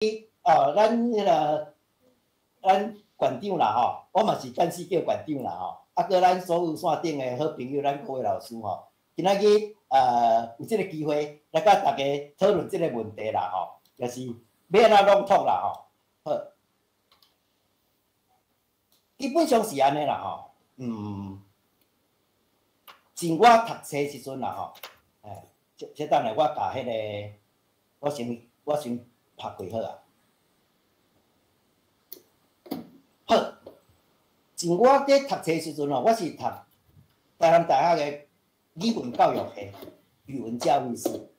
哦，咱彼个咱館長啦吼，我嘛是暫時叫館長啦吼，啊，閣咱所有線頂的好朋友，咱各位老師吼，今仔日有這個機會來佮大家討論這個問題啦吼，就是欲按怎朗讀啦吼。好，基本上是按呢啦吼，像我讀冊時陣啦吼，欸，這等下我共彼个，我先拍開好啊。好，像我佇讀冊時陣吼，我是讀台南大學的語文教育系，語文教育系。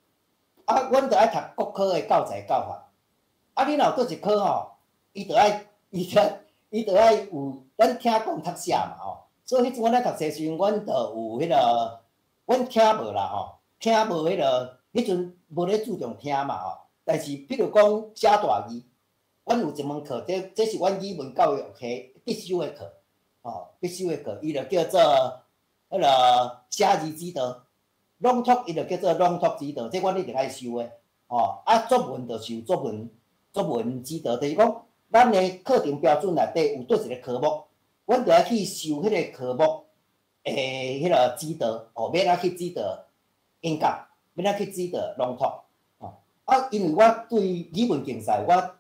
啊，阮著愛讀各科的教材教法。啊，你若有佗一科吼，伊著愛有咱聽講讀寫嘛吼。所以彼陣阮咧讀冊時陣，阮著有彼個，阮聽無啦吼，聽無彼個，彼陣無咧注重聽嘛吼。但是，比如講寫大字，阮有一門課，這是阮語文教育系必修的課，吼，必修的課，伊就叫做彼個寫字指導，朗讀伊就叫做朗讀指導，這阮一定愛修的，吼。啊，作文就修作文指導，就是講咱的課程標準內底有佗一個科目，阮就愛去修彼個科目的彼個指導，哦，欲按怎去指導演講，欲按怎去指導朗讀，吼。啊，因為我對語文競賽，我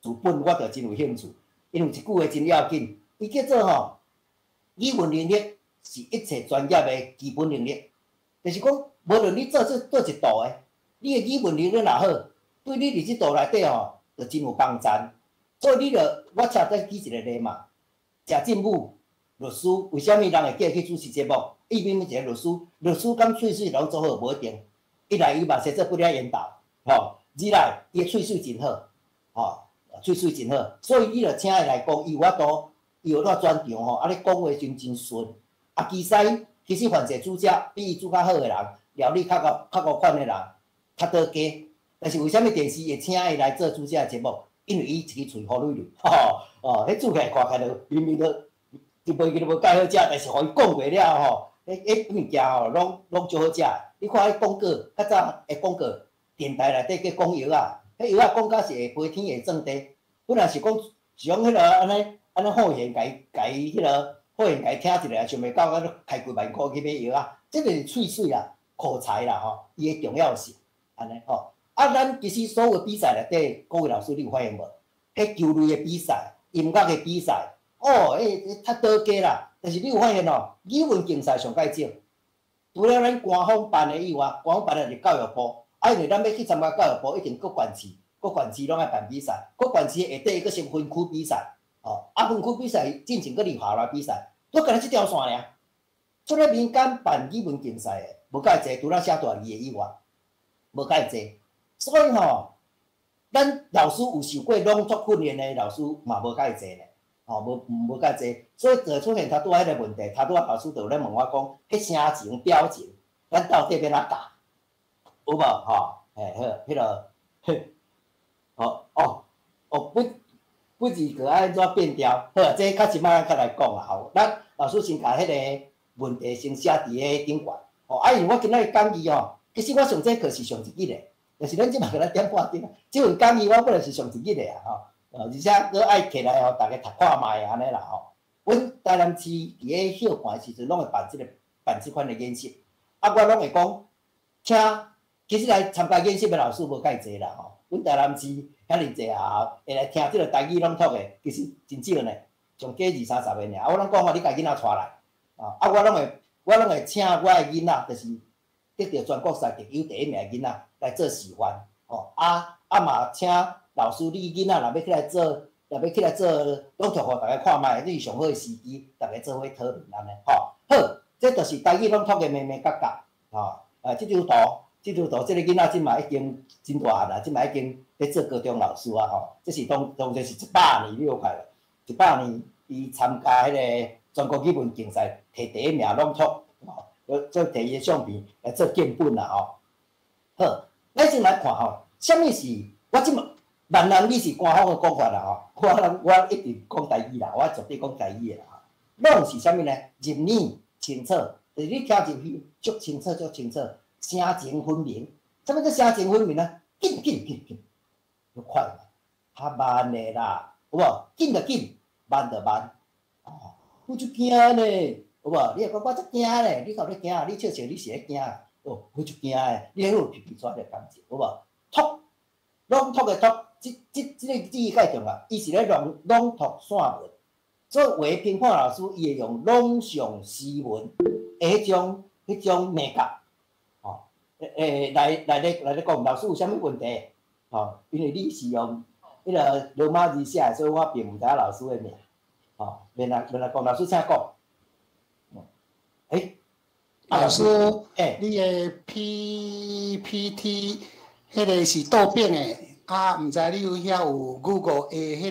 自本我就真有興趣，因為一句話真要緊，伊叫做吼，語文能力是一切專業的基本能力，就是講，無論你做這佗一道的，你的語文能力若好，對你佇這道內底吼，就真有幫助。所以你就我恰再舉一個例嘛，謝震武律師，為啥物人會叫伊去主持節目？伊明明一個律師，律師佮喙齒攏做好無一定。一來伊嘛說做不了引導，吼；二來伊的喙齒真好，吼，喙齒真好，所以你著請伊來講，伊有法度，伊有法專長吼，啊，咧講話真真順。啊，其實凡勢煮食比伊煮較好的人，料理較高款的人較倒加。但是為啥物電視會請伊來做煮食的節目？因為伊一支喙好女吼，哦，彼煮起來看起來就明明都就袂記得無蓋好食，但是予伊講過了後，彼物件吼攏足好食。你看彼廣告，較早的廣告，電台內底叫講藥仔，彼藥仔講甲是會飛天會鑽地。本來是講是講彼個按呢按呢好言共伊共伊彼個好言共伊聽一下，想袂到按呢開幾萬箍去買藥仔，這個是喙水啦、口才啦吼，伊的重要性按呢吼。啊，咱其實所有比賽內底，各位老師你有發現無？彼球類的比賽、音樂的比賽，哦，彼較倒加啦。但是你有發現哦，語文競賽上蓋少，除了咱官方辦的以外，官方辦的是教育部。啊，因為咱欲去參加教育部，一定各縣市、各縣市攏愛辦比賽，各縣市下底閣先分區比賽，哦，啊，分區比賽進前閣入校內比賽，都干焦這條線爾。出咧民間辦語文競賽的，無蓋濟，除了寫大字的以外，無蓋濟。所以吼，咱老師有受過朗讀訓練的老師嘛無蓋濟咧，吼，無蓋濟，所以就會出現頭拄仔彼個問題。頭拄仔老師就有咧問我講，彼聲情表情，咱到底欲按怎教？有無吼？嘿，好，彼個，哦哦哦，不字閣愛按怎變調？好，這較這擺較來講啊吼。咱老師先共彼個問題先寫佇彼頂懸。吼，啊，因為我今仔日講義吼，其實我上這課是上一日的。但是咱這擺閣來點半鐘，這份講義我本來是上一日的啊吼，而且閣愛摕來予逐家讀看覓按呢啦吼。阮台南市佇咧休寒的時陣，攏會辦這個辦這款的演習，啊，我攏會講，請其實來參加演習的老師無蓋濟啦吼。阮台南市遐爾濟學校，會來聽這個台語朗讀的，其實真少呢，上加二三十個爾。啊，我攏講吼，你共囡仔帶來，啊，我攏會請我的囡仔，就是得著全國賽特優第一名的囡仔來做示範，吼，啊啊嘛，請老師，你囡仔若欲起來做，若欲起來做朗讀，予逐家看覓，你是上好的時機，逐家做伙討論按呢，吼，好，這就是台語朗讀的眉眉角角，吼，啊，這張圖，這張圖，這個囡仔這馬已經真大漢啦，這馬已經咧做高中老師啊，吼，這是當當陣是100年，你有看無？100年，伊參加彼個全國語文競賽，摕第一名朗讀，吼。做摕伊的相片來做見本啦吼。好，咱先來看吼，啥物是我這麼閩南語是官方的講法啦吼。我一直講台語啦，我絕對講台語的啦吼。朗是啥物呢？入耳清楚，就是你聽入去足清楚足清楚，聲情分明。啥物叫聲情分明呢？緊緊緊緊，足快嘛。較慢的啦，有無？緊就緊，慢就慢。哦，我足驚呢，有無？你若講我足驚呢，你敢有咧驚？你笑笑，你是咧驚？哦，我足驚的，你彼有皮皮喘的感覺，有無？讀，朗讀的讀，這個字介重要，伊是咧朗朗讀散文，所以有的評判老師伊會用朗誦詩文的彼種美感，吼，來咧講，老師有啥物問題？吼，因為你是用彼個羅馬字寫的，所以我並毋知影老師的名，吼，免來免來講，老師請講。欸，老師，你的 PPT 彼個是倒反的，啊，毋知你有遐有 Google 的彼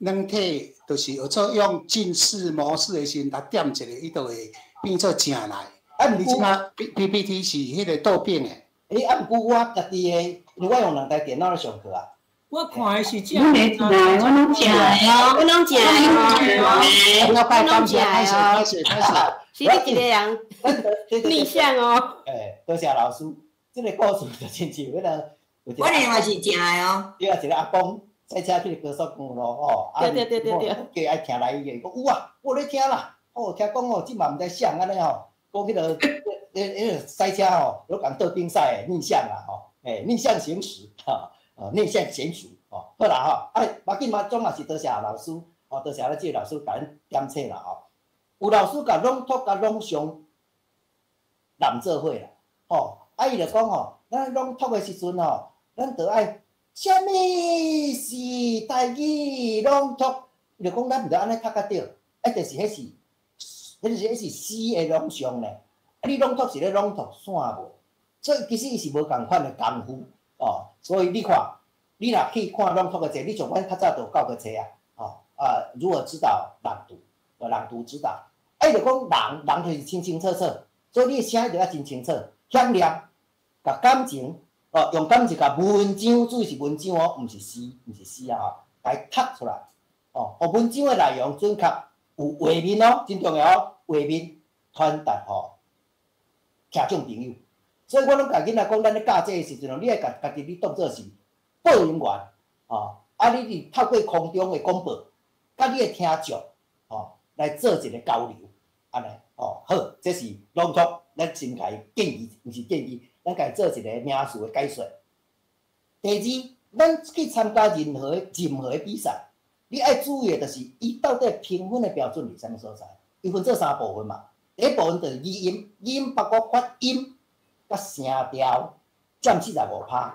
個軟體，就是學做用近視模式的時陣，共點一下，伊就會變做正來。啊，你這馬 PPT 是彼個倒反的。欸，啊，毋過我家己的，因為我用兩台電腦咧上課啊。我看的是正的，我攏正的哦，我攏正的哦，我攏正的哦。開始，開始，是你一個人逆向哦。欸，多謝老師，這個故事就親像彼個。我另外是正的哦。對啊，一個阿公駛車去高速公路吼，對對對對對，加愛聽來伊的，講有啊，我有咧聽啦，哦，聽講哦，這嘛毋知啥按呢吼，講彼個、彼個駛車吼，攏共倒轉駛的逆向啦吼，欸，逆向行駛，吼，哦，逆向行駛，吼，好啦吼，啊，無要緊嘛，總嘛是多謝老師，哦，多謝咱這個老師共咱點冊啦吼，有老師共朗讀共朗誦攬做伙啦，吼，啊，伊就講吼，咱朗讀的時陣吼，咱就愛啥物是台語朗讀，伊就講咱毋著按呢讀較對，啊，就是彼是詩的朗誦呢。啊，你朗讀是咧朗讀散文，所以其實伊是無仝款的功夫哦。所以你看，你若去看朗讀的冊，你像阮較早就教過冊啊，哦啊，如何指導朗讀，朗讀指導，啊，伊就講人，人就是清清楚楚，所以你的聲一定愛真清楚，響亮，共感情。哦，用感情共文章，注意是文章哦，毋是詩，毋是詩啊吼，共伊讀出來，哦，予文章的內容準確，有畫面哦，真重要哦，畫面傳達予聽眾朋友。所以我攏共囡仔講，咱咧教這个時陣，你愛共家己你當做是播音員，哦，啊，你佇透過空中的廣播，佮你的聽眾，哦，來做一個交流，按呢，哦，好，這是朗讀，咱先共伊建議，毋是建議。咱共伊做一個名詞的解說。第二，咱去參加任何的比賽，你愛注意的就是伊到底評分的標準佇啥物所在？伊分做三部分嘛。第一部分就是語音，語音包括發音、佮聲調，佔45%；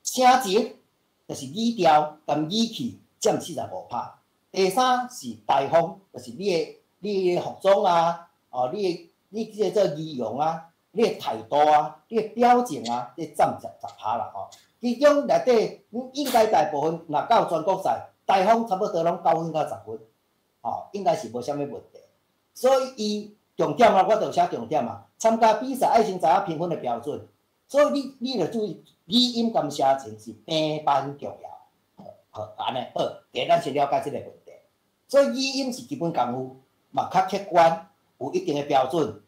聲情就是語調佮語氣，佔45%。第三是台風，就是你的服裝啊，哦，你這個做儀容啊。你的態度啊，你的表情啊，這佔10%啦吼。其中內底應該大部分若到全國賽，台風差不多攏9分到10分，吼，應該是無啥物問題。所以伊重點啊，我就寫重點啊。參加比賽愛先知影評分的標準，所以你著注意語音佮聲情是平般重要。好，按呢好，第一咱先了解這個問題。所以語音是基本功夫，嘛較客觀，有一定的標準。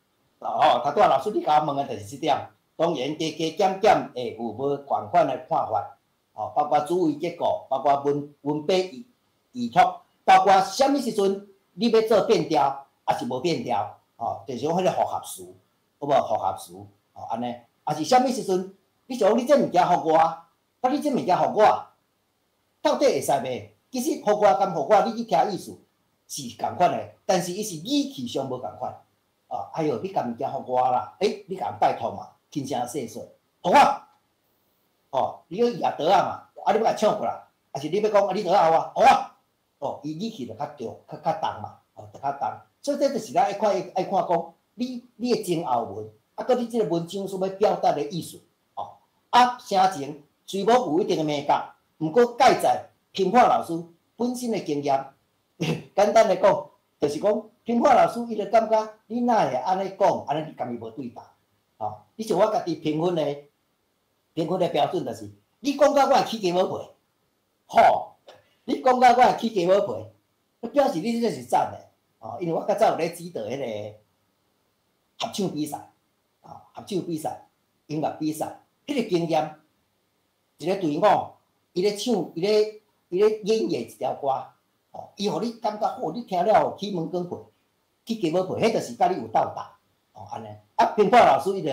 哦，頭拄仔老師你共我問的就是這點，當然加加減減會有無仝款的看法，哦，包括主語結構，包括文筆依托，包括啥物時陣你欲做變調，抑是無變調，哦，就是講彼個複合詞，有無複合詞，哦，按呢，抑是啥物時陣，你想講你這物件予我，啊，你這物件予我，到底會使袂？其實予我佮予我，你去聽意思是仝款的，但是伊是語氣上無仝款。哦，哎喲，你共物件予我啦，欸，你共人拜託嘛，輕聲細說，予我，哦，你去攑桌仔嘛，啊，你欲共搶過來，抑是你欲講啊，你桌仔予我，予我，哦，伊語氣就較重，較重嘛，哦，就較重，所以這就是咱愛看愛看講，你的前後文，啊，閣你這個文章所欲表達的意思，哦，啊，聲情雖無有一定的眉角，毋過蓋在評判老師本身的經驗，簡單來講，就是講。評判老師伊就感覺你哪會按呢講，按呢你共伊無對答，吼！你像我家己評分的標準就是，你講甲我會起雞毛皮，吼！你講甲我會起雞毛皮，表示你這是讚的，吼！因為我較早有咧指導彼個合唱比賽，啊，合唱比賽、音樂比賽，彼個經驗，一個隊伍伊咧唱，伊咧演繹一條歌，哦，伊予你感覺好，你聽了起毛管皮，起雞毛皮，彼就是佮你有鬥搭，哦，按呢。啊，評判老師伊就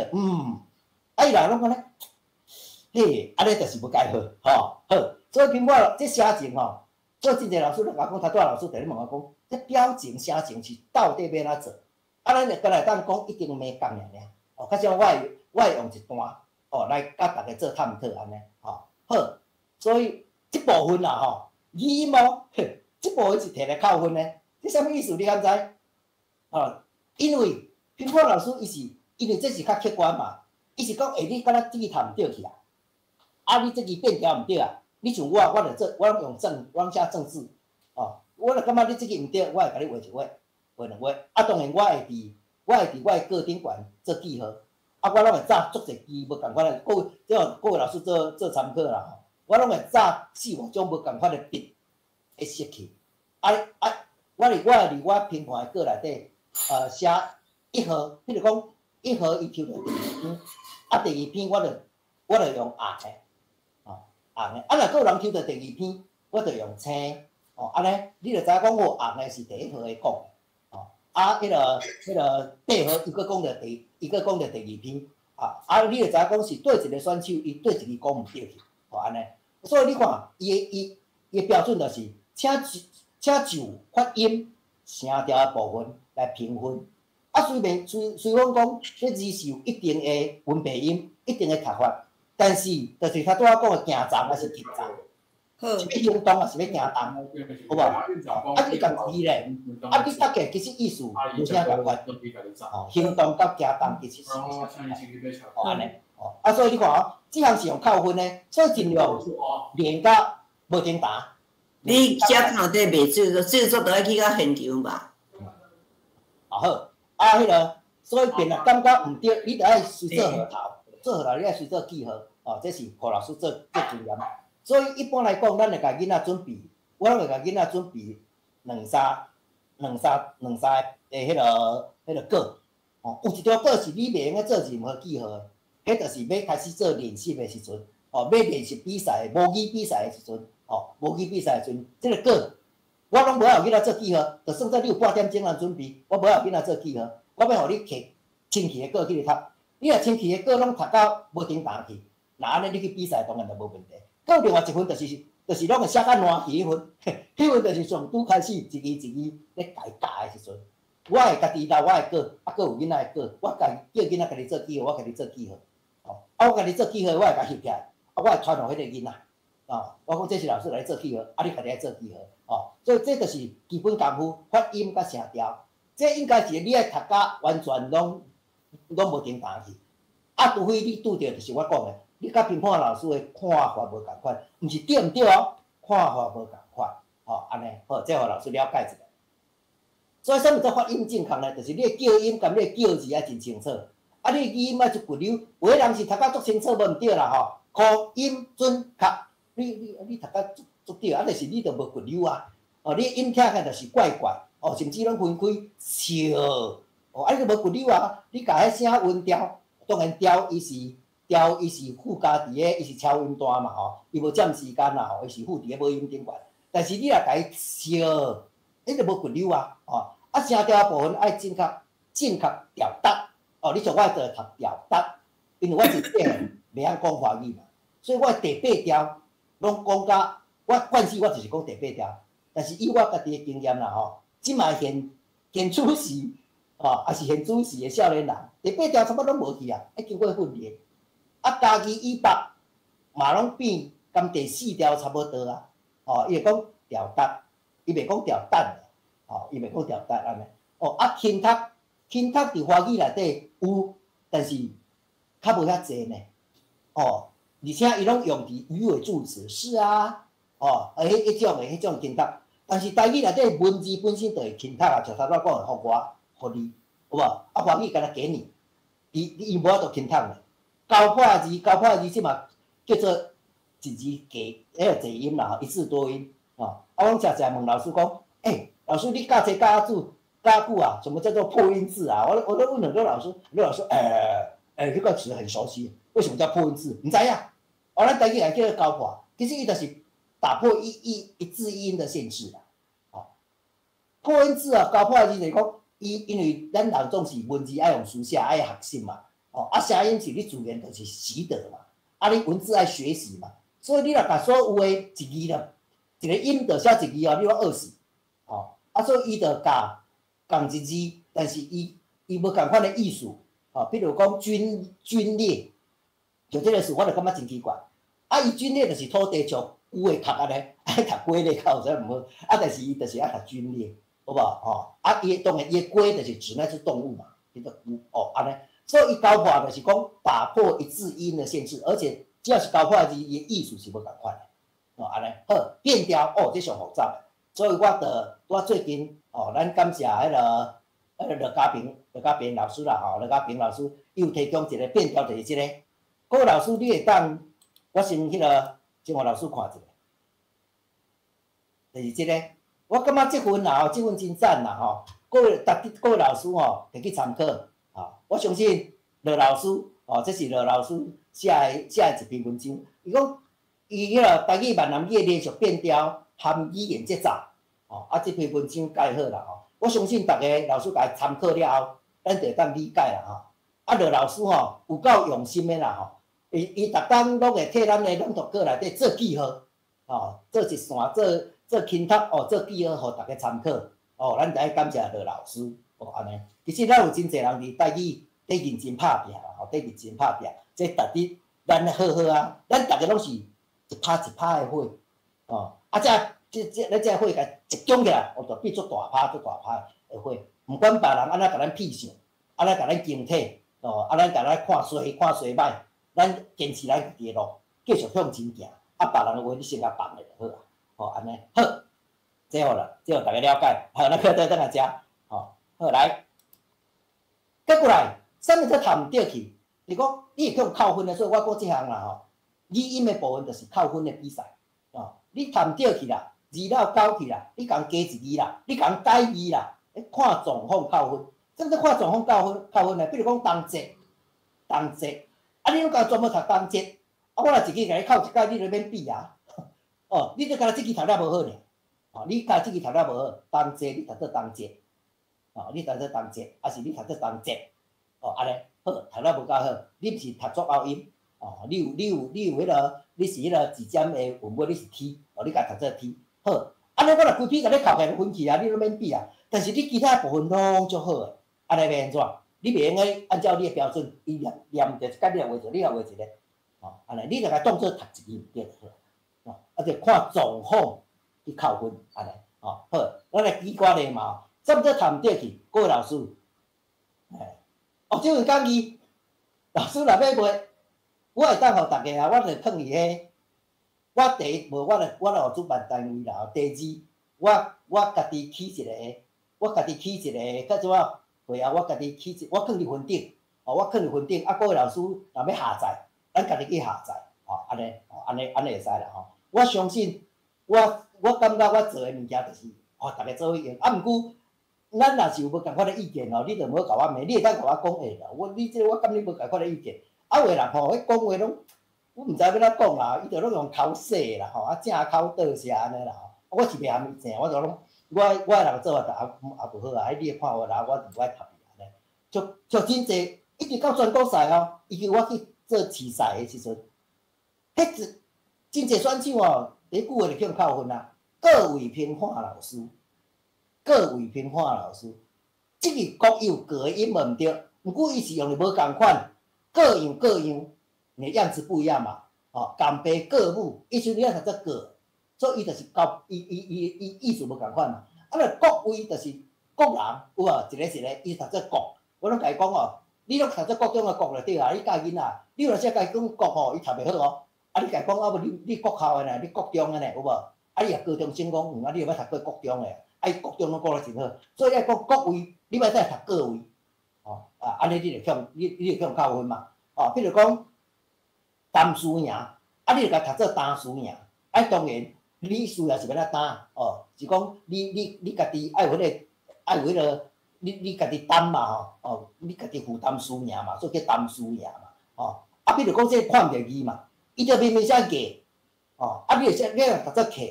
啊，伊人攏講咧，嘿，按呢就是無解好，吼，好，所以評判這寫情吼，所以真濟老師咧共我講，頭拄仔老師佇咧問我講，這表情寫情是到底欲按怎做？啊，咱就敢若會當講一定眉角爾爾，哦，較少我會用一段，哦，來佮大家做探討按呢，吼，好，所以這部分啦吼，語音哦，這部分是提來扣分的，這啥物意思？你敢知？哦，因為評判老師伊是因為這是較客觀嘛，伊是講，欸，你敢若這支讀毋對去啊？啊，你這支變調毋對啊？你像我，我就做，我攏用正，我攏寫正字，哦，我若感覺你這支毋對，我會共你畫一畫，畫兩畫。啊，當然我會佇我的稿頂懸做記號，啊，我攏會紮足濟支無仝款的，各位這予各位老師做做參考啦吼。我攏會紮四五種無仝款的筆的色去，啊啊，我會佇我評判的稿內底，寫一號，譬如講一號伊抽著第二篇，啊，第二篇我就用紅的，哦，紅的，啊，若閣有人抽著第二篇，我就用青，哦，按呢，你就知影講我紅的是第一號的講的，哦，啊，彼個八號伊閣講著第二篇，啊，啊，你就知影講是佗一個選手，伊佗一个講毋對去，哦，按呢，所以你看，伊的標準就是，請就發音、聲調的部分來評分。啊，雖然講這字是有一定的文白音、一定的讀法，但是就是頭拄仔講的行重抑是急重，是欲行動抑是欲行動，好無？啊，你仝字咧，啊，你讀起來其實意思無啥仝款，哦，行動佮行動其實是無啥仝款，哦，按呢，哦，啊，所以你看哦，這項是用扣分的，所以盡量練甲無停彈。你寫頭底袂製作，製作都愛去到現場吧？啊好，啊，彼个，所以變若感覺毋對，你著愛隨做號頭，做號頭你愛隨做記號，哦，這是予老師做做經驗。所以一般來講，咱會共囡仔準備，我攏會共囡仔準備兩三、兩三、兩三个彼個稿，哦，有一條稿是你袂用該做任何記號的，彼就是欲開始做練習的時陣，哦，欲練習比賽、模擬比賽的時陣，哦，模擬比賽的時陣，這個稿我攏無愛予囡仔做記號，就算做你有半點鐘通準備，我無愛予囡仔做記號，我欲予你摕清氣的稿去讀。你若清氣的稿攏讀到無停彈去，若按呢你去比賽當然就無問題。閣有另外一份就是攏會寫較爛去彼份，彼份就是從拄開始一字一字咧共伊教的時陣，我會家己留我的稿，啊，閣有囡仔的稿，我家己叫囡仔家己做記號，我家己做記號，哦，啊，我家己做記號，我會共翕起來，啊，我會傳予彼個囡仔，哦，我講這是老師來做記號，啊，你家己愛做記號，哦，所以這就是基本功夫，發音佮聲調，這應該是你愛讀甲完全攏無停彈去，啊，除非你拄著就是我講的，你佮評判老師的看法無仝款，毋是對毋對哦，看法無仝款，吼，按呢，好，這予老師了解一下。所以，啥物叫發音正確呢？就是你的叫音佮你的叫字愛真清楚，啊，你的語音愛足骨溜。有的人是讀甲足清楚，無毋對啦吼，口音準確，你讀甲足足對，啊，但是你就無骨溜啊，哦，你音聽起來就是怪怪，哦，甚至攏分開笑，哦，啊，你就無骨溜啊，你共彼聲韻調，當然調伊是調伊是附加佇个，伊是超音段嘛吼，伊無佔時間啦吼，伊是附佇个尾音頂懸。但是你若共伊笑，彼就無骨溜啊，吼，啊聲調部分愛正確正確調值，哦，你像我就讀調值，因為我是細漢袂曉講華語嘛，所以我第八調攏講甲我慣勢，我就是講第八調。但是以我家己的經驗啦吼，這擺現現主時，吼，抑是現主時的少年人，第八調差不多攏無去啊，愛經過訓練。啊，家己以北嘛攏變佮第四調差不多啊，吼，伊會講調值，伊袂講調等，吼，伊袂講調值按呢。哦，啊，輕讀輕讀佇華語內底有，但是較無遐濟呢。哦，而且伊攏用佇魚尾助詞，是啊，哦，啊，彼種輕讀，但是台語內底文字本身就會輕讀啊，像頭拄仔講的，予我，予你，有無？啊，華語敢若給你，伊無法度輕讀呢。交破字，交破字這嘛叫做一字加，彼個濟音啦，吼，一字多音，吼。啊，阮常常問老師講，欸，老師你教這教久教久啊，什麼叫做破音字啊？我都問很多老師，很多老師，欸，這個詞很熟悉，為什麼叫破音字？毋知影。哦，咱台語來叫做交破，其實伊就是打破一一一字一音的限制啦。哦，破音字啊，交破的字就是講，伊因為咱人總是文字愛用書寫，愛學習嘛。哦，啊，聲音是你自然就是習得嘛。啊，你文字愛學習嘛。所以你若共所有的一字啦，一個音就寫一字哦，你攏僫死。哦，啊，所以伊就共仝一字，但是伊伊無仝款的意思。哦，比如講龜龜裂，就這个詞我就感覺真奇怪。啊，伊龜裂就是土地像龜的殼按呢，愛讀龜裂較有啥毋好？啊，但是伊就是愛讀龜裂，好無？吼，啊，伊當然伊的龜就是指那隻動物嘛，叫做龜哦，按呢。所以伊交破就是講打破一字一音的限制，而且只要是交破的字，伊的意思是無仝款的。哦，按呢，好，變調哦，這上複雜的。所以我就我最近哦，咱感謝彼个彼个羅家平羅家平老師啦吼，羅家平老師伊有提供一個變調，就是這个。各位老師，你會當我先彼个先予老師看一下，就是這个。我感覺這份啦吼，這份真讚啦吼。各位逐各位老師吼，會去參考。吼，我相信羅老師哦，這是羅老師寫的寫的一篇文章。伊講伊彼个台語閩南語的連續變調含語言節奏。哦，啊，這篇文章蓋好啦吼。我相信逐个老師共伊參考了後，咱就會當理解啦吼。啊，羅老師吼有夠用心的啦吼。伊伊逐工攏會替咱的朗讀稿內底做記號，吼，做一線，做做輕讀，哦，做記號，予逐家參考。哦，咱著愛感謝羅老師，哦，按呢。其實咱有真濟人佇台語佇認真拍拚啦，吼，佇認真拍拚，這逐日咱好好啊，咱逐个攏是一拍一拍的火，哦，啊，這這這咱這火共集中起來，哦，就變做大拍做大拍的火。毋管別人按怎共咱痞笑，按怎共咱驚體，哦，啊，咱共咱看衰看衰歹。咱堅持咱家己的路，繼續向前行。啊，別人的話你先共放咧就好啊。吼，按呢好，這好啦，這予逐家了解。好，咱閣再轉來遮，吼，好來，閣過來，啥物叫讀毋著去？是講你會去予扣分的，所以我講這項啦吼。語音的部分就是扣分的比賽，哦，你讀毋著去啦，字漏勾去啦，你共加一字啦，你共改字啦，看狀況扣分。啥物叫看狀況扣分？扣分呢？比如講冬節，冬節。啊！你攏共全部讀冬節，啊！我若一支共你扣一改，你就免比啊！哦，你就干焦這支讀了無好爾，哦，你干焦這支讀了無好，冬節你讀做冬節，哦，你讀做冬節，抑是你讀做冬節，哦，按呢好，讀了無夠好，你毋是讀濁喉音，哦，你有你有你有彼个，你是彼个舌尖的韻尾，你是 T，哦，你共讀做 T，好，按呢我若規篇共你扣起來分去啊，你攏免比啊，但是你其他部分攏足好的，按呢欲按怎？你袂用个按照你的標準，伊念念著一改，你也畫一個，你也畫一個，吼，按呢，你著共當做讀一字毋對就好，吼，啊，就看狀況去扣分，按呢，吼，好，咱來舉寡例嘛，啥物叫讀毋著去？各位老師，欸，哦，這份講義，老師若欲賣，我會當予逐家啊，我就囥佇彼，我第一無，我就我就予主辦單位啦，第二，我我家己起一個，我家己起一個，較怎啊？會啊，我家己起一，我囥佇雲頂，哦，我囥佇雲頂，啊，各位老師若欲下載，咱家己去下載，吼，按呢，吼，按呢，按呢會使啦，吼。我相信，我我感覺我做的物件就是，吼，逐家做伙用，啊，毋過，咱若是有無仝款的意見吼，你就毋好共我罵，你會當共我講會啦，我你這個我感覺你無仝款的意見，啊，有的人吼，彼講話攏，我毋知欲按怎講啦，伊就攏用口說的啦，吼，啊，正口倒舌按呢啦，吼，我是袂含伊正，我就攏。我我的人做法就也也無好啊，彼你的看法啦，我就無愛插伊按呢。就就真濟，一直到全國賽哦，伊叫我去做試賽的時陣，彼一真濟選手哦，第一句話就去扣分啊。各位評判老師，各位評判老師，這个各有各的音無毋對，毋過伊是用的無仝款，各樣各樣，你樣子不一樣嘛，哦，仝爸各母，伊時陣你愛讀做各。所以伊就是交伊伊伊伊意思無仝款嘛。啊，若各位就是各人有無？一個一個，伊讀做國，我攏共伊講哦，你攏讀做國中的國就對啊。你教囡仔，你有陣時共伊講國吼，伊讀袂好哦。啊，你共伊講啊無你你國校的呢，你國中的呢，有無？啊，你若高中生講，啊，你有捌讀過國中的？啊，伊國中攏講得真好。所以愛講各位，你莫再讀各位，吼啊，按呢你就去你你就去扣分嘛。哦，比如講擔輸贏，啊，你就共讀做擔輸贏，啊，當然。你輸贏是欲按怎擔哦？是講你你你家己愛有彼个，愛有彼个，你你家己擔嘛吼哦，你家己負擔輸贏嘛，所以叫擔輸贏嘛吼。啊，比如講這个看毋著字嘛，伊就明明寫月，哦，啊，你會寫，你若讀做客，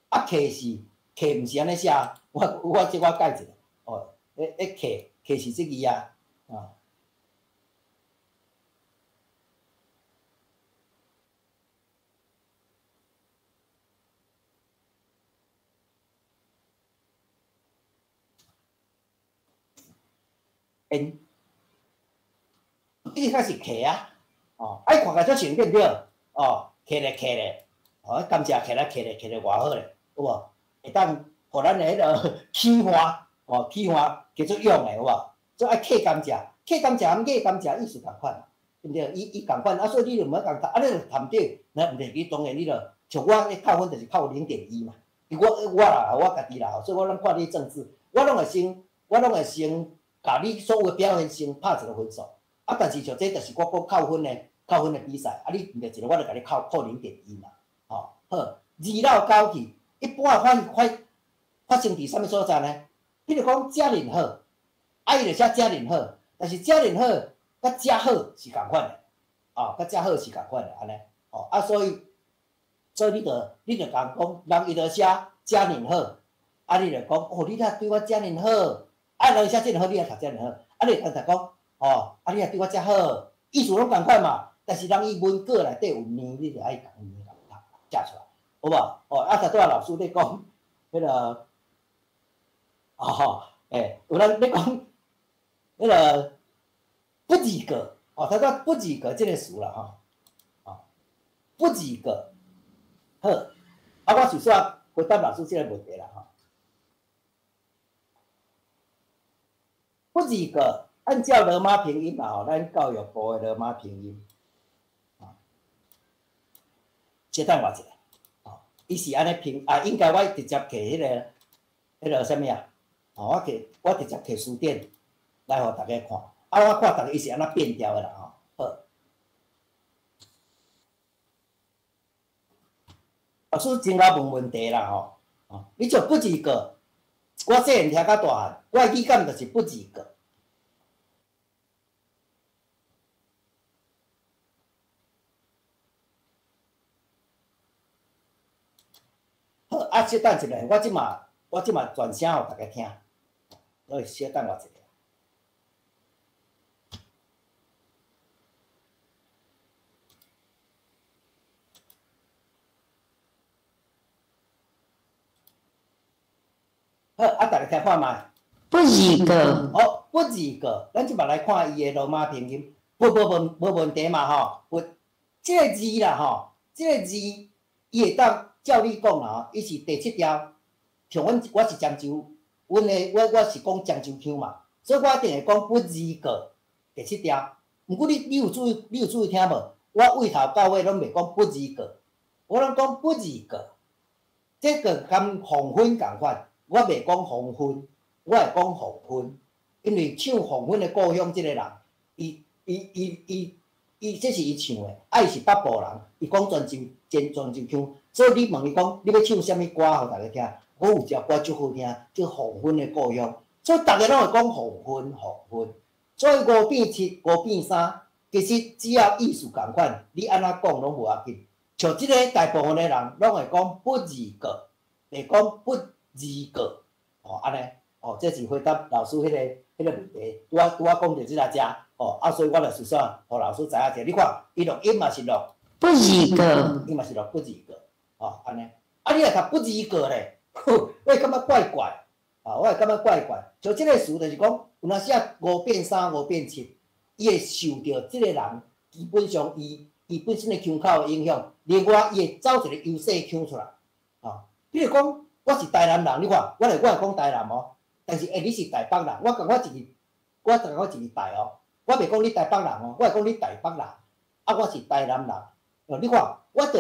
啊，客是客，毋是按呢寫，我這我改一下，哦，彼客客是這字啊，啊。N，這個是客啊，哦，愛看起來足像對毋對？哦，客咧客咧，哦，甘蔗客咧客咧客咧偌好咧，有無？會當予咱的彼个起汗，哦，起汗叫做勇的，有無？所以愛客甘蔗，客甘蔗佮咬甘蔗意思仝款，對毋對？伊仝款，啊，所以你就毋好共讀，啊，你著談對，那毋對，你當然你著像我咧扣分就是扣0.1嘛，我啦，我家己啦，所以我攏看你政治，我攏會先共你所有的表現先拍一個分數，啊，但是像這就是我講扣分的比賽，啊，你毋對一個，我就共你扣0.1嘛，吼，好，2到9去，一般發生佇啥物所在呢？比如講遮爾好，啊，伊就寫遮爾好，但是遮爾好佮遮好是仝款的，哦，佮遮好是仝款的，按呢，哦，啊，所以你著共講，人伊就寫遮爾好，啊，你就講，哦，你若對我遮爾好。啊，人寫遮爾好，你也讀遮爾好，啊，你會當讀講，哦，啊，你也對我遮好，意思攏仝款嘛。但是人伊文稿內底有呢，你就愛共呢共讀寫出來，好無？哦，啊，頭拄仔老師咧講，彼个，哦，欸，有人咧講，彼个不及格，哦，頭拄不及格這個詞啦，吼，哦，不及格，好，啊，我就煞回答老師這個問題啦，吼。不及格，按照羅馬拼音嘛吼，咱教育部的羅馬拼音，啊，小等我一下，哦，伊是按呢拼啊，應該我直接摕彼个啥物啊？哦，我直接摕詞典來予大家看，啊，我看逐个伊是按怎變調的啦吼。好，老師真𠢕問問題啦吼，哦，你就不及格，我細漢聽甲大漢，我的語感就是不及格。好，啊，小等一下，我這馬轉聲予大家聽，所以小等我一下。好，啊，大家聽看覓？不及格。好，不及格，咱這馬來看伊的羅馬拼音，不無問題嘛吼。不，這個字啦吼，這個字伊會當。照你講啦吼，伊是第七調，像阮我是漳州，阮的我是講漳州腔嘛，所以我一定會講不及格第七調。毋過你有注意聽無？我對頭到尾攏袂講不及格，我攏講不及格。這個佮黃昏仝款，我袂講黃昏，我會講黃昏，因為唱黃昏的故鄉這個人，伊這是伊唱的，啊伊是北部人，伊講泉州腔。所以你問伊講，你欲唱啥物歌予大家聽？我有一首歌足好聽，叫《黃昏的故鄉》。所以逐家攏會講黃昏，黃昏。所以5變7，5變3，其實只要意思仝款，你按怎講攏無要緊。像這个大部分的人攏會講不及格，袂講不及格。哦，按呢，哦，這是回答老師彼个問題。拄仔講著這个遮，哦，啊，所以我就順紲予老師知影者。你看，伊錄音嘛是錄不及格，伊嘛是錄不及格。哦，按呢，啊，你若讀不及格咧，我會感覺怪怪，啊，我會感覺怪怪。像這個詞就是講，有若時啊5變3，5變7，伊會受著這個人基本上伊本身的腔口的影響，另外伊會走一個優勢腔出來。啊，比如講，我是台南人，你看，我會講台南哦，但是你是台北人，我共我一個，我共我一個台哦，我袂講你台北人哦，我會講你台北人，啊，我是台南人。哦，你看，我著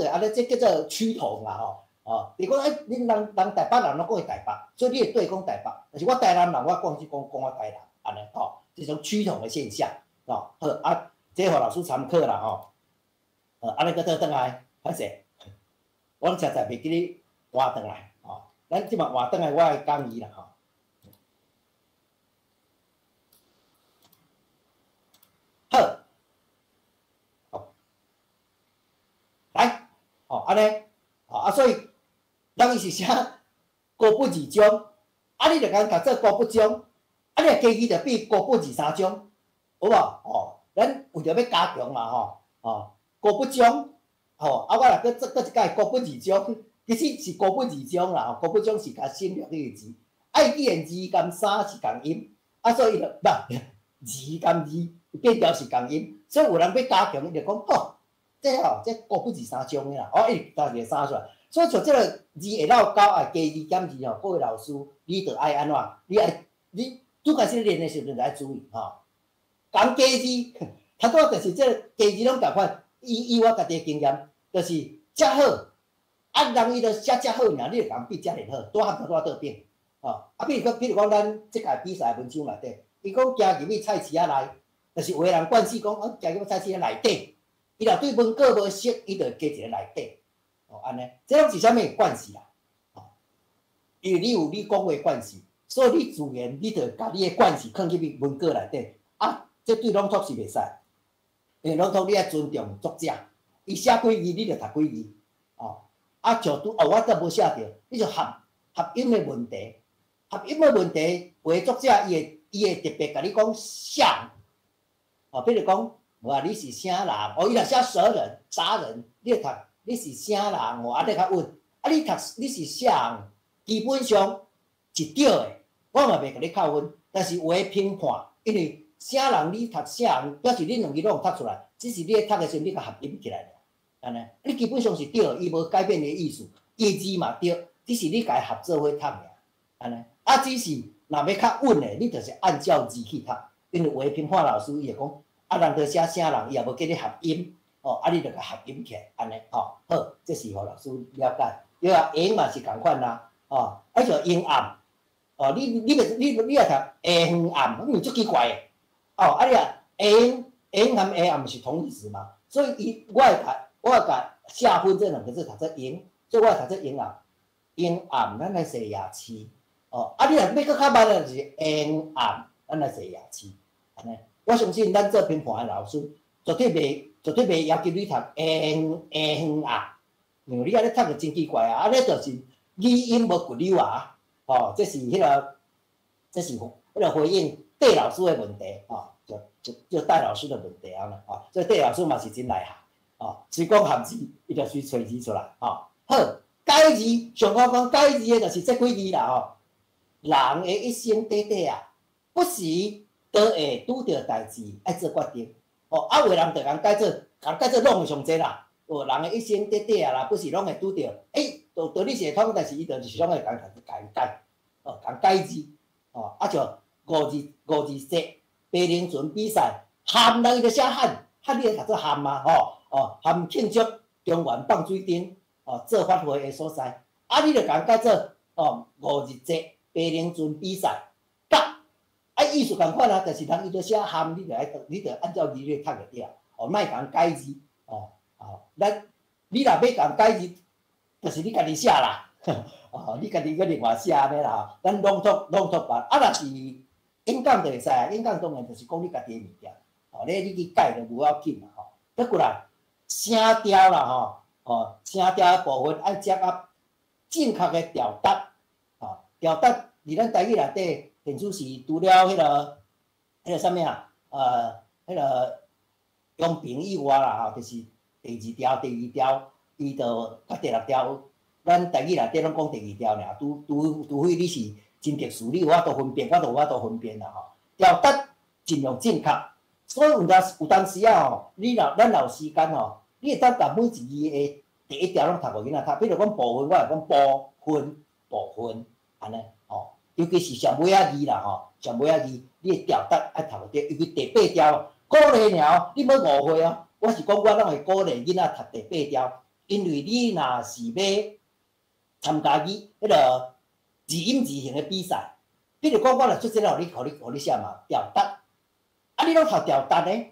按呢，這叫做趨同啦吼。哦，你講欸，恁人台北人攏講伊台北，所以你會對講台北。但是我台南人，我講是講我台南，按呢吼，這種趨同的現象，哦，好啊，這予老師參考啦吼。按呢閣倒轉來，歹勢，我實在袂記你換轉來，吼。咱這馬換轉來，我的講義啦吼。好。來，吼，按呢，吼啊，所以人伊是寫高不二中，啊，你就共讀做高不中，啊，你若加字就變高不二三中，好無？吼，咱為著欲加強嘛，吼，吼，高不中，吼，啊，我若閣做閣一擺高不二中，其實是高不二中啦，吼，高不中是共省略彼個字，啊，伊既然二佮三是仝音，啊，所以伊就無二佮二變調是仝音，所以有人欲加強，伊就講吼，這吼，這高不二三中的啦，哦，伊加一個三出來，所以像這個字會落勾啊，加字減字吼，各位老師，你著愛按怎？你愛你拄開始練的時陣就愛注意吼。講加字，頭拄仔就是這個加字攏仝款，以我家己的經驗，就是遮好，啊人伊就寫遮好爾，你就共比遮爾好，拄合拄仔倒反。吼，啊，比如講，咱這屆比賽文章內底，伊講行入去菜市仔內，就是有的人慣勢講，啊，行入去菜市仔內底，伊若對文稿無熟，伊就會加一個內底，哦，按呢，這攏是啥物慣勢啦？吼，因為你有你講話慣勢，所以你自然你就共你的慣勢囥入去文稿內底，啊，這對朗讀是袂使，因為朗讀你愛尊重作者，伊寫幾字你就讀幾字，哦，啊，像拄哦，我閣無寫著，你就合合音的問題，合音的問題，有的作者伊會特別共你講像，哦，比如講，無啊，你是啥人？哦，伊若寫蛇人、啥人，你就讀你是啥人？哦，按呢較穩。啊，你讀你是啥人？基本上是對的，我嘛袂共你扣分。但是有的評判，因為啥人你讀啥人，表示你兩字攏有讀出來，只是你咧讀的時陣你共合音起來爾，按呢，你基本上是對的，伊無改變的意思，伊的字嘛對，只是你共伊合做伙讀爾，按呢。啊，只是若欲較穩的，你就是按照字去讀，因為有的評判老師伊會講，啊，人著寫啥人，伊也無叫你合音，哦，啊，你著共合音起來，按呢，吼，好，這是予老師了解。對啊，閒嘛是仝款啦，哦，啊像陰暗，哦，你若讀下昏暗，足奇怪的，哦，啊你若下下和下暗是同義詞嘛，所以伊我會讀，我會共下昏這兩個字讀做陰，所以我會讀做陰暗，陰暗咱來寫夜市，哦，啊你若欲閣較慢的就是陰暗，咱來寫夜市，按呢，我相信咱做評判的老師絕對袂要求你讀陰陰暗，因為你按呢讀就真奇怪啊！按呢就是語音無骨溜啊，吼，這是彼個回應戴老師的問題，吼，就戴老師的問題啊，吼，所以戴老師嘛是真內行，吼，雖講合字，伊就隨揣字出來，吼，好，解字上我講解字的就是這幾字啦，吼，人的一生短短啊，不時都會拄著代誌愛做決定，哦，啊，有的人就共解做，共解做攏會上濟啦。哦，人的一生短短啊啦，不時攏會拄著，欸，道理是會通，但是伊就是攏會共共解，哦，共解字，哦，啊像五日節白龍船比賽，譀人伊就寫漢，漢你會讀做譀嘛，吼，哦，譀慶祝中元放水燈，哦，做法會的所在，啊，你就共解做，哦，五日節白龍船比賽，甲，啊意思仝款啊，但是人伊就寫譀，你就愛你就按照字咧讀就對啊，哦，莫共解字，哦。哦，咱你若欲共解字，就是你家己寫啦，哦，你家己閣另外寫按呢啦，咱攏託別，啊，若是演講就會使啊，演講當然就是講你家己的物件，哦，你去改就無要緊啦，吼。閣過來聲調啦，吼，哦，聲調的部分愛掌握正確的調值，吼，調值佇咱台語內底，電子是除了彼個啥物啊，彼個陽平以外啦，吼，就是。第二調，第二調，伊就佮第六調，咱台語內底攏講第二調爾，除非你是真特殊，你有法度分辨，我都有法度分辨啦吼。調值盡量正確，所以有當時啊吼，你若咱若有時間吼，你會當共每一字的第一調攏讀予囡仔讀。比如講部分，我會講部分部分，按呢吼，尤其是上尾仔字啦吼，上尾仔字，你的調值愛讀予對，尤其第八調，鼓勵爾，你莫誤會哦。我是講，我攏會鼓勵囡仔讀第八調，因為你若是欲參加語彼個字音字形的比賽，比如講，我若出這個，予你寫嘛，調值，啊，你攏讀調值呢？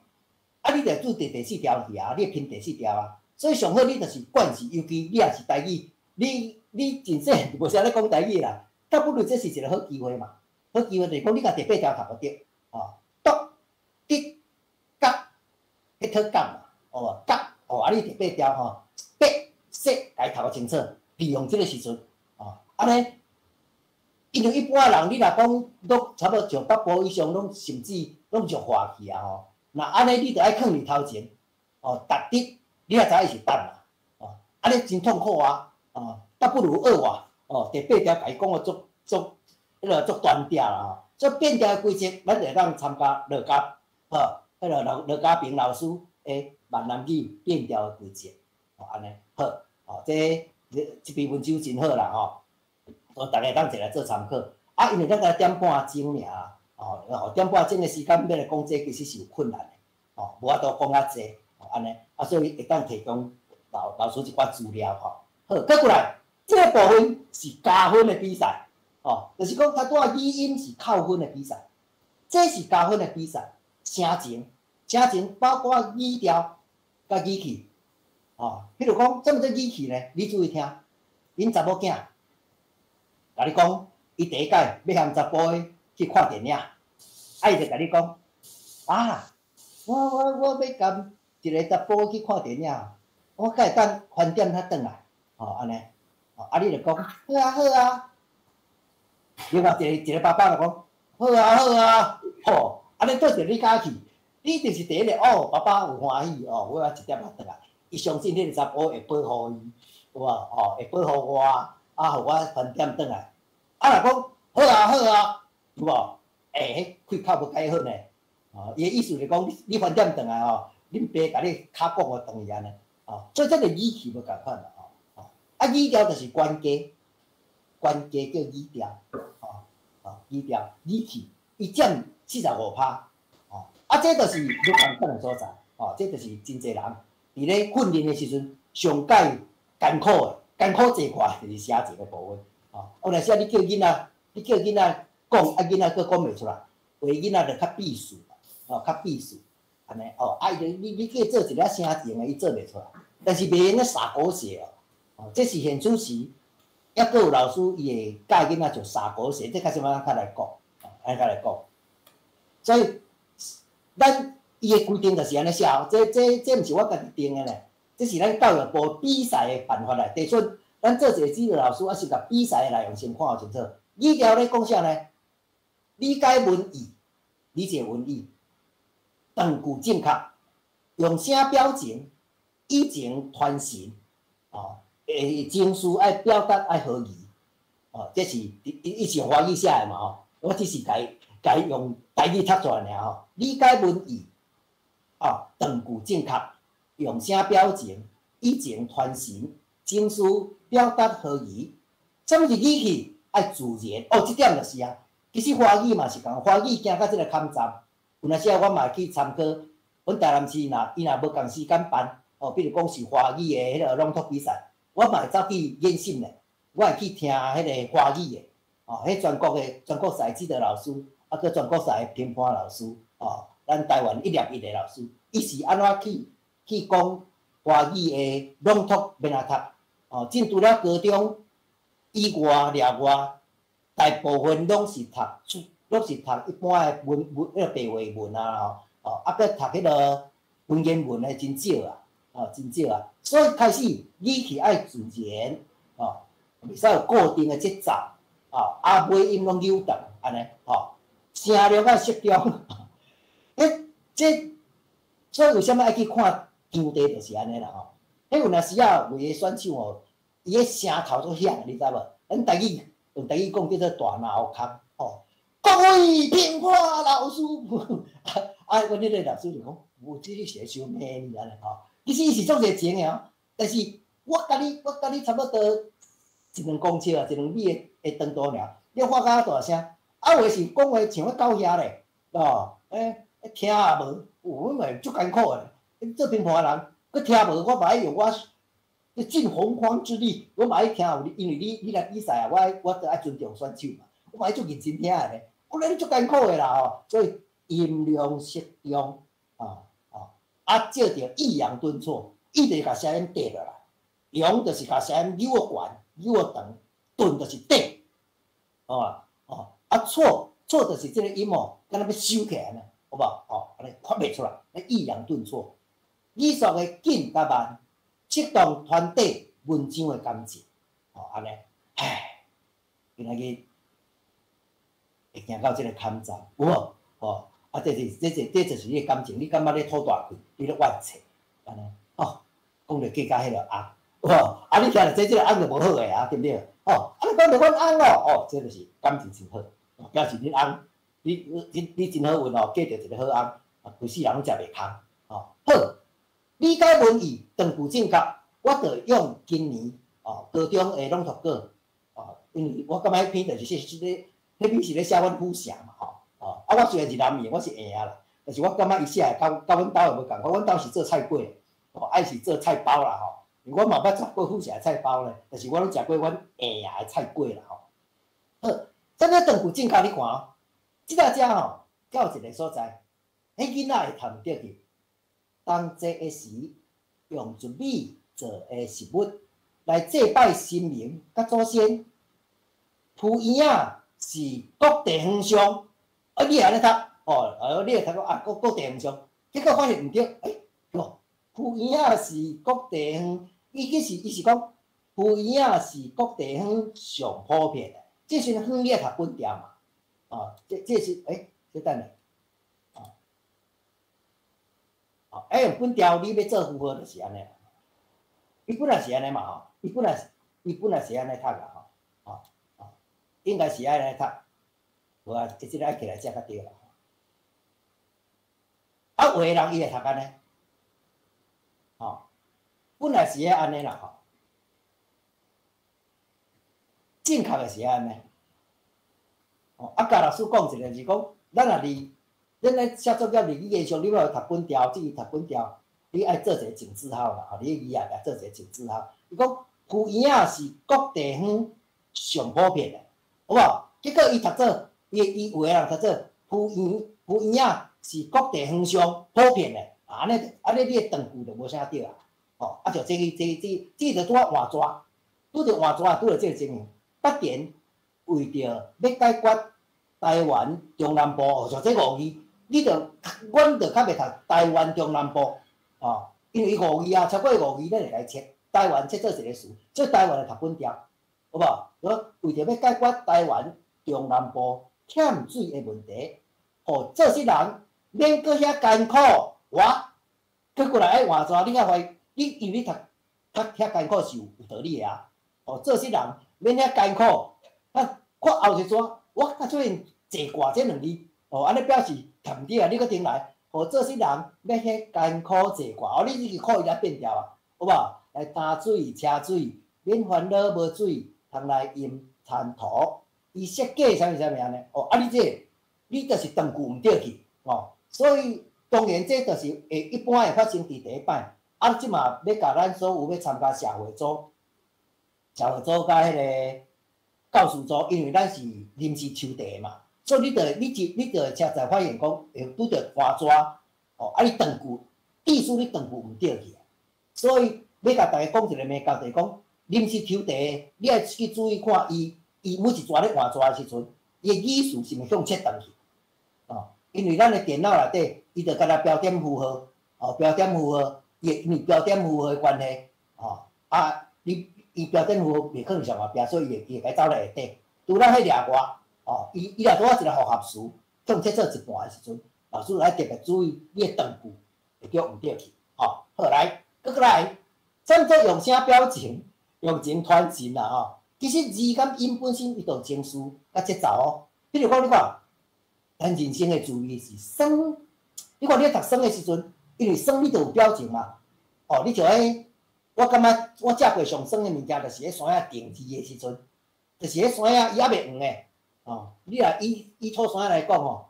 啊，你就做第四調去啊，你會拼第四調啊。所以上好你就是慣勢，尤其你也是台語，你真細無啥咧講台語啦，倒不如這是一個好機會嘛。好機會就是講你共第八調讀予對，吼，獨、滴、甲，彼套甲嘛。哦，甲，哦，啊，你第八調吼，八、四、说共伊讀予清楚，利用這个時陣，哦，按呢，因為一般人你若講攏差不多上北部以上，攏甚至攏石化去啊吼。若按呢，你著愛囥佇頭前，哦，逐日你也知影伊是等啦，哦，按呢真痛苦啊，哦，倒不如學我，哦，第八條共伊講予足足，彼个足單調啦吼。所以變調的規則，咱就會當參加羅家，好，彼个羅羅家平老師的閩南語變調的規則，哦，按呢好，哦，這這篇文章真好啦吼，哦，逐家當一來做參考。啊，因為咱才點半鐘爾，哦，哦，點半鐘的時間欲來講這其實是有困難的，哦，無法度講較濟，哦，按呢，啊，所以會當提供老老師一寡資料吼。好，閣過來，這个部分是加分的比賽，哦，就是講頭拄仔語音是扣分的比賽，這是加分的比賽，聲情，聲情包括語調佮語氣，哦，譬如講，啥物叫語氣呢？你注意聽，𪜶查某囝，共你講，伊第一擺欲和查埔的去看電影，啊，伊就共你講，啊，我我我欲共一个查埔去看電影，我敢會當翻點才轉來，哦，按呢，哦，啊，你就講，好啊好啊。另外一个一个爸爸就講，好啊好啊，吼，按呢倒一个你敢去？你就是第一个哦，爸爸有歡喜哦，我一點仔轉來，伊相信彼个查埔會保護伊，有無？哦，會保護我，啊，予我翻點轉來。啊，若講好啊好啊，有無？欸，彼氣口無改好呢。哦，伊的意思是講，你翻點轉來吼，恁爸共你敲鼓予轉去按呢。哦，所以這个語氣無仝款啦，吼。哦，啊，語調就是懸低，懸低叫語調，哦，哦，語調語氣，伊佔45%，哦，啊，這就是無仝款的所在，哦，這就是真濟人佇咧訓練的時陣上蓋艱苦的，艱苦這塊就是寫字的部分，哦，有若時你叫囡仔，你叫囡仔講，啊，囡仔閣講袂出來，有的囡仔就較避暑，哦，較避暑，按呢，哦，啊，伊就你你叫伊做一个聲情的，伊做袂出來，但是袂用咧灑狗血哦，哦，這是現此時，抑閣有老師伊會教囡仔做灑狗血，這較啥物咱較來講，按較來講，所以咱伊的規定就是按呢寫哦，這這這毋是我家己定的呢，這是咱教育部比賽的辦法來。提出咱做一個指導老師，抑是共比賽的內容先看予清楚。語調咧講啥呢？理解文意，理解文意，斷句正確，用聲表情，以情傳神，哦，欸，情緒愛表達愛合宜，哦，這是伊伊是用華語寫的嘛吼，我只是共伊共伊用台語讀出來爾吼。理解文意，哦，斷句正確，用聲表情，以情傳神，情緒表達合宜。啥物是語氣？愛自然。哦，這點就是啊。其實華語嘛是仝，華語行到這个坎站，有若時啊，我嘛會去參考。阮台南市若伊若無仝時間辦，哦，比如講是華語的彼个朗讀比賽，我嘛會走去演習咧，我會去聽彼个華語的，哦，彼全國的全國賽指導老師，啊，閣全國賽的評判老師，哦，咱台灣一粒一的老師，伊是按怎去去講華語的朗讀欲按怎讀？哦，進除了高中以外、額外，大部分攏是讀，攏是讀一般的文文，彼个白話文啊吼，哦，啊，閣讀彼个文言文的真少啊，哦，真少啊。所以開始語氣愛自然，哦，袂使有固定的節奏，哦，啊，尾音攏扭斷，按呢，吼，聲量愛適中。欸，這所以為啥物愛去看場地就是按呢啦吼。彼有若時啊，有的選手吼，伊的聲頭足響，你知無？咱台語用台語講叫做大腦殼，吼。各位評判老師，啊，阮彼個老師就講，有這個是咧傷罵你按呢吼。其實伊是足熱情的哦，但是我共你，我共你差不多一兩公尺啊，一兩米的的長度爾，你發較大聲，啊，有的是講話像咧狗遐咧，哦，欸，聽也無，有阮嘛足艱苦的，做評判的人，閣聽無，我嘛愛用我盡洪荒之力，我嘛愛聽有，因為你你來比賽啊，我愛我著愛尊重選手嘛，我嘛愛足認真聽的咧，我咧你足艱苦的啦吼，所以音量適中，哦哦，啊，借著抑揚頓挫，抑就是共聲音綴落來，揚就是共聲音扭予懸、扭予長，頓就是短，哦哦，啊挫挫就是這个音哦，敢若欲收起來呢，有無？哦，按呢發袂出來，抑揚頓挫，語速的緊佮慢，適當傳遞文章的感情，吼，按呢，唉，今仔日會行到這个坎站，有無？吼，啊，這是這這這就是你的感情，你感覺咧吐大氣，你咧怨氣，按呢，哦，講著計較彼个翁，有無？啊，你聽著這這个翁就無好的啊，對毋對？哦，啊，你講著阮翁哦，哦，這就是感情真好，表示恁翁，你你你真好運哦，嫁著一个好翁，啊，規世人攏食袂空，哦，好，理解文意，斷句正確，我著用今年哦高中的朗讀稿，哦，因為我感覺彼篇就是寫這个，彼篇是咧寫阮府城嘛，吼，哦，啊，我雖然是南面，我是下啊啦，但是我感覺伊寫的佮佮阮兜的無仝款，阮兜是做菜粿，哦，愛是做菜包啦，吼。我嘛捌食過府城的菜包咧，但是我攏食過阮下仔的菜粿啦吼。好，這個斷句正確，你看哦，這个遮吼，到一个所在，彼囡仔會讀毋著去。冬節的時，用糯米做的食物來祭拜神明佮祖先。鋪圓仔是各地方上，啊，你會按呢讀，哦，啊，你會讀講啊，各各地方上，結果發現毋對，欸，哦，鋪圓仔是各地方。伊其實伊是講，鋪圓仔是各地方上普遍的。這時陣方你愛讀本調嘛？哦，這這是欸，這等下，哦，哦，愛用本調，你欲做符號就是按呢。伊本來是按呢嘛吼，伊本來伊本來是按呢讀啦吼，哦哦，應該是愛按呢讀，無啊，這個愛起來才較對啦。啊，有的人伊會讀按呢，吼。本來是愛按呢啦吼，正確的是按呢。哦，啊，教老師講一个，就是講，咱若佇咱咧寫作業佇語言上，你欲讀本調，這個讀本調，你愛做一个井字號啦，吼，你字仔做一个井字號。伊講鋪圓仔是各地方上普遍的，有無？結果伊讀做，伊伊有的人讀做鋪圓鋪圓仔是各地方上普遍的，啊，按呢按呢，你的斷句就無啥對啊。哦，啊，就這個、這個、這個、這個就拄仔換紙，拄著換紙，拄著這個情形。北田為著欲解決台灣中南部，哦，像這五字，你著阮著較袂讀台灣中南部，哦，因為伊五字啊，超過五字，咱會共伊切，台灣切做一個詞，所以台灣會讀本調，有無？我為著欲解決台灣中南部欠水的問題，予做事人免閣遐艱苦，哇，閣過來愛換紙，你敢懷疑？你因為你讀讀遐艱苦是有有道理的啊！哦，做事人免遐艱苦，啊，看後一逝，我較出現坐掛這兩字，哦，按呢表示讀毋對啊！你閣重來，予做事人免遐艱苦坐掛，哦，你這個苦伊才變調啊，有無？來擔水、車水，免煩惱無水，通來淹田土。伊設計啥物啥物按呢？哦，啊，你這個，你就是斷句毋對去，哦，所以當然這就是會一般會發生佇第一擺。啊，這馬欲共咱所有欲參加社會組、社會組佮彼个教師組，因為咱是臨時抽題嘛，所以你著你就你著會才才發現講會拄著換紙，哦，啊，你斷句，意思你斷句毋對去啊，所以欲共大家講一个眉角，就是講臨時抽題，你愛去注意看伊，伊每一逝咧換紙的時陣，伊的語序是毋是向切斷去？哦，因為咱的電腦內底，伊就敢若標點符號，哦，標點符號。伊因為標點符號的關係，吼啊，你伊標點符號袂可能上後壁，所以伊會伊會共走來下底。除了彼掠外，哦，伊伊若拄仔一个複合詞，向切做一半的時陣，老師愛特別注意你的斷句會對毋對去，吼。好來，閣過來，怎做用聲表情，用情傳神啦，吼。其實字佮音本身伊就有情緒佮節奏哦。比如講，你看，咱人生的滋味是酸，你看你咧讀酸的時陣，因為酸你就有表情嘛。哦，你像彼，我感覺我食過上酸的物件，就是彼酸仔定字的時陣，就是彼酸仔伊猶未黃的，哦，你若以以土酸仔來講吼，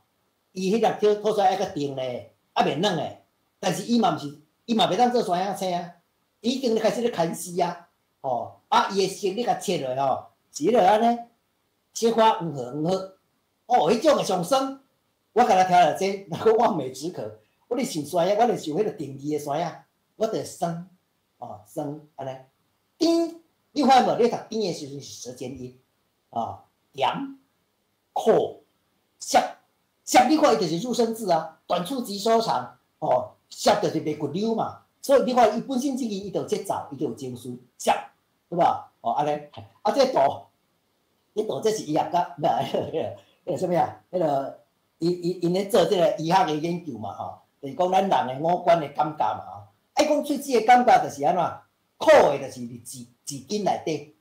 伊彼粒土土酸仔猶閣定咧，猶未軟的，但是伊嘛毋是，伊嘛袂當做酸仔青啊，伊已經開始咧牽絲啊，吼，啊，伊的色你共切落吼，是彼个按呢，小可黃褐黃褐，哦，彼種的上酸，我敢若聽著這，若講望梅止渴，我咧想酸仔，我咧想彼个定字的酸仔。我著酸，哦，酸按呢，甜，你發現無？你讀甜的時陣是舌尖音，哦，甜、苦、澀，澀你看伊就是入聲字啊，短促急收長，哦，澀就是袂骨溜嘛，所以你看伊本身這個伊就有節奏，伊就有情緒，澀，對吧？哦，按呢，啊，這圖，這圖這是醫學家，毋係彼個啥物啊？彼個伊伊𪜶咧做這個醫學的研究嘛吼，就是講咱人的五官的感覺嘛吼。愛講喙齒的感覺就是按怎？苦的就是佇舌舌根內底，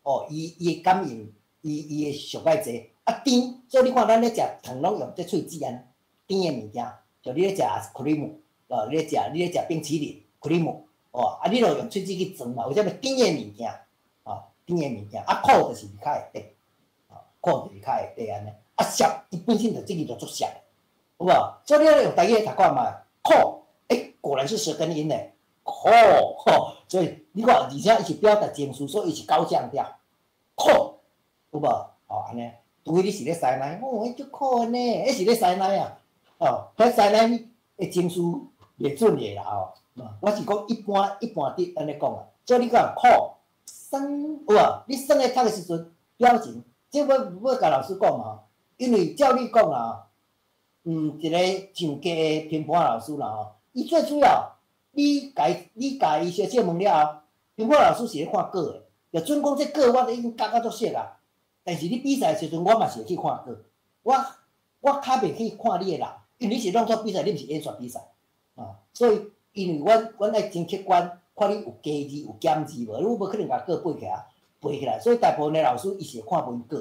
哦，伊伊的感應，伊伊會上較濟。啊甜，所以你看咱咧食糖攏用這喙齒按呢，甜的物件，像你咧食 cream，哦，你咧食冰淇淋 cream，哦，啊，你就用喙齒去鑽嘛，為啥物甜的物件，哦，甜的物件，啊苦就是佇較下底，哦，苦就是較下底按呢。啊澀，伊本身就這個就足澀的，有無？所以你用台語讀看覓，苦，欸，果然是舌根音咧，苦，吼，所以你看，而且伊是表達情緒，所以伊是高降調，苦，有無？哦，按呢，除非你是咧師奶，哦，彼足苦的呢，彼是咧師奶啊，哦，彼師奶的情緒袂準的啦吼。我是講一般一般佇按呢講啊，所以你講苦酸有無？你酸咧讀的時陣，表情，這我欲共老師講吼，因為照你講啊，一個上級的評判老師啦吼，伊最主要，你共伊小試問了後，評判老師是咧看稿的，就準講這稿我都已經教甲足熟啊，但是你比賽的時陣，我嘛是會去看稿，我較袂去看你的人，因為你是朗讀比賽，你毋是演說比賽，啊，所以因為阮愛真客觀，看你有加字有減字無，你無可能共稿背起來，背起來，所以大部分的老師伊是會看文稿，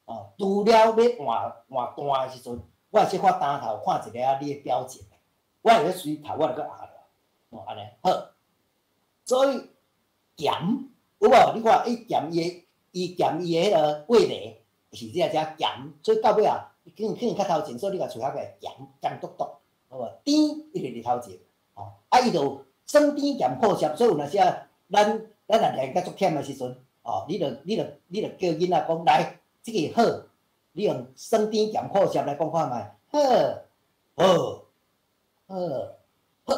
哦，除了欲換換段的時陣，我會小可擔頭看一下你的表情，我會咧隨頭，我就閣壓落，哦，按呢好，所以鹹有無？你看伊鹹伊的，伊鹹伊的彼個味蕾是這遮鹹，所以到尾啊，可能較頭前，所以你共喙合起來鹹鹹篤篤，好無？甜伊就佇頭前，哦，啊伊就酸甜鹹苦澀，所以有若時啊，咱若練甲足忝的時陣，哦，你就叫囡仔講來，這個好，你用酸甜鹹苦澀來講看覓，好，好，好，好，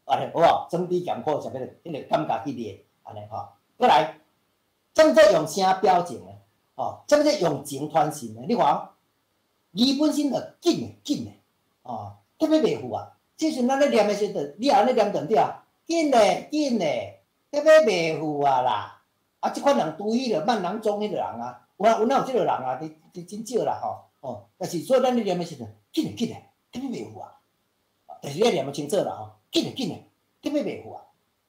按呢好無？酸甜鹹苦澀彼個感覺去練，按呢吼，閣來，啥物叫用聲表情呢？哦，啥物叫用情傳神呢？你看，字本身就緊的緊的，哦，特別袂赴啊。這時陣咱咧念的時陣，你按呢念對毋對啊？緊嘞緊嘞，特別袂赴啊啦！啊，這款人拄彼個慢郎中彼個人啊，有啊有哪有這個人啊？佇佇真少啦吼，哦，但是所以咱咧念的時陣，緊嘞緊嘞，特別袂赴啊！但是你念得清楚啦吼，緊嘞緊嘞，特別袂赴啊！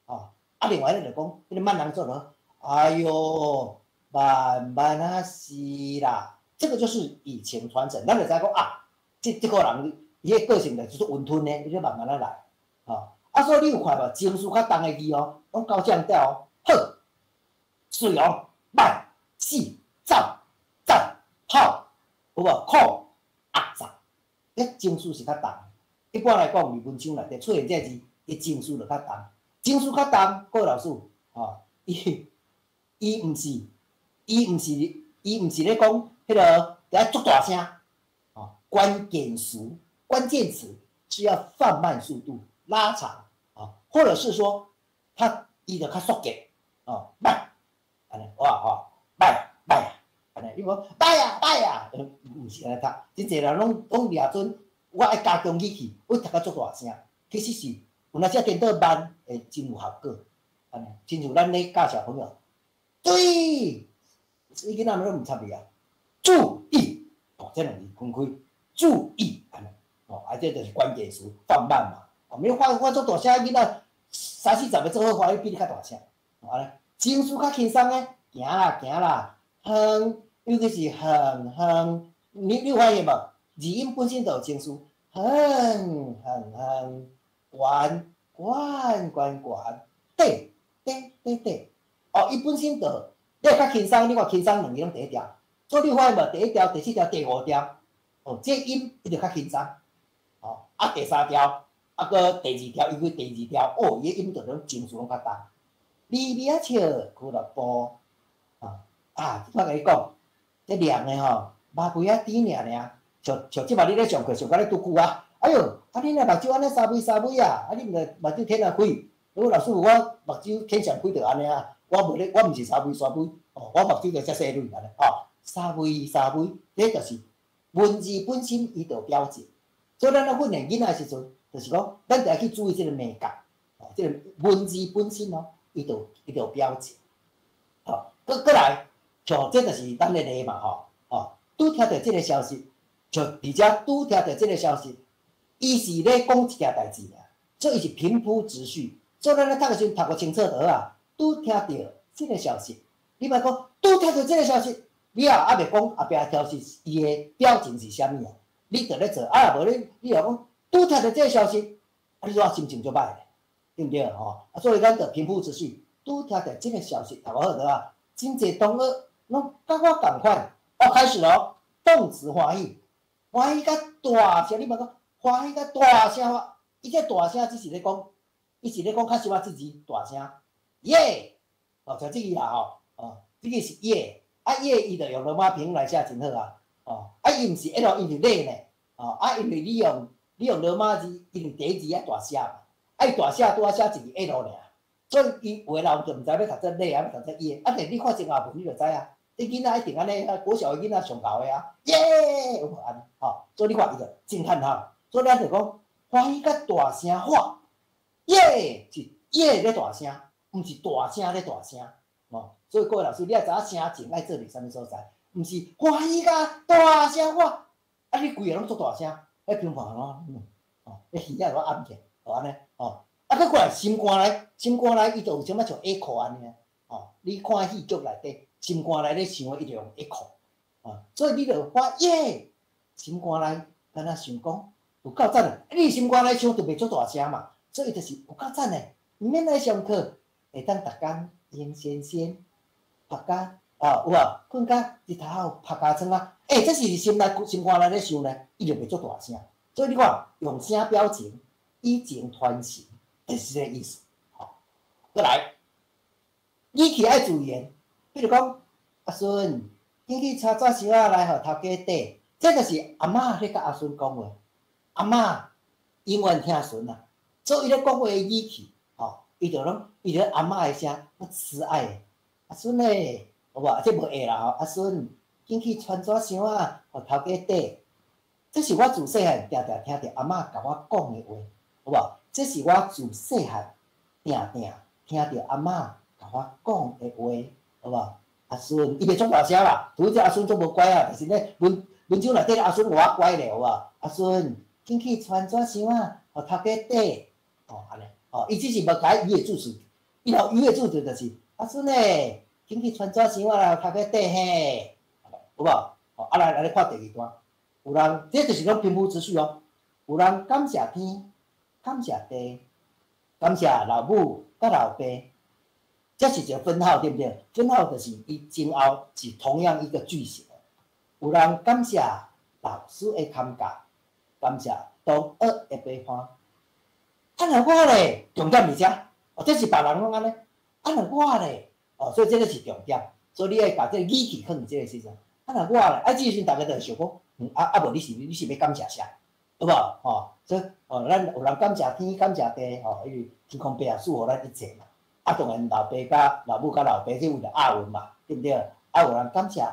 哦，啊，另外咧就講，彼個慢郎中咯，哎喲，慢慢仔是啦，這個就是以情傳神，咱就知講啊，這個人伊個個性就是溫吞的，伊就慢慢仔來，吼。啊，所以你有看無？情緒較重的字哦，攏高降調哦，好，媠哦，歹，死，走，讚，好，有無？苦，壓榨，彼情緒是較重。一般來講，佇文章內底出現這個字，伊情緒就較重。情緒較重，各位老師，吼，伊毋是咧講彼個愛足大聲，吼，關鍵詞是要放慢速度，拉長，啊，或者是說，他伊就較速捷，哦，慢，按呢，哇吼，歹歹，按呢，你無歹啊歹啊，毋是按呢讀，真濟人攏掠準，我愛加強語氣，我讀甲足大聲，其實是有若時顛倒慢會真有效果，按呢，親像咱咧教小朋友，對，伊囡仔們攏毋插伊啊，注意，哦，這兩字分開，注意，按呢，哦，啊，這就是關鍵詞，放慢嘛，哦，免發發足大聲，囡仔三四十个做伙發，比你較大聲，按呢，情緒較輕鬆的，行啦行啦，遠，尤其是遠遠，你有發現無？字音本身就有情緒，遠遠遠，懸懸懸懸，短短短短，哦，伊本身就你較輕鬆，你看輕鬆兩字攏第一調，所以你發現無？第一調、第四調、第五調，哦，這音伊就較輕鬆，哦，啊，第三調，啊，閣第二調，尤其第二調，哦，伊的音就攏情緒攏較重。微微仔笑俱樂部，啊啊！我共你講，這念的吼，肉皮仔甜爾爾，像這擺你咧上課上甲咧拄久啊，哎喲，啊你若目睭按呢三微三微啊，啊你毋著目睭天啊開，如果老師我目睭天上開就按呢啊，我無咧，我毋是三微三微，哦，我目睭就遮細蕊按呢，哦，三微三微，這就是文字本身伊就有表情，所以咱咧訓練囡仔的時陣，就是講，咱就愛去注意這個美感，哦，這個文字本身哦，伊就有表情。吼，閣閣來，像這就是咱的例嘛吼，吼，拄聽著這个消息，就佇遮拄聽著這个消息，伊是咧講一件代誌爾，所以伊是平鋪直敘，所以咱咧讀的時陣讀個清楚就好啊。拄聽著這个消息，你莫講拄聽著這个消息，你也猶未講後壁消息伊的表情是啥物啊？你著咧做，啊若無你，你若講拄聽著這个消息，啊你怎心情就歹咧，對毋對吼？啊，所以咱著平鋪直敘，拄聽著這个消息，讀好就啊，真濟同學攏佮我仝款，哦，開始咯，動詞歡喜，歡喜甲大聲，你莫講歡喜甲大聲話，伊這大聲只是咧講，伊是咧講較小可這字大聲，耶，哦，就這個啦吼，哦，這個是耶，啊耶，伊就用羅馬拼音來寫真好啊，哦，啊伊毋是 L，伊是咧呢，哦，啊因為你用羅馬字，因為第一字愛大寫嘛，啊伊大寫拄仔寫一個 L 爾，所以伊有的人就毋知欲讀做咧，抑欲讀做耶，啊但你看前後文你就知啊，這囡仔一定按呢，國小的囡仔上𠢕的啊，耶，有無按呢？吼，所以你看伊就驚嘆號，所以咱就講歡喜甲大聲喊，耶是耶咧大聲，毋是大聲咧大聲，吼，所以各位老師，你愛知影聲情愛做佇啥物所在，毋是歡喜甲大聲喊，啊你規个攏做大聲，彼平房咯，哦，彼耳仔都掩起來，哦按呢，哦，啊閣過來心肝內，心肝內伊就有啥物像 echo 按呢，哦，你看戲劇內底心肝內咧想的，伊就用 echo，啊，所以你就發耶，心肝內敢若想講有夠讚的，你心肝內想就袂足大聲嘛，所以就是有夠讚的，毋免來上課，會當逐工閒仙仙，拍甲啊有無？睏甲日頭拍尻川啊！欸，這是心內心肝內咧想咧，伊就袂足大聲。所以你看，用聲表情，以情傳情，就是這个意思。吼，閣來，語氣愛自然，比如講，阿孫，緊去抄紙箱仔來予頭家綴，這就是阿嬤咧佮阿孫講話。阿嬤永遠疼孫啊，所以伊咧講話的語氣，吼，伊就攏伊就阿嬤的聲，慈愛的。阿孫欸，有無？這無會啦吼。阿孫，緊去傳紙箱仔，予頭家綴。這是我自細漢定定聽著阿嬤共我講的話，有無？這是我自細漢定定聽著阿嬤共我講的話，有無？阿孫，伊袂足大聲啦，除非這阿孫足無乖啊，但是咧文文章內底阿孫有偌乖咧，有無？阿孫，緊去傳紙箱仔，予頭家綴，吼按呢，吼，伊只是無改伊的助詞，伊若伊的助詞就是阿孫欸，緊去傳紙箱仔來予頭家綴嘿，有無？吼，啊來來，你看第二段。有人，這就是講平鋪直敘哦。有人感謝天，感謝地，感謝老母佮老爸，這是一個分號，對毋對？分號就是伊前後是同樣一個句型。有人感謝老師的堪教，感謝同學的陪伴。啊，若我咧，重點佇遮，哦，這是別人攏按呢。啊，若我咧，哦，所以這個是重點。所以你愛共這個語氣放佇這個時陣。啊，若我咧，啊，這時陣逐家就會想講。啊啊！無你是欲感謝啥？對無？吼，所以哦，咱有人感謝天，感謝地，吼，因為天公伯啊賜予咱一切嘛。啊，當然老爸佮老母佮老爸，這為著押韻嘛，對毋對？啊，有人感謝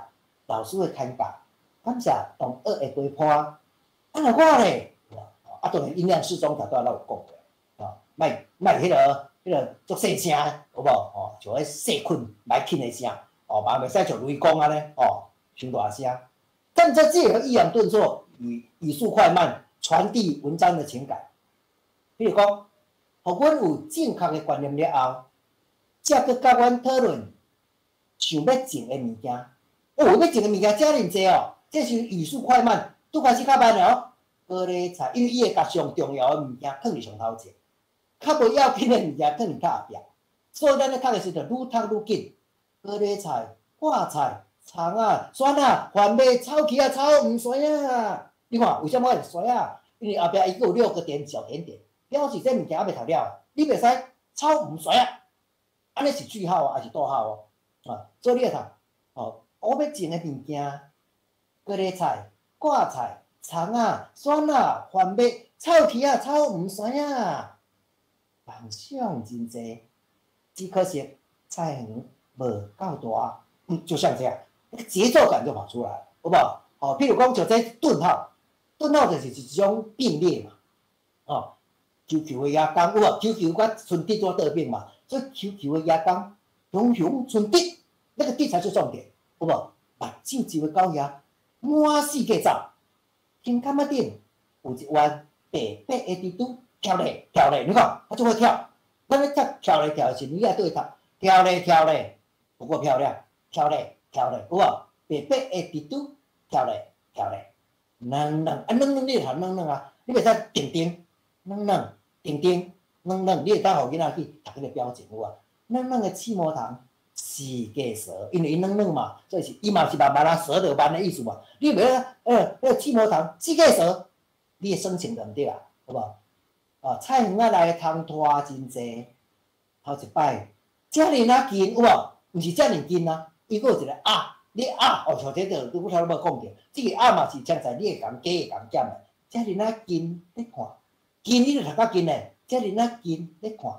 老師的牽教，感謝同學的陪伴。啊，若我咧，啊，當然音量適中，頭拄仔咱有講過，吼，莫莫彼個足細聲，有無？吼，像彼細菌來緊的聲，哦，嘛袂使像雷公按呢，吼，傷大聲。但這這個抑揚頓挫、語速快慢，傳遞文章的情感。比如講，予阮有正確的觀念了後，才閣佮阮討論想欲種的物件。哦，欲種的物件遮爾濟哦，這是語速快慢，拄開始較慢的哦。高麗菜，因為伊會共上重要的物件放佇上頭前，較無要緊的物件放佇較後壁。所以咱咧讀的時陣，愈讀愈緊。高麗菜、掛菜、蔥仔、蒜仔、番麥、草薙仔、草毋酸仔。你看，為啥物會酸仔？因為後壁伊閣有六個點小點點，表示這物件猶未讀了。你袂使草毋酸仔，按呢是句號啊，抑是逗號哦？啊，所以你愛讀，哦，我欲種的物件，高麗菜、掛菜、蔥仔、蒜仔、番麥、草薙仔、草毋酸仔，夢想真濟，只可惜菜園無夠大。嗯，就像這樣，那個節奏感就跑出來，好無？哦，譬如講像這頓號，頓號就是一種並列嘛，哦，球球的野工有無？球球佮春竹做對比嘛，所以球球的野工，雄雄春竹，那個滴才是重點，有無？目睭一個狗爺滿四界走，天坎仔頂有一彎白白的蜘蛛跳咧跳咧，你看它就會跳。咱咧跳跳咧跳的時，你也對它跳咧跳咧，不夠漂亮，跳咧跳咧，有無？白白的蜘蛛跳咧跳咧，軟軟啊軟軟，你會讀軟軟啊？你袂使定定軟軟定定軟軟，你會當予囡仔去讀彼個標準有無？軟軟的刺毛蟲。四界蛇，因為伊軟軟嘛，所以是伊嘛是慢慢啊，蛇就慢的意思嘛。你袂啊，那個刺毛蟲四界蛇，你的省情就毋對啊，好無？啊，菜園仔內的蟲拖真濟，頭一擺，遮爾仔近有無？毋是遮爾近啊，伊閣有一個啊，你啊，哦，像這個拄頭拄講著，這個啊嘛是將在你會共加會共減的，遮爾仔近咧看，近你就讀較近咧，遮爾仔近咧看。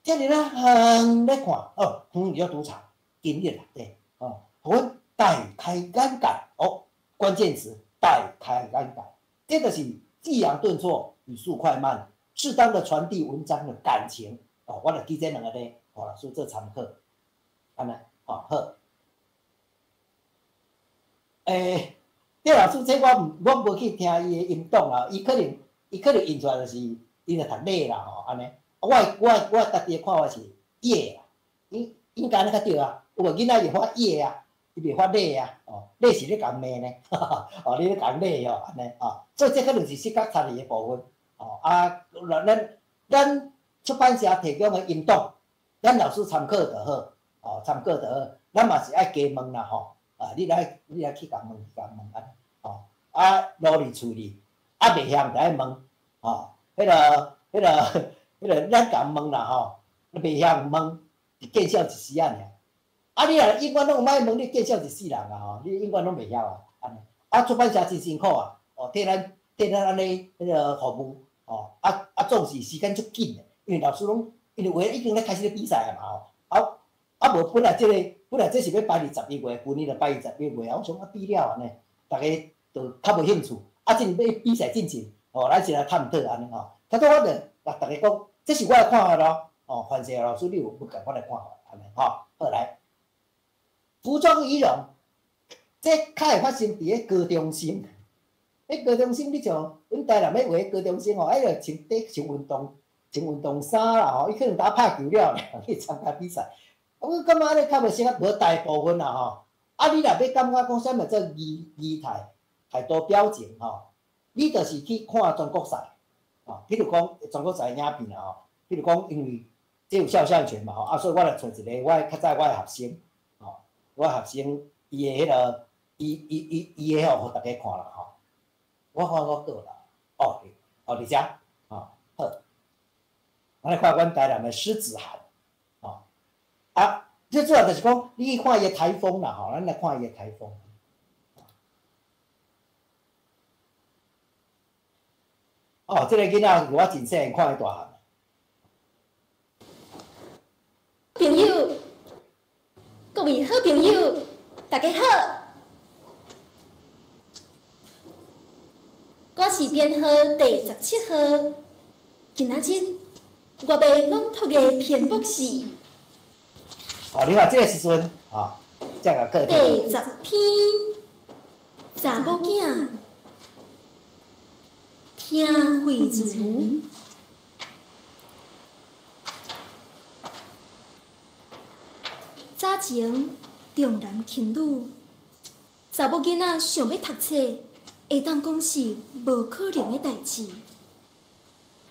遮爾仔遠咧看，哦，遠就拄差，近你就讀對，哦，予阮大開眼界，哦，關鍵詞大開眼界，這就是抑揚頓挫、語速快慢，適當的傳遞文章的感情，哦，我就記這兩個咧，予老師做參考，按呢，哦，好。欸，戴老師，這我無去聽伊的音檔啊，伊可能印出來就是伊就讀禮啦，吼，按呢。我家己的看法是葉啦，應該按呢較對啊。有無囡仔會發葉啊，伊袂發禮啊，哦，禮是咧共罵呢，哦，你咧共禮哦，按呢哦，所以這可能是視覺差異的部分，哦啊，咱出版社提供的音檔，咱老師參考就好，哦，參考就好，咱嘛是愛加問啦吼，啊，你來去共問，去共問按呢，哦，啊，努力處理，啊，袂曉就愛問，哦，彼個。咱共問啦吼，你袂曉問，就見笑一時仔爾。啊，你若永遠攏毋愛問，你見笑一世人啊吼！你永遠攏袂曉啊，按呢。啊，出版社真辛苦啊，哦，替咱按呢彼個服務，哦，啊啊，總是時間足緊的，因為老師攏，因為有的已經咧開始咧比賽啊嘛吼，啊啊無本來這個本來這是欲排佇11月，舊年就排佇11月啊，我想啊比了按呢，逐家就較無興趣，啊，這欲比賽進前，哦，咱先來探討按呢吼，頭拄我就共逐家講，這是我的看法咯，哦，范世老師你有無仝款的看法？按呢吼，好來，服裝儀容，這較會發生佇咧高中生，彼高中生你像阮台南咧畫高中生吼，哎著穿短穿運動穿運動衫啦吼，伊可能打拍球了去參加比賽，我感覺按呢較無適合，無大部分啦吼。啊，你若欲感覺講啥物做儀態、態度表情吼，你就是去看全國賽，吼，比如講全國賽影片啦吼，比如講因為這有肖像權嘛吼，啊，所以我來揣一個我較早我的學生，吼，我的學生伊的彼個，伊的吼，予大家看啦吼。我看我倒啦，哦，哦，佇遮，吼，好。我來看阮台南的施子涵，吼，啊。最主要就是講，你去看伊的台風啦，吼，咱來看伊的台風。哦，這個囡仔我真細漢看伊大漢。朋友，各位好朋友，大家好，我是編號第17號，今仔日我欲朗讀的篇目是。哦，你看這個時陣，哦，這個課。第10篇，查某囝聽惠如。早前重男輕女，查某囡仔想欲讀冊，會當講是無可能的代誌。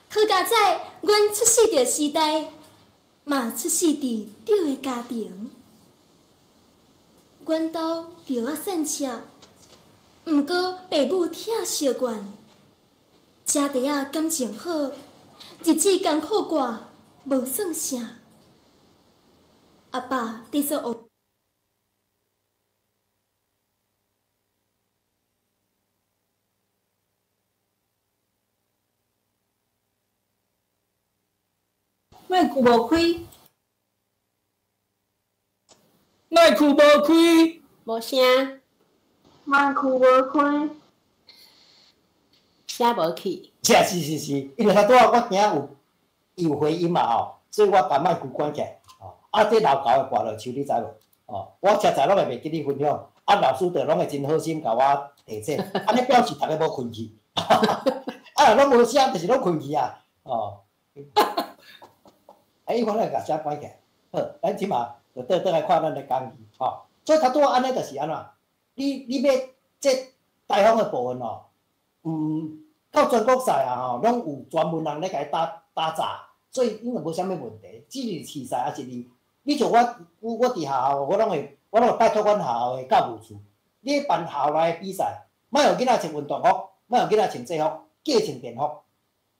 好佳哉，阮出世佇時代。嘛出世佇對的家庭，阮兜著仔散赤，毋過爸母疼惜阮，食茶仔感情好，日子艱苦過，無算啥。阿爸佇做學。麦克无开，麦克无开，无声，麦克无开，声无去。是是是，因为他拄仔我听有伊有回音嘛吼，所以我把麦克关起来。吼，啊，這老猴的跋落樹，你知無？哦，我實在攏會袂記你分享，啊，老師就攏會真好心共我提醒，按呢表示逐家無睏去，啊，攏無寫就是攏睏去啊，哦。哎，我來共寫關起來，好，咱這馬就倒轉來看咱的講義，吼。所以較拄仔按呢就是按怎？你欲這台風的部分哦，到全國賽啊吼，攏有專門人咧共伊打打雜，所以應該無啥物問題。只是試賽抑是你，你像我，我佇學校，我攏會拜託阮學校的教務處，你辦校內的比賽，莫予囡仔穿運動服，莫予囡仔穿制服，皆穿便服。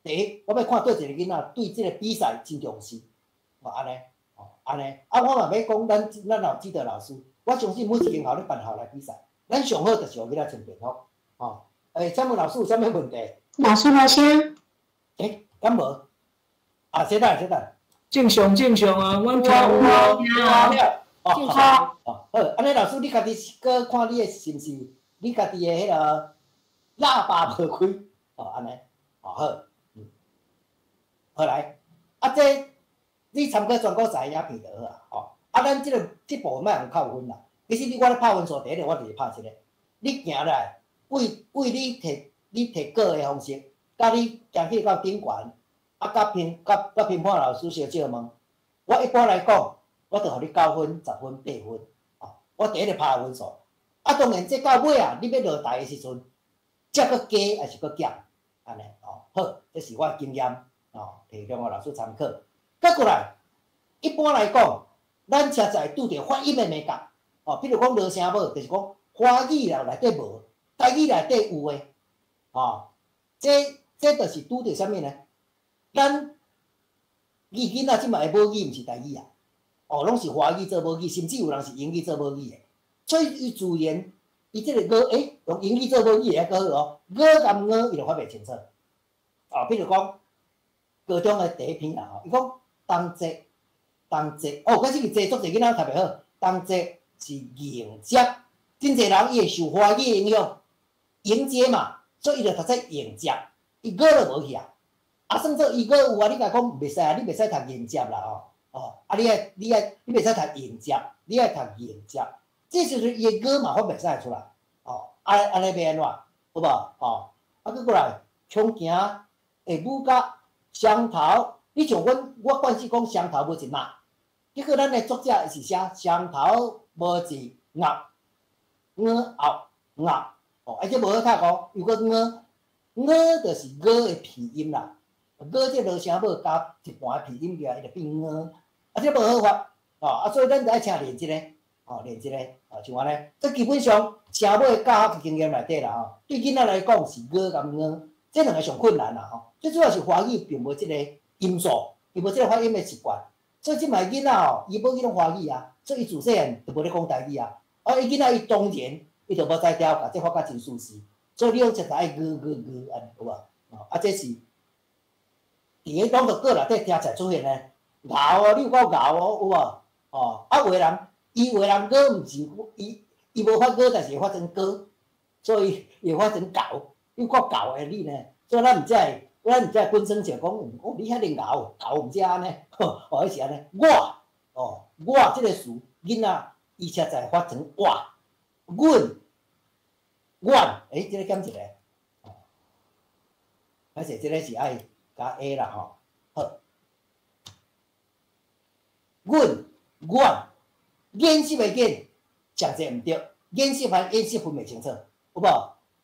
第一，我欲看佗一个囡仔對這個比賽真重視，哦，按呢，哦，按呢，啊，我嘛欲講，咱有指導老師，我相信每一間學校咧辦校內比賽，咱上好就是予囡仔穿便服，吼。欸，請問老師有啥物問題？老師無聲。欸，敢無？啊，稍等，稍等。正常正常啊，阮聽有啊。哦，好，哦，好，按呢老師，你家己閣看你的是毋是你家己的彼个喇叭無開？哦，按呢，哦好，好來，啊這你參加全國賽影片就好啊，哦，啊咱這个這部分莫予扣分啦。其實你我咧拍分數，第一个我就是拍這个，你行來，為為你摕稿的方式，佮你行去到頂懸，啊，佮評判老師相借問，我一般來講，我就予你9分、10分、8分，哦，我第一個拍分數。啊，當然這到尾啊，你欲落台的時陣，才閣加抑是閣減，按呢，哦，好，這是我的經驗，哦，提供予老師參考。閣過來，一般來講，咱車載拄著發音的眉角，哦，比如講濁聲母，就是講華語啦內底無，台語內底有的，哦，這就是拄著啥物呢？咱伊囡仔這擺的母語毋是台語啊，哦，攏是華語做母語，甚至有人是英語做母語的，所以伊自然伊這个語，欸，用英語做母語的還閣好哦，語佮𠊎伊就發袂清楚。哦，比如講高中的第一篇啦吼，伊講冬節，冬節，哦，可是伊這足濟囡仔讀袂好，冬節是迎接，真濟人伊會受華語影響，迎接嘛，所以伊就讀做迎接，伊𠊎就無去啊。啊，算做伊閣有啊，你共講袂使啊，你袂使讀迎接啦吼，哦，啊你愛你愛你袂使讀迎接，你愛讀迎接，這時陣伊的𠊎嘛發袂使出來，哦，啊按呢欲按怎，好無？哦，啊閣過來，衝行下母甲雙頭，你像阮我慣勢講雙頭無一捺，結果咱的作者是寫雙頭無一鴨，𠊎後鴨，哦，啊這無好讀哦，又閣𠊎，𠊎就是𠊎的鼻音啦。𠊎這濁聲母加一半的鼻音起來，伊就變𠊎，啊，這無好發，哦，啊，所以咱就愛請練這個，哦，練這個，哦，像按呢，這基本上聲母的教學經驗內底啦吼，對囡仔來講是𠊎佮𠊎，這兩个上困難啦吼。最主要是華語並無這個音素，伊無這個發音的習慣，所以這擺囡仔吼，伊母語攏華語啊，所以伊自細漢就無咧講台語啊，啊，伊囡仔伊當然伊就無才調，共這發甲真舒適，所以你攏常常愛𠊎𠊎𠊎按呢有無？哦，啊，這是。佇咧朗讀稿內底聽起來出現的𠢕哦，你有夠𠢕哦，有無？哦，啊有的人，伊有的人𠊎毋是，伊無發𠊎，但是會發成哥，所以伊會發成𠢕，你有夠𠢕的你呢？所以咱毋才會，咱毋才會本身就講，哦，你遐爾𠢕，𠢕毋才按呢，哦，彼是按呢，我，哦，我這个詞，囡仔伊才會發成我，阮，阮，欸，這个減一个，哦，歹勢，這个是愛加 A 啦吼，好，阮、阮，研習的研，上濟毋對，研習和演習分袂清楚，有無？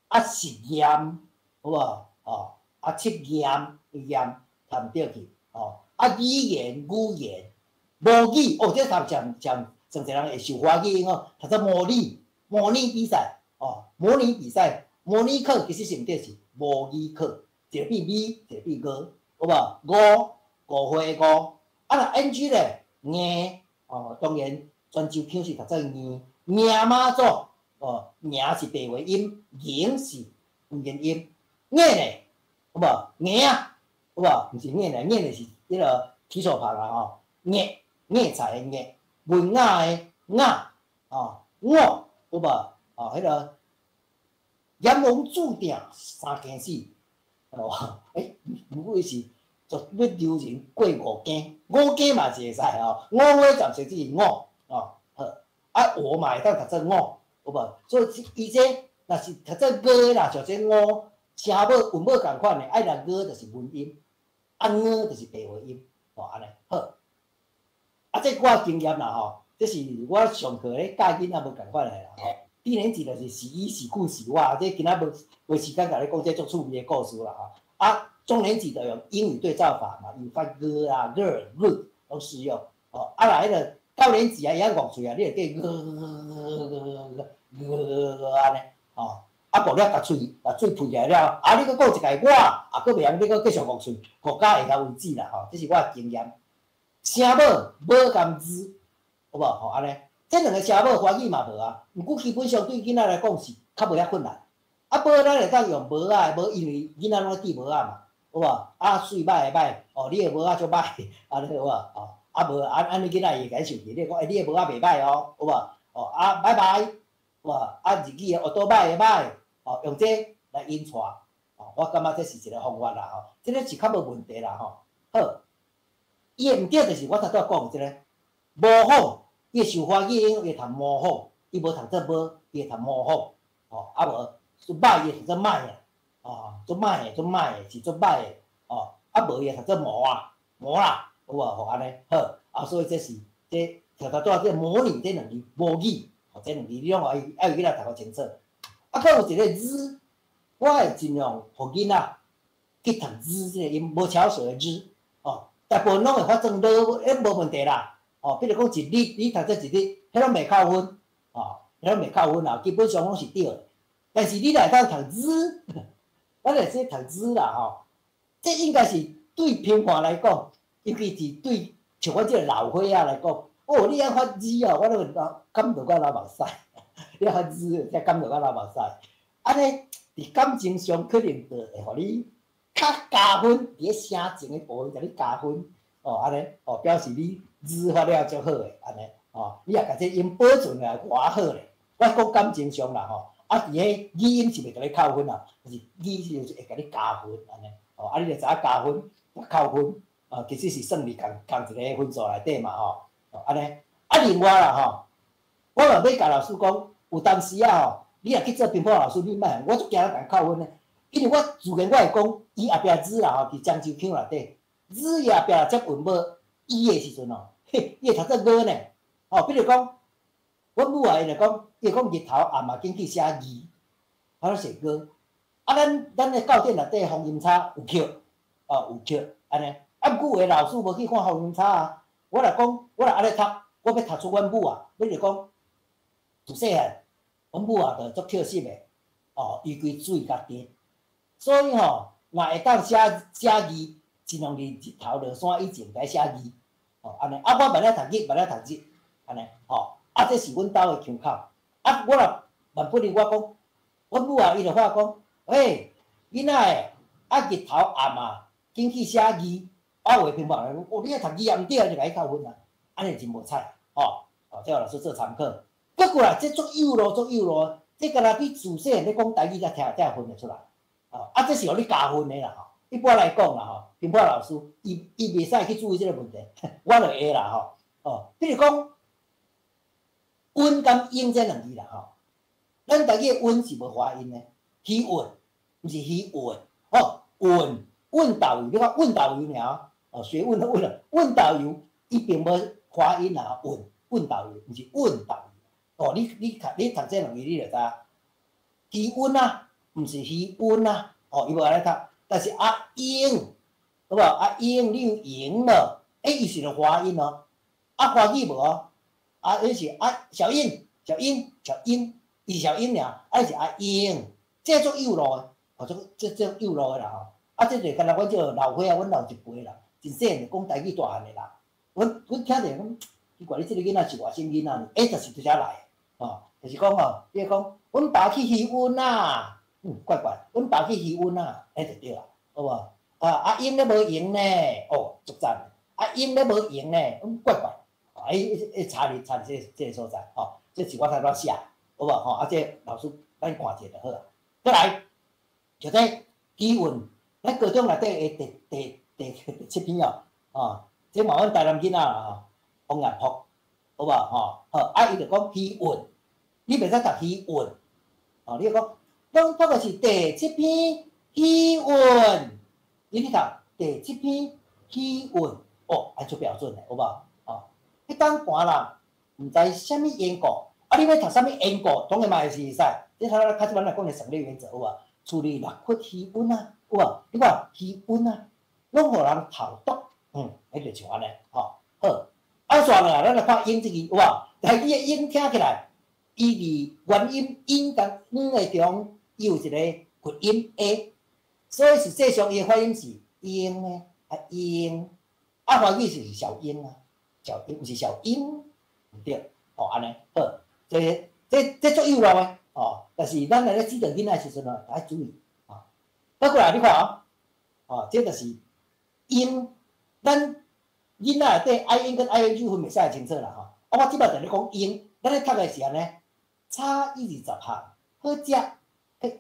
啊實驗，有無？哦，啊測驗，驗讀毋對去，哦，啊語言語言，模擬，哦，這讀上上上濟人會受華語影響，讀做模擬，模擬比賽，哦，模擬比賽，模擬考其實是毋對，是模擬考。一个變咪，一個變𠊎，有無？五五歲的五，啊若 NG 咧，硬，哦，當然泉州腔是讀做硬，迎媽祖，哦，迎是白話音，迎是黃音音，硬咧，有無？硬啊，有無？毋是硬咧，硬咧是彼个提手旁啦吼，硬硬菜的硬，文雅的雅，哦，五，有無？哦，彼个閻王注定三更死。哦，欸，毋過伊是做欲留人過五更，五更嘛是會使吼，五花雜說只是五，哦，好，啊，我嘛會當讀做我，有無？所以伊這若是讀做 ㄍ 的啦，像這五聲母韻母仝款的，愛來 ㄍ 就是文音，啊ㄛ就是白話音，吼按呢好。啊，這我經驗啦吼，這是我上課咧教囡仔無仝款的啦吼。低年級就是洗衣、洗褲、洗襪，這今仔無時間共你講這足趣味的故事啦吼。啊，中年級就用英語對照法嘛，有發 ㄍ 啊、ㄍ、ㄍ 攏適用。哦，啊若彼個高年級啊，伊曉戇喙啊，你會記 ㄍ、ㄍ、ㄍ、ㄍ按呢，吼。啊，無了共喙，共喙噴起來了，啊，你閣講一个我，啊，閣袂曉，你閣繼續戇喙，國家會曉為止啦，吼，這是我的經驗。聲母無共字，有無？吼，按呢，這兩个聲母華語嘛無啊，毋過基本上對囡仔來講是較無遐困難。啊，無咱會當用帽仔的帽，因為囡仔攏愛戴帽仔嘛，有無？啊，媠歹的歹，哦，你的帽仔足歹，按呢有無？哦，啊無，按按呢囡仔伊會共生氣，你講，欸，你的帽仔袂歹哦，有無？哦，啊，拜拜，有無？啊，日語的學倒擺的擺，哦，用這來引帶，哦，我感覺這是一個方法啦，吼，這个是較無問題啦，吼。好，伊的毋對就是我頭拄仔講的這个模仿，伊會受華語影響，伊會讀模仿，伊無讀做無，伊會讀模仿，吼，啊無，做歹伊會讀做歹啊，哦，做歹的，做歹的，是做歹的，哦，啊無伊會讀做無啊，無啦，有無？吼按呢，好，啊，所以這是這頭頭拄仔這模擬這兩字母語，吼，這兩字你攏愛愛予囡仔讀予清楚。啊，閣有一個 ㄓ，我會盡量予囡仔去讀 ㄓ 這个音，無翹舌的 ㄓ，哦，大部分攏會發做ㄌ，彼無問題啦。哦，比如講一日，你讀做一日，彼攏袂扣分，哦，彼攏袂扣分啦，基本上攏是對的。但是你若會當讀 ㄓ，咱會使讀 ㄓ 啦吼，這應該是對評判來講，尤其是對像阮這个老歲仔來講，哦，你愛發 ㄓ 哦，我攏會感動到流目屎。你愛發 ㄓ，才感動到流目屎。按呢，佇感情上可能就會予你較加分，佇咧聲情的部分，共你加分，哦，按呢，哦，表示你 ㄓ 發了足好的，按呢，哦，你若共這音保存來偌好咧。我講感情上啦吼，啊，佇彼語音是袂共你扣分啦，但是語是會共你加分，按呢，哦，啊，你就知影加分、扣分，啊，其實是算佇仝仝一个分數內底嘛吼，哦，按呢，啊，另外啦吼，我嘛欲共老師講，有當時啊吼，你若去做評判老師，你莫，我足驚人共扣分呢，因為我自然我會講，伊後壁字啦吼，佇漳州腔內底，字伊後壁接韻母伊的時陣吼，嘿，伊會讀做ㄌ呢，吼，比如講，阮母啊，伊就講，伊會講日頭暗嘛，緊去寫字，啊，攏寫ㄍ，啊，咱的教典內底方音差有扣，哦，有扣，按呢，啊，毋過有的老師無去看方音差啊，我若講，我若按呢讀，我欲讀出阮母啊，比如講，自細漢，阮母啊，就足特色的，哦，伊規水較甜，所以吼，若會當寫寫字，盡量佇日頭落山以前共寫字，哦，按呢，啊，我捌咧讀日，捌咧讀日，按呢，吼，啊，這是阮兜的腔口，啊，我若萬不能我講，阮母啊，伊就發講，喂，囡仔的，啊，日頭暗啊，緊去寫字，啊，有的評判講，哦，你遐讀字也毋對，就共你扣分啊，按呢真無彩，吼，哦，這予老師做參考。閣過來，這足幼路，足幼路，這敢若你自細漢咧講台語才聽才會分會出來，哦，啊，這是予你加分的啦，吼。一般來講啦，吼，評判老師伊伊袂使去注意這个問題，我就會啦，吼，哦，比如講，溫佮英這兩字啦，吼，咱台語的溫是無發音的，魚塭，毋是魚塭，吼，塭，塭導遊，你看塭導遊爾，哦，學問的問啦，塭導遊，伊並無發音啦，塭，塭導遊，毋是塭導遊，哦，你你讀你讀這兩字你就知影，魚塭啊，毋是魚塭啊，哦，伊無按呢讀，但是阿英，好無？阿英，你有閒無？欸，伊是著發音哦，啊，華語無哦，啊，彼是啊，小英，小英，小英，伊是小英爾，啊，是阿英，這足幼路的，哦，這這這幼路的啦吼，啊，這就敢若阮這個老歲仔，阮老一輩啦，真細漢就講台語大漢的啦，阮阮聽著講，奇怪，你這个囡仔是外省囡仔呢？欸，就是佇遮來的，吼，就是講吼，比如講，阮爸去漁塭啊，嗯，怪怪，阮爸去漁塭啊，欸，就對啦，好無？啊，阿英咧無閒呢，哦，足讚，阿英咧無閒呢，嗯，怪怪，啊，伊伊差佇差佇這這个所在，吼，這是我頭拄寫，好無？吼，啊，這老師咱看者就好啊。閣來，就這語韻，咱高中內底的第第第第七篇哦，哦，這嘛阮台南囡仔啦吼，王彥福，好無吼？好，啊，伊就講虛韻，你袂使讀虛韻，哦，你講，攏讀的是第七篇虛韻，你去讀第七篇虛韻，哦，按足標準的，好無？哦，彼當寒人毋知啥物緣故，啊，你欲讀啥物緣故，當然嘛會是會使。這頭仔較早咱來講的省略原則，有無？處理六窟虛韻啊，有無？你看虛韻啊，攏予人頭毒，彼就像按呢，吼，好。啊，煞落來，咱來看𪜶這字，有無？但是伊的𪜶聽起來，伊佇元音𪜶佮嗯的中，伊有一個濁音 a，所以實際上伊的發音是𪜶的啊𪜶，啊華語是小英啊，小英毋是小英，毋對，吼按呢，好，這足幼路的，吼，但是咱來咧指導囡仔時陣哦，愛注意，吼。倒過來你看哦，哦，這就是𪜶，咱。囡仔內底 I N 跟 I N G 分袂使會清楚啦吼，啊，我這擺就咧講𪜶，咱咧讀的是按呢，炒10項好食、閣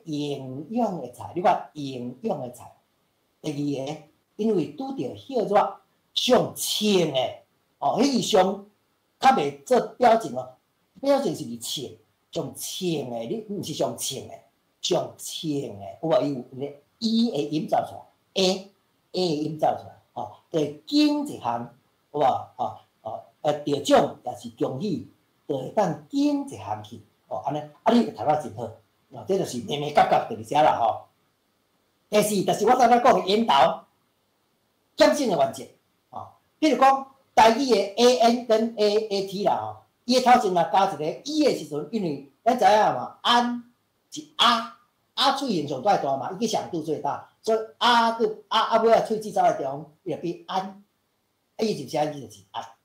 營養的菜，你看營養的菜。第二个，因為拄著歇熱上穿的，哦，彼個上較袂做表情哦，表情是佇穿，上穿的，你毋是上穿的，上穿的，有無？伊有個 E 的音走出來，A A 的音走出來。吼，就揀一項，有無？吼，哦，得獎也是恭喜，就會當揀一項去，哦，按呢，啊，你讀得真好，哦，這就是眉眉角角就是遮啦，吼。第四，就是我剛才講的引導，減省的原則，吼，比如講台語的 A N 跟 A A T 啦，吼，伊的頭前若加一個 E 的時陣，因為咱知影嘛，安是啊，啊喙型上最大嘛，伊個響度最大。所以啊，閣啊啊尾仔喙齒走來中，伊就變安，啊伊就寫伊就是啊。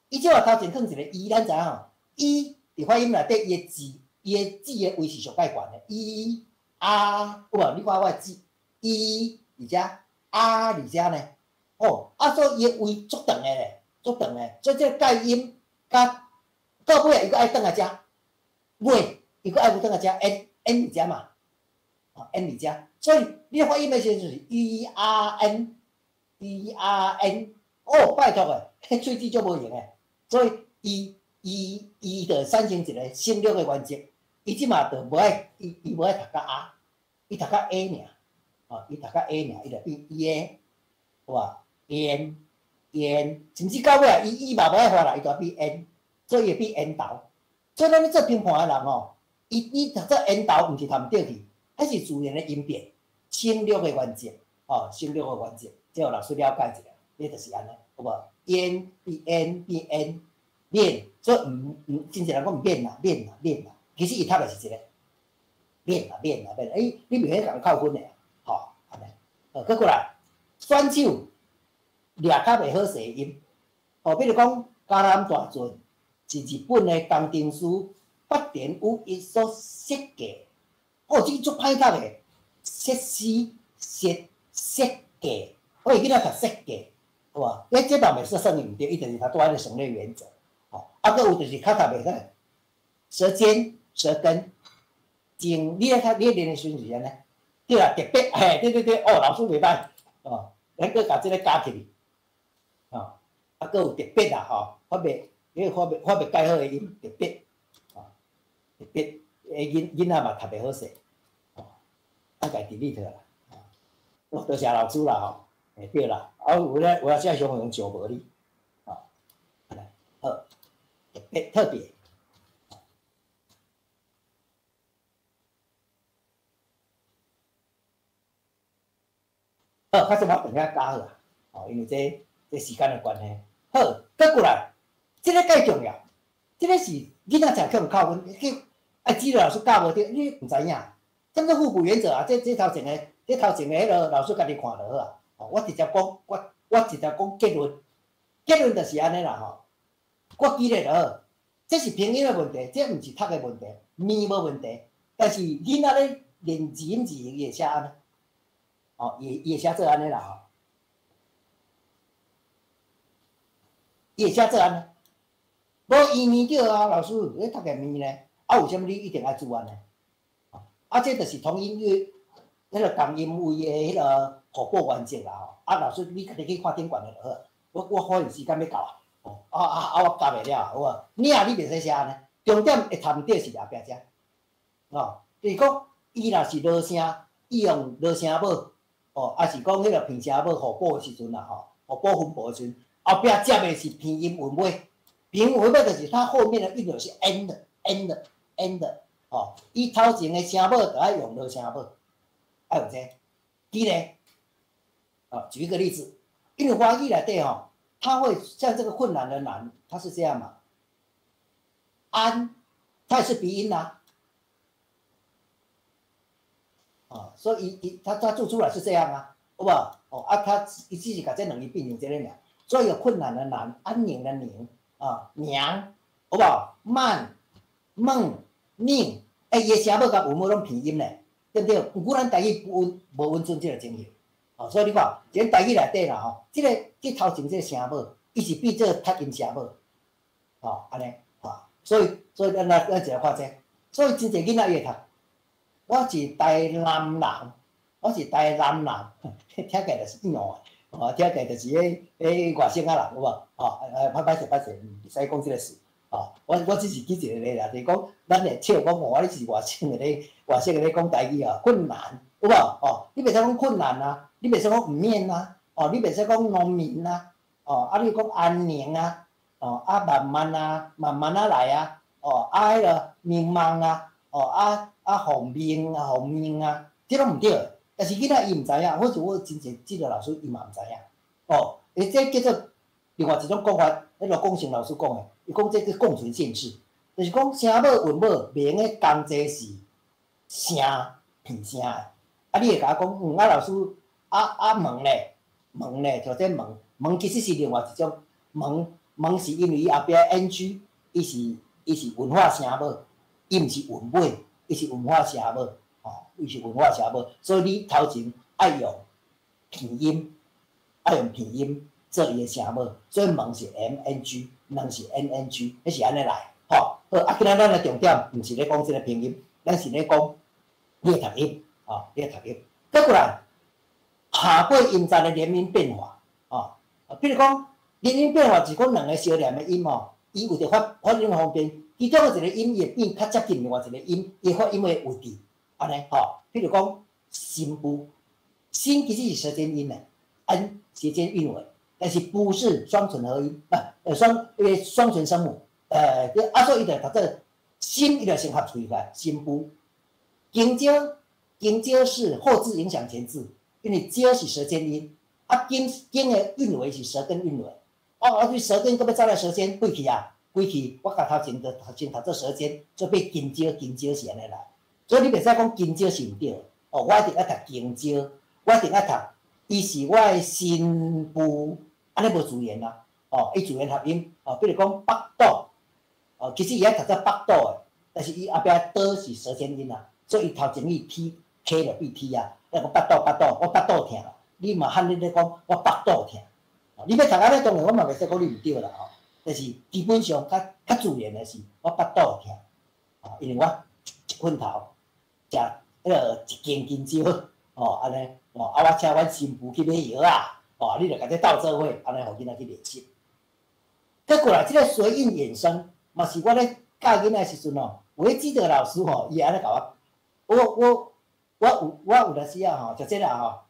伊這話頭前囥一個伊，咱知影吼，伊佇發音內底，伊的字，伊的字的位是上蓋懸的。伊啊，有無？你看我的字，伊佇遮，啊佇遮呢？哦，啊所以伊的位足長的咧，足長的。所以這個介音佮到尾仔伊閣愛轉來遮，尾伊閣愛閣轉來遮，N N 佇遮嘛，哦 N 佇遮。所以你發音的時陣就是 E R N E R N，哦，拜託的，彼喙齒足無閒的，所以伊伊伊就產生一個省略的原則，伊這馬就無愛伊伊無愛讀甲啊，伊讀甲 A 爾，哦，伊讀甲 A 爾，伊就變煙，有無？煙煙，甚至到尾啊，伊伊嘛無愛發啦，伊就變煙，所以會變煙頭。所以咱咧做評判的人吼，伊伊讀做煙頭，毋是讀毋對去，彼是自然的音變。省略的原則，吼，省略的原則，這予老師了解一下，這就是按呢，有無？煙變煙變煙，免，所以毋毋，真濟人講免啦，免啦，免啦，其實伊讀的是一個免啦，免啦，免啦，欸，你袂使共扣分的，吼，按呢，好，閣過來，選手掠較袂好勢音，吼，比如講嘉南大圳是日本的工程師八田與一所設計，哦，這足歹讀的。設施設設計，我會囡仔讀設計，好無？欸，這嘛袂說算伊毋對，伊就是讀拄仔个省略原則，吼。啊，閣有就是較讀袂使，舌尖、舌根、精，你咧讀，你咧練的時陣是按呢？對啦，特別，嘿，對對對，哦，老師袂歹，哦，咱閣共這个加起去，吼，啊，閣有特別啦，吼，發袂，彼個發袂發袂蓋好的音，特別，吼，特別，欸，囡囡仔嘛讀袂好勢。啊，共 delete 啦，哦，多謝老師啦吼，欸對啦，啊有咧有影正常用上無你，吼，來好，特別特別，好，較早我轉遐加好啊，吼，因為這這時間的關係，好，閣過來，這个較重要，這个是囡仔常去予扣分，去啊指導老師教無對，你毋知影。什麼互補原則啊？這這頭前个，這頭前个彼个老師家己看就好啊。我直接講，我我直接講結論，結論就是按呢啦吼。我記得就好，這是拼音的問題，這毋是讀的問題，面無問題。但是囡仔咧練字音字形，伊會寫按呢，哦，伊伊會寫做按呢啦吼。伊會寫做按呢，無伊面對啊，老師，你讀个面呢？啊，為啥物你一定愛做按呢？啊，這就是同音韻，彼个共音位的彼个互補原則啦吼。啊，老師，你家己去看頂懸的就好。我我花時間欲到啊。哦，啊啊啊！我夾袂了，好無？領你袂使寫按呢，重點會讀毋對是後壁遮，哦，就是講伊若是濁聲，伊用濁聲母，哦，抑是講彼個平聲母互補的時陣啦，吼，互補分部的時陣，後壁接的是平音韻尾，平音韻尾就是它後面的韻尾是 n 的 n 的 n 的，哦，伊頭前的聲母就愛用濁聲母，愛用這個，記咧，哦，舉一個例子，因為華語內底吼，它會像這個困難的難，它是這樣嘛，安，它也是鼻音啦，啊，所以伊他做出來是這樣啊，好無？哦，啊，他伊只是共這兩個變成這個爾，所以有困難的難，安寧的寧，啊，娘，好無？慢、夢、寧，欸，伊的聲母佮韻母攏平音咧，對毋對？毋過咱台語不穩無穩準這個情形，哦，所以你看，這台語內底啦吼，這個這頭前這個聲母，伊是變做讀音聲母，哦，按呢，吼，所以咱來咱一來看這個，所以真濟囡仔伊會讀。我是台南人，我是台南人，聽起來就是印的，哦，聽起來就是彼外省仔人，有無？哦，歹歹勢歹勢，毋使講這個事，哦，我只是舉一個例啦，就是講咱會笑講哦，你是外省的咧，外省的咧講台語啊，困難，有無？哦，你袂使講困難啊，你袂使講毋免啊，哦，你袂使講農民啊，哦，啊你講安寧啊，哦，啊慢慢啊，慢慢仔來啊，哦，啊彼個迷茫啊，哦啊。啊，方便啊，方便啊，這攏毋對。但是囡仔伊毋知影，或者我真濟這個老師伊嘛毋知影。哦，欸，這叫做另外一種講法，彼個龔成老師講的，伊講這叫共存限制，就是講聲母韻母袂用得仝齊是聲平聲的。啊，你會共我講，啊老師，啊啊問咧，問咧，就這問問其實是另外一種問問是因為伊後壁 ng，伊是文化聲母，伊毋是韻尾。伊是文化聲母，吼，伊是文化聲母，所以你頭前愛用拼音，愛用拼音做伊的聲母，所以問是 M N G，問是 N N G，彼是按呢來，吼。好，啊，今仔咱的重點毋是咧講這個拼音，咱是咧講你的讀音，吼，你的讀音。閣過來，下過音節的連音變化，吼，比如講連音變化是講兩个相連的音吼，伊有著發發音方便。其中的一個音伊會變較接近另外一個音，伊發音的位置，按呢吼。比如講，新婦，新其實是舌尖音的，n 舌尖韻尾，但是婦是雙唇合音，不，雙唇聲母，啊，所以伊就讀做新，伊就先合喙來，新婦。金蕉，金蕉是後字影響前字，因為蕉是舌尖音，啊金金的韻尾是舌根韻尾，哦，啊，對舌根閣欲走來舌尖過去啊。規氣，我共頭前就頭前讀做舌尖，做變金蕉，金蕉是按呢來。所以你袂使講金蕉是毋對的，哦，我一定愛讀金蕉，我一定愛讀，伊是我的新婦，按呢無自然啊，哦，伊自然合音，哦，比如講腹肚，哦，其實伊愛讀做腹肚的，但是伊後壁刀是舌尖音啊，所以伊頭前伊 T K 就變 T 啊，伊講腹肚腹肚，我腹肚疼，你嘛漢你咧講我腹肚疼，你欲讀按呢當然我嘛袂使講你毋對啦，吼。但是基本上較較自然的是，我腹肚疼，哦，因為我一困頭食彼個一斤金蕉，哦，按呢，哦，啊，我請阮新婦去買藥仔，哦，你著共這鬥做伙，按呢予囡仔去練習。閣過來，這個隨音衍生，嘛是我咧教囡仔的時陣吼，有彼指導老師吼，伊會按呢共我，我有當時仔吼，就這啦吼，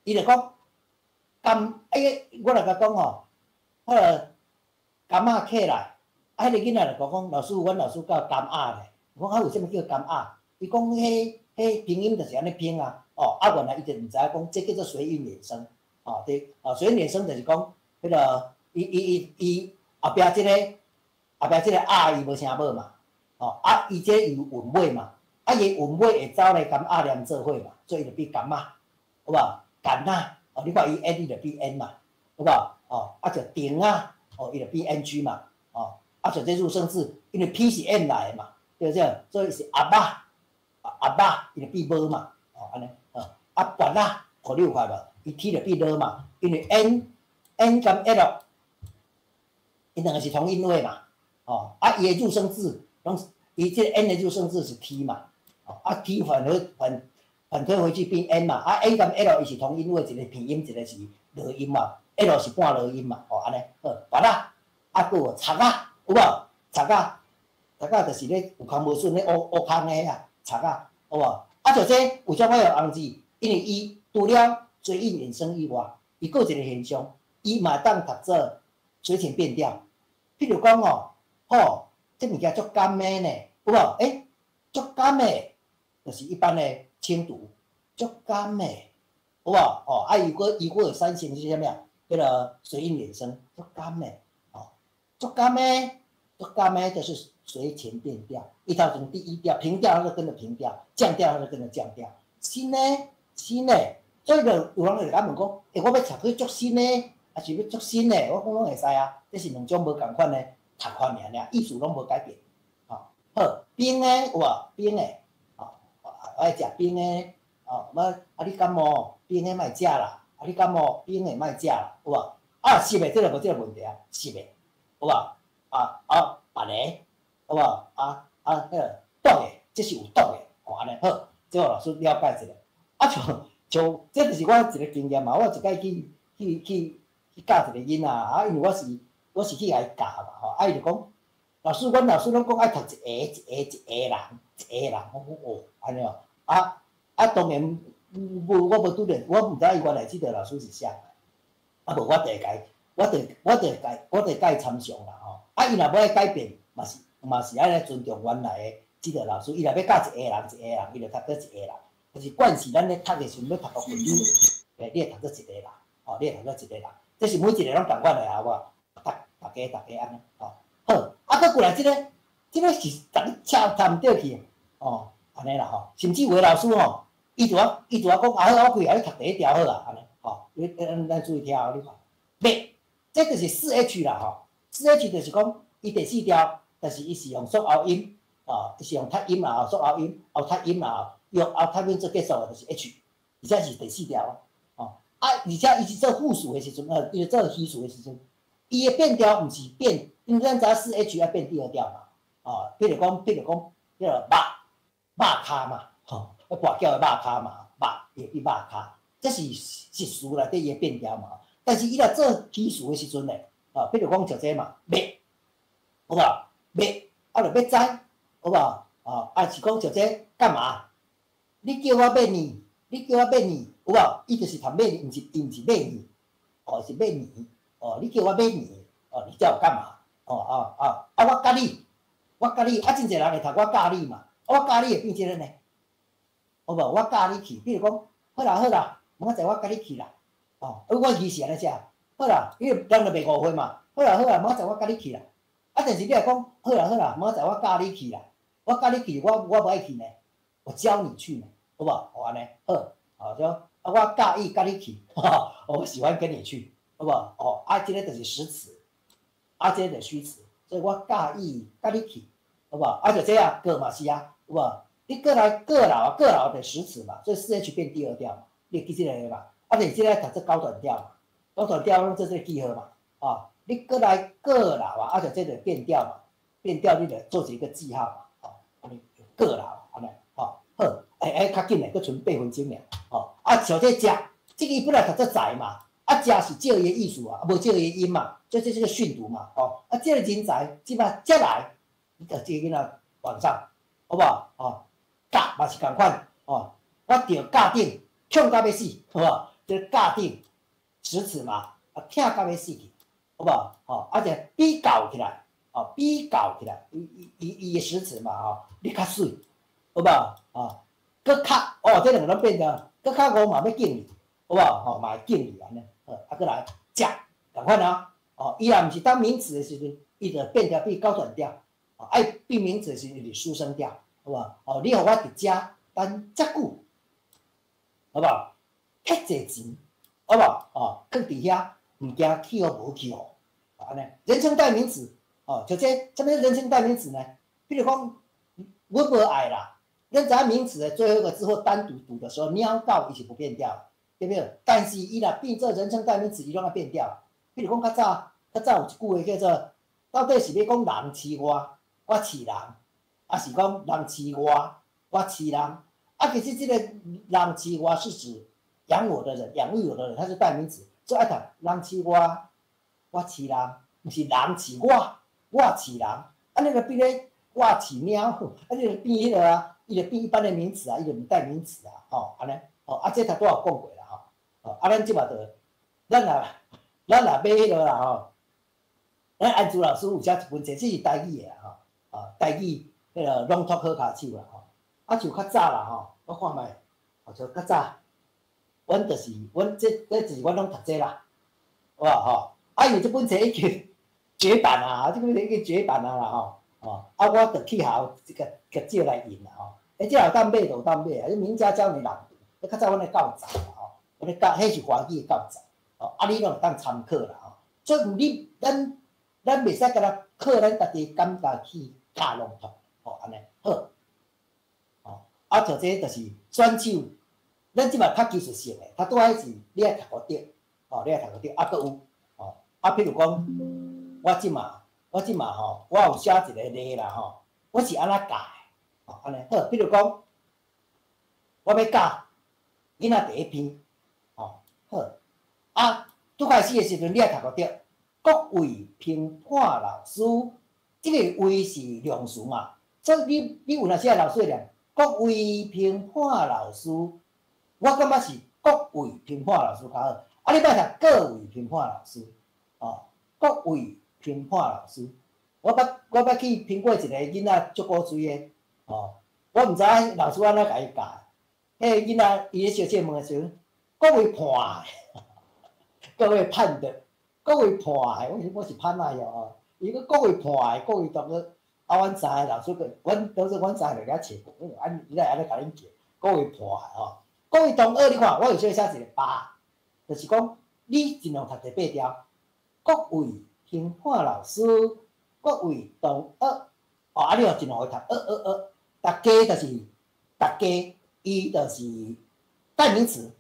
伊就講，甘，欸，我來共講吼，彼個。柑仔客來，啊，彼個囡仔就講，老師，阮老師教柑仔咧。我講啊，為啥物叫柑仔？伊講彼彼拼音就是按呢拼啊。哦，啊，原來伊就毋知影講，這叫做隨音衍生。哦，對，哦，隨音衍生就是講，彼個伊伊伊伊後壁這個後壁這個仔伊無聲母嘛。哦，啊，伊這有韻尾嘛，啊，伊韻尾會走來共仔連做伙嘛，所以伊就變柑仔，有無？柑仔，哦，你看伊 n 伊就變 n 嘛，有無？哦，啊就釘仔。哦，伊就變 N G 嘛，哦，啊，像這入聲字，因為 P 是 M 來的嘛，對不對？所以是阿爸，阿爸，伊就變無嘛，哦，按呢，哦，啊，拔仔，予你有看無？伊 T 就變 L 嘛，因為 N N 佮 L，伊兩個是同音位嘛，哦，啊，伊的入聲字，攏伊這個 N 的入聲字是 T 嘛，哦，啊 T 反而反反推回去變 N 嘛，啊 N 佮 L 伊是同音位，一個平音，一個是濁音嘛。L 是半濁音嘛，哦，按呢，好，拔仔，啊，閣有賊仔，有無？賊仔，賊仔就是咧有空無筍咧烏烏空的啊，賊仔，有無？啊，就這為啥我用尪字？因為伊除了水韻衍生以外，伊閣有一個現象，伊嘛當讀做隨前變調。譬如講哦，吼，這物件足甘的呢，有無？欸，足甘的，就是一般的輕讀，足甘的，有無？哦，啊，伊閣有產生是啥物啊？彼個隨音衍生，足甘的，哦，足甘的，足甘的，就是隨前變調。伊頭前第一調平調，它就跟著平調；降調，它就跟著降調。新的，新的，所以就有人會來問講：欸，我欲讀去足新的，抑是欲足新的？我講攏會使啊，這是兩種無仝款的讀法爾爾，意思攏無改變。吼，好，冰的有無？冰的，吼，我愛食冰的，哦，我啊你感冒，冰的莫食啦。啊你感冒，冰的莫食啦，有無？啊，濕的，這個無這個問題啊，濕的，有無？啊啊，別个，有無？啊啊，彼個凍的，這是有凍的，哦，按呢好，這予老師了解一下。啊，像像這就是我一個經驗嘛，我一擺去去去去教一個囡仔，啊，因為我是去共伊教嘛，吼，啊，伊就講，老師，阮老師攏講愛讀一个一个一个人，一個人，我講哦，按呢哦，啊啊，當然無我無拄著，我毋知伊原來這個老師是啥，啊無我就會共伊，我就會共伊參詳啦，吼，啊，伊若欲愛改變，嘛是愛來尊重原來的這個老師，伊若欲教一个人一個人，伊就讀做一個人。但是慣勢咱咧讀的時陣，欲讀到韻律，欸，你會讀做一個人，吼，你會讀做一個人，這是每一個攏仝款的，好無？逐逐家逐家按呢，吼，好，啊，閣過來這個，這個是逐日敲談毋對去，哦，按呢啦吼，甚至有的老師吼，伊就愛講，啊好，我規日咧讀第一調好啊，按呢，吼，你咱咱注意聽哦，你看，欲，這就是4H 啦吼，4H 就是講伊第四調，但是伊是用縮喉音，哦，伊是用塞音啦，縮喉音，後塞音啦，用後塞音做結束的，就是 H，而且是第四調哦，啊，而且伊是做副詞的時陣，伊是做虛詞的時陣，伊的變調毋是變，因為咱知影4H 愛變第二調嘛，哦，譬如講，彼個肉肉跤嘛，吼，跋筊的肉跤嘛，肉會變肉跤，這是實詞內底伊的變調嘛。但是伊若做虛詞的時陣咧，啊，譬如講像這嘛，欲，有無？欲，啊，就欲知，有無？哦，啊是講像這幹嘛？你叫我欲呢？你叫我欲呢？有無？伊就是讀欲呢，毋是伊毋是欲呢，哦，是欲呢，哦，你叫我欲呢，哦，你叫我幹嘛？哦哦哦，啊，我佮你，我佮你，啊，真濟人會讀我佮你嘛，啊，我佮你會變這個呢？有無？我佮你去，比如講，好啦好啦，明仔載我佮你去啦，哦，啊，我其實按呢寫，好啦，因為人就袂誤會嘛，好啦好啦，明仔載我佮你去啦，啊，但是你若講，好啦好啦，明仔載我教你去啦，我教你去，我無愛去呢，我教你去呢，好無？哦，按呢，好，哦，就啊，我佮意佮你去，我喜歡跟你去，好無？哦，啊，這個就是實詞，啊，這個就是虛詞，所以我佮意佮你去，好無？啊，就這樣，閣嘛是啊，有無？你過來閣老啊，閣老就實詞嘛，所以4H 變第二調嘛，你會記這個嘛？啊，就是這個讀做高短調嘛，高短調攏做這個記號嘛，啊，你過來閣老啊，啊，就這個變調嘛，變調你就做一個記號嘛，哦，按呢閣老按呢，吼，好，欸欸，較緊嘞，閣賰8分鐘爾，吼，啊，像這食，這個伊本來讀做在嘛，啊，食是照伊的意思啊，無照伊的音嘛，所以這是個訓讀嘛，吼，啊，這個人才這擺才來，你著這個囡仔晚上，好無？吼，教嘛是仝款，吼，我著教頂，痛甲欲死，好無？這個教頂實詞嘛，啊，疼甲欲死去，好無？吼，啊，就比較起來，哦，比較起來，伊伊伊伊的實詞嘛，吼，你較媠，好無？吼，閣較，哦，這兩個攏變調，閣較我嘛欲敬你，好無？吼，嘛會敬你按呢，好，啊，閣來食，仝款啊，哦，伊若毋是當名詞的時陣，伊就變調變高短調，哦，愛變名詞的時陣就是舒聲調，好無？哦，你予我佇遮等遮久，好無？遐濟錢，好無？哦，囥佇遐，毋驚去予無去予，按呢，人稱代名詞，哦，就這，啥物人稱代名詞呢？比如講，阮無愛啦，咱知影名詞的最後一個字或單獨讀的時候，貓狗伊是不變調，對不對？但是伊若變做人稱代名詞，伊攏愛變調。比如講較早，較早有一句話叫做，到底是欲講人飼我，我飼人，抑是講人飼我，我飼人？啊，其實這個人飼我是指養我的人，養育我的人，它是代名詞，所以愛讀人飼我，我飼人，毋是人飼我，我飼人，啊，你就變咧我飼貓，啊，你就變彼个啊，伊就變一般的名詞啊，伊就毋代名詞啊，吼，按呢，吼，啊，這頭拄仔有講過啦，吼，吼，啊，咱這馬就，咱若欲彼个啦，吼，咱安珠老師有寫一本冊，這是台語的啦，吼，啊，台語彼个朗讀好跤手啦，吼，啊，像較早啦，吼，我看覓，吼，像較早，阮就是，阮這這就是阮攏讀這啦，有無吼？啊，因為這本冊已經絕版啊，這本冊已經絕版啊啦，吼，哦，啊，我就去校共共借來印啦，吼，欸，這有當買就有當買啊，這名家教你朗讀，彼較早阮的教材啦，吼，阮的教，彼是華語的教材，吼，啊，你攏會當參考啦，吼，所以你咱咱袂使干焦靠咱家己感覺去教朗讀，吼，按呢好，吼，啊，像這就是選手，咱這馬較技術性的，較拄仔是你愛讀予著，吼，你愛讀予著，啊，閣有，吼，啊，譬如講，我這馬吼，我有寫一個例啦，吼，我是按怎教的，吼，按呢好，譬如講，我欲教囡仔第一篇，吼，好，啊，拄開始的時陣，你愛讀予著，各位評判老師，這個位是量詞嘛，所以你有若時老師會念，各位評判老師，我感覺是各位評判老師較好，啊，你莫讀各位評判老師，哦，各位評判老師，我捌去評過一個囡仔足古錐的，哦，我毋知影老師按怎共伊教，彼個囡仔伊咧小小問的時陣，各位判，各位判的，各位判的，我是判仔哦，伊講各位判的，各位同學，啊，阮知老師個，阮當時阮知就遐揣，按伊來按呢共恁叫，各位判吼，各位同學，你看我有說寫一個八，就是講你盡量讀第八條，各位評判老師，各位同學，哦，啊，你若盡量會讀，呃呃呃，大家就是大家，伊就是代名詞，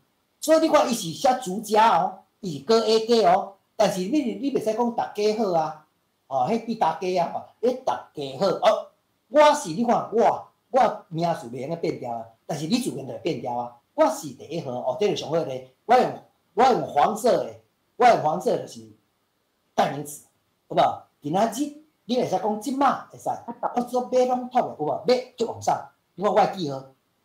所以你看伊是寫主家哦，伊是閣 A 加哦，但是你袂使講大家好啊，哦，彼變大家啊，彼大家好，哦，我是你看我我名詞袂用得變調啊，但是你自然就會變調啊。我是第一號，哦，這個上好咧，我用黃色的，我用黃色就是代名詞，有無？今仔日你會使講這馬會使，我做欲朗讀的有無？欲足往上，你看我的記號，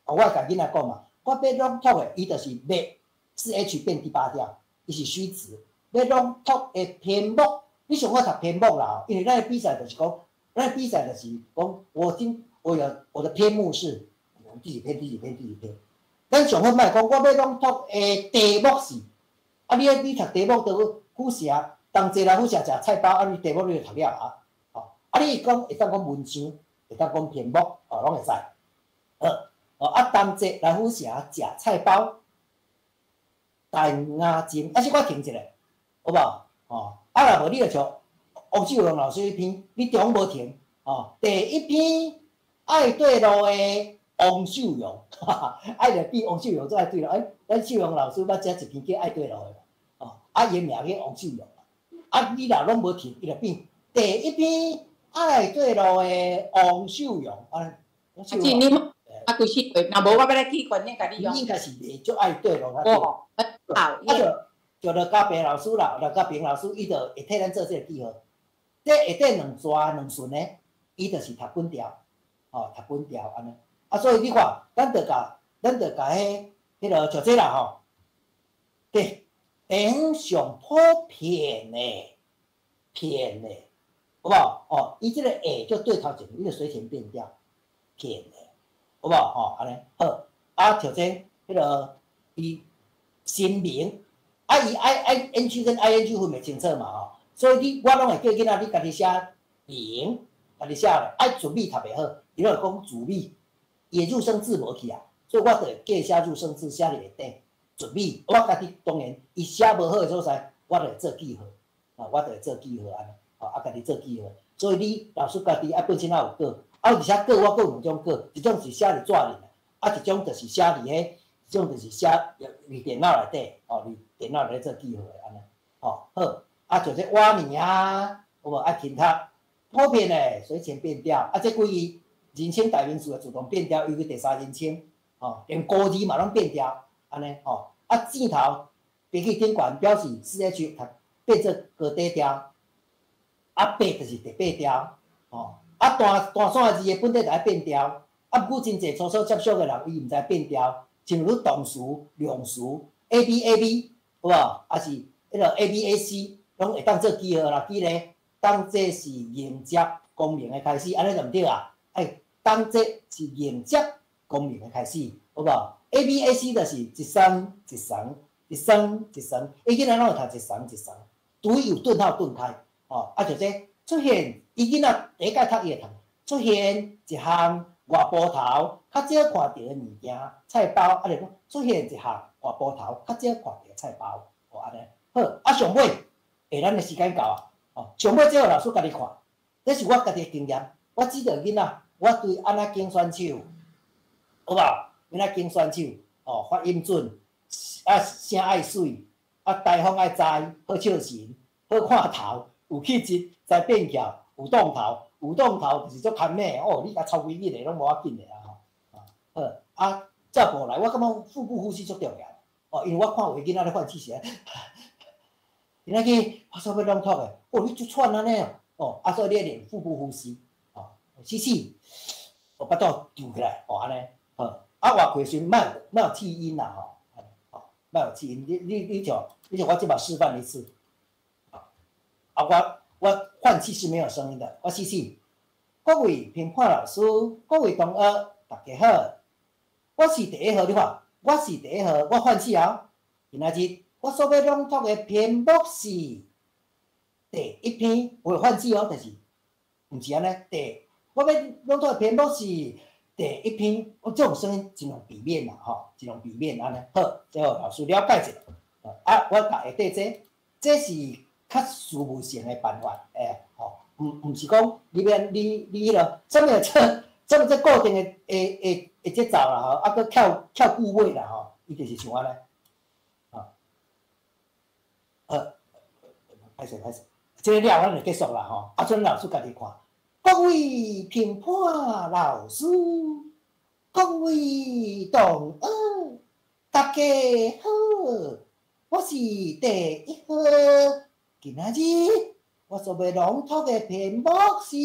哦，我會共囡仔講嘛，我欲朗讀的，伊就是欲是 H 變第八調，伊是虛詞。欲朗讀的篇目，你上好讀篇目啦，因為咱的比賽就是講，咱的比賽就是講，我今我有我的篇目是第幾篇、第幾篇、第幾篇。咱上好莫講，我欲朗讀的題目是，啊，你讀題目都虎蛇，同齊來虎蛇食菜包，啊，你題目你就讀了啊，吼，啊，你講會當講文章，會當講篇目，哦，攏會使。好，哦，啊，同齊來虎蛇食菜包，陳雅靜，啊，小可停一下，好無？哦，啊，若無你就像王秀榮老師彼篇，你中無停，哦，第一篇愛對路的王秀榮，哈哈，愛就變王秀榮做愛對路，欸，咱秀榮老師捌寫一篇叫愛對路的，哦，啊，伊的名叫王秀榮，啊，你若攏無停，伊就變第一篇愛對路的王秀榮，啊，王秀榮，啊，規世過，若無我欲來去關，你共你用。應該是袂足愛對路啊。哦，好，啊，就就羅家平老師啦，羅家平老師伊就會替咱做這個記號。這下底兩逝兩順的，伊就是讀本調，吼，讀本調按呢。啊，所以你看，咱就共彼彼个像這啦吼，對，頂上普遍的，遍的，有無？哦，伊這個下就對頭前，伊就隨前變調，遍的，有無？吼，按呢好。啊，像這彼个伊新名，啊，伊 I I N G 跟 I N G 分袂清楚嘛吼，所以你我攏會叫囡仔你家己寫名，家己寫咧，愛準備讀袂好，伊攏會講主語，伊的入聲字無去啊，所以我就會加寫入聲字寫佇下底，準備我家己當然伊寫無好的所在，我就會做記號，啊，我就會做記號按呢，吼，啊，家己做記號，所以你老師家己愛本身也有稿，啊，而且稿我閣有兩種稿，一種是寫佇紙面，啊，一種就是寫佇彼，一種就是寫佇電腦內底，吼，佇電腦內底做記號的按呢，吼，好，啊，像這碗年啊，有無愛勤讀，普遍的隨前變調，啊，這幾字人稱代名詞會自動變調，尤其第三人稱，吼，連古字嘛攏變調，按呢，吼，啊，箭頭爬去頂懸表示四 H 讀變做高低調，啊，八就是第八调，吼，啊，大大线字的本底就爱变调，啊，毋过真济初初接触的人，伊毋知变调，像如动词、量词，A B A B，有无？啊是彼个 A B A C，拢会当做记号啦。记咧，当这是迎接光明的开始，按呢就毋对啊。哎，当这是迎接光明的开始，有无？A B A C 就是一双一双一双一双，伊囡仔拢会读一双一双，除非有顿号顿开。哦，啊，就这出现，伊囡仔第一届读伊会读，出现一项外埔头较少看著的物件，菜包，啊，就讲出现一项外埔头较少看著的菜包，哦，按呢，好，啊，上尾，欸，咱的时间到啊，哦，上尾这个老师家己看，这是我家己的经验，我指导囡仔，我对按怎拣选手，好无？按怎拣选手，哦，发音准，啊，声爱媠，啊，台风爱知，好笑神，好看头。有气质，知变巧，有动头，有动头就是足牵的哦。你共抄规矩的拢无要紧的啊吼。好啊，照步来，我感觉腹部呼吸足重要哦，因为我看有的囡仔咧换气时，今仔日我煞欲朗读的，哦，你足喘按呢哦，啊，所以你爱练腹部呼吸哦，吸气，哦，腹肚抽起来，哦，按呢，好，啊，活气时莫莫有气音啦吼，哦，莫有气音，你像我这摆示范一次。啊，我换气是没有声音的，我吸气。各位评判老师，各位同学，大家好。我是第一号，你看，我是第一号，我换气啊。今仔日我所欲朗读的篇目是第一篇，我换气哦，但是毋是按呢。我欲朗读的篇目是第一篇，我这种声音尽量避免啦，吼，尽量避免按呢。好，这予老师了解一下。啊，我共下底这，这是较事务性的办法，欸，吼，毋是讲你免你你彼个，啥物这啥物这固定的节奏啦吼，啊，阁翘翘句尾啦吼，伊就是像按呢，吼，好，歹势歹势，这个了咱就结束啦吼，啊，阵老师家己看，各位评判老师，各位同学，大家好，我是第一号。今仔日我所欲朗读的篇目是，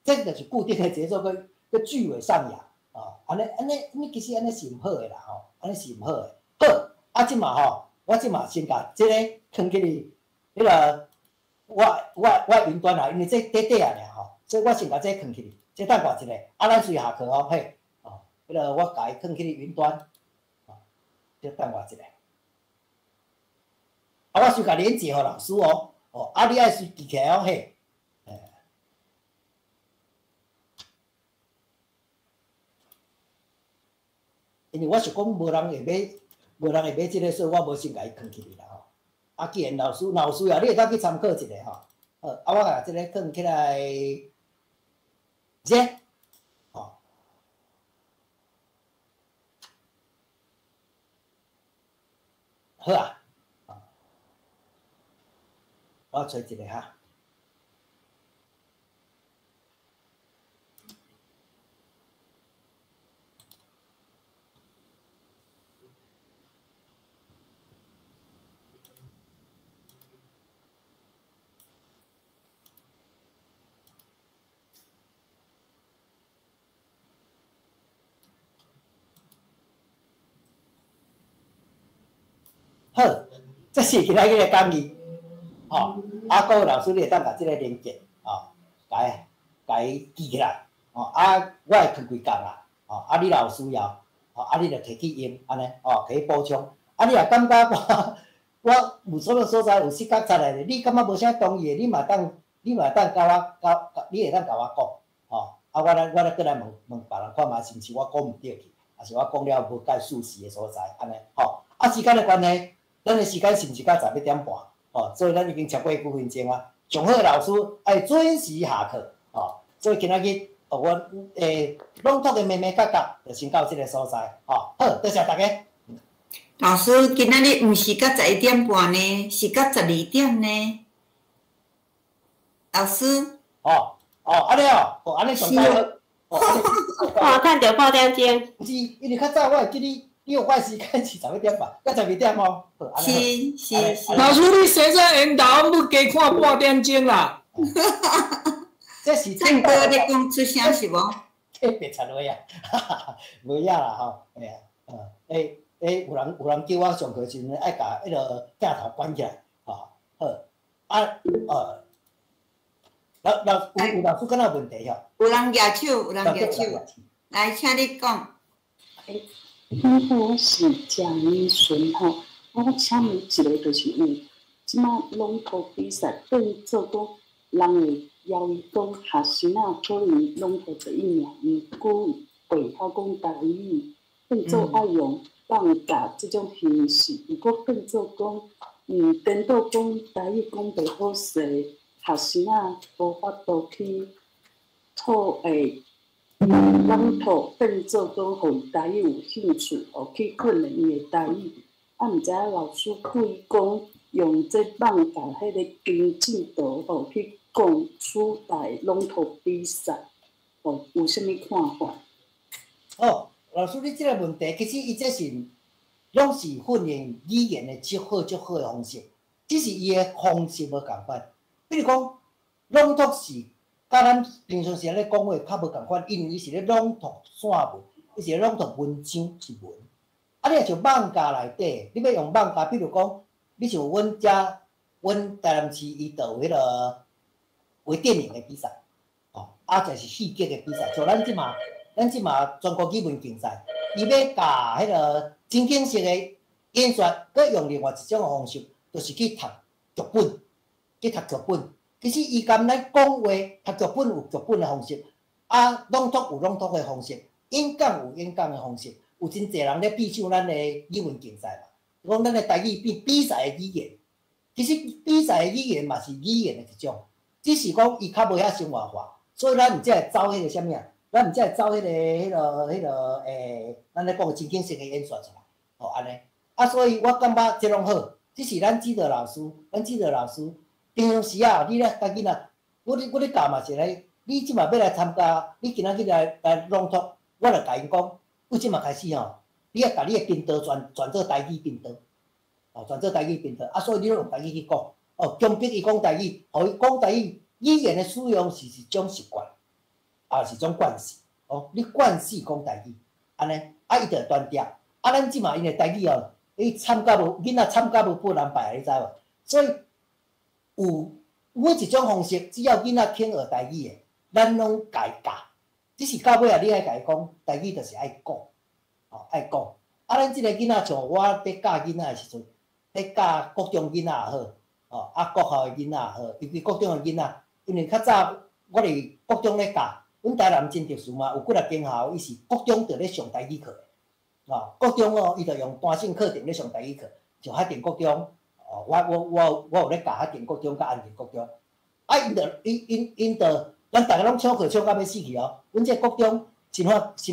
这就是固定的节奏，阁句尾上扬，哦，按呢按呢，你其实按呢是毋好的啦，吼，按呢是毋好的。好，啊，这马吼，我这马先共这个囥起去，彼个我云端啦，因为这短短啊尔吼，所以我先共这囥起去，这等我一下，啊，咱随下课哦，嘿，哦，彼个我共伊囥起去云端，哦，这等我一下。啊，我随共连结予老师哦，哦，啊，你爱随记起来哦，嘿，因为我是讲无人会买，无人会买这个，所以我无先共伊囥起来啦吼。啊，既然老师若有需要，你会当去参考一下吼。好，啊，我共这个囥起来，这，吼，好啊。我揣一个哈，好，这是今仔日的讲义。吼，啊，各位老师，你会当共这个连结，吼，共伊记起来，吼，啊，我会囥几工啦，吼，啊，你若有需要，吼，啊，你就提去用，按呢，吼，提去补充。啊，你若感觉我有啥物所在有失觉察的，你感觉无啥同意的，你嘛当，你嘛当共我，你会当共我讲，吼，啊，我来阁来问问别人看觅是毋是我讲毋对去，抑是我讲了无解事实的所在，按呢，吼，啊，时间的关系，咱的时间是毋是到11点半？哦，所以咱已经超过9分钟啊。上好的老师爱准时下课，哦，所以今仔日哦，阮朗读的眉眉角角就先到这个所在，哦，好，多谢大家。老师，今仔日毋是到11点半呢，是到12点呢。老师。哦哦，按呢哦，哦，按呢上好。哦，趁著半点钟。毋是，因为较早我会记你。你有我时间是11点吧，到12点哦。是是是。老师，你生做缘投，要加看半点钟啦。這是唱歌咧講出聲是無？這別賊話啊，無影啦吼，嘿啊，有人叫我上課時陣，愛共彼个鏡頭關起來，吼，好，啊，老老有有老師敢若有問題吼？有人舉手，有人舉手，來，請你講。你好，我是鄭美純吼，我請問一个就是有，這馬朗讀比賽變做講，人會枵伊講學生仔可能朗讀第一名，毋過會曉講台語，變做愛用放假這種形式，毋過變做講，顛倒講台語講袂好勢，學生仔無法度去討朗讀變做講，予伊台語有興趣，哦去訓練伊的台語。啊，毋知影老師對講用這艋舺彼个經進度吼去講取代朗讀比賽，吼有啥物看法？哦，老師，你這个問題其實伊這是攏是訓練語言的足好足好的方式，只是伊的方式無仝款。比如講，朗讀是佮咱平常時咧講話較無仝款，因為伊是咧朗讀散文，伊是咧朗讀文章是文。啊，你若像艋舺內底，你欲用艋舺，比如講，你像阮遮，阮台南市伊就有彼个微電影的比賽，哦，啊，就是戲劇的比賽。像咱這馬，咱這馬全國語文競賽，伊欲教彼个情景式的演說，閣用另外一種的方式，就是去讀劇本，去讀劇本。其實伊共咱講話讀劇本有劇本的方式，啊，朗讀有朗讀的方式，演講有演講的方式。有真濟人咧比搶咱的語文競賽嘛，講咱的台語變比賽的語言，其實比賽的語言嘛是語言的一種，只是講伊較無遐生活化，所以咱毋才會走彼个啥物啊，咱毋才會走彼个，咱咧講的情景式的演說出來，吼按呢。啊，所以我感覺這攏好，只是咱指導老師，咱指導老師平常時啊，你咧共囡仔，我咧教嘛是咧，你這馬欲來參加，你今仔日來朗讀，我就共𪜶講。對這馬開始吼，你愛共你的頻道轉做台語頻道，哦，轉做台語頻道，啊，所以你攏用台語去講，哦，強迫伊講台語，予伊講台語，語言的使用是一種習慣，也是一種慣勢，哦，你慣勢講台語，按呢，啊，伊就會單調，啊，咱這馬𪜶的台語哦，伊參加無囡仔參加無半人拜，你知無？所以有每一種方式，只要囡仔肯學台語的，咱攏共伊教。只是到尾啊，你愛共伊講台語，就是愛講，哦，愛講。啊，咱這个囡仔像我佇教囡仔的時陣，佇教國中囡仔也好，哦，啊，國校的囡仔也好，尤其國中的囡仔，因為較早我佇國中咧教，阮台南真特殊嘛，有幾若間校伊是國中就咧上台語課的，哦，國中哦，伊就用彈性課程咧上台語課，像海淀國中，哦，我有咧教海淀國中佮安定國中，啊，𪜶就𪜶𪜶𪜶就。咱逐家攏搶課搶到欲死去哦！阮這國中，新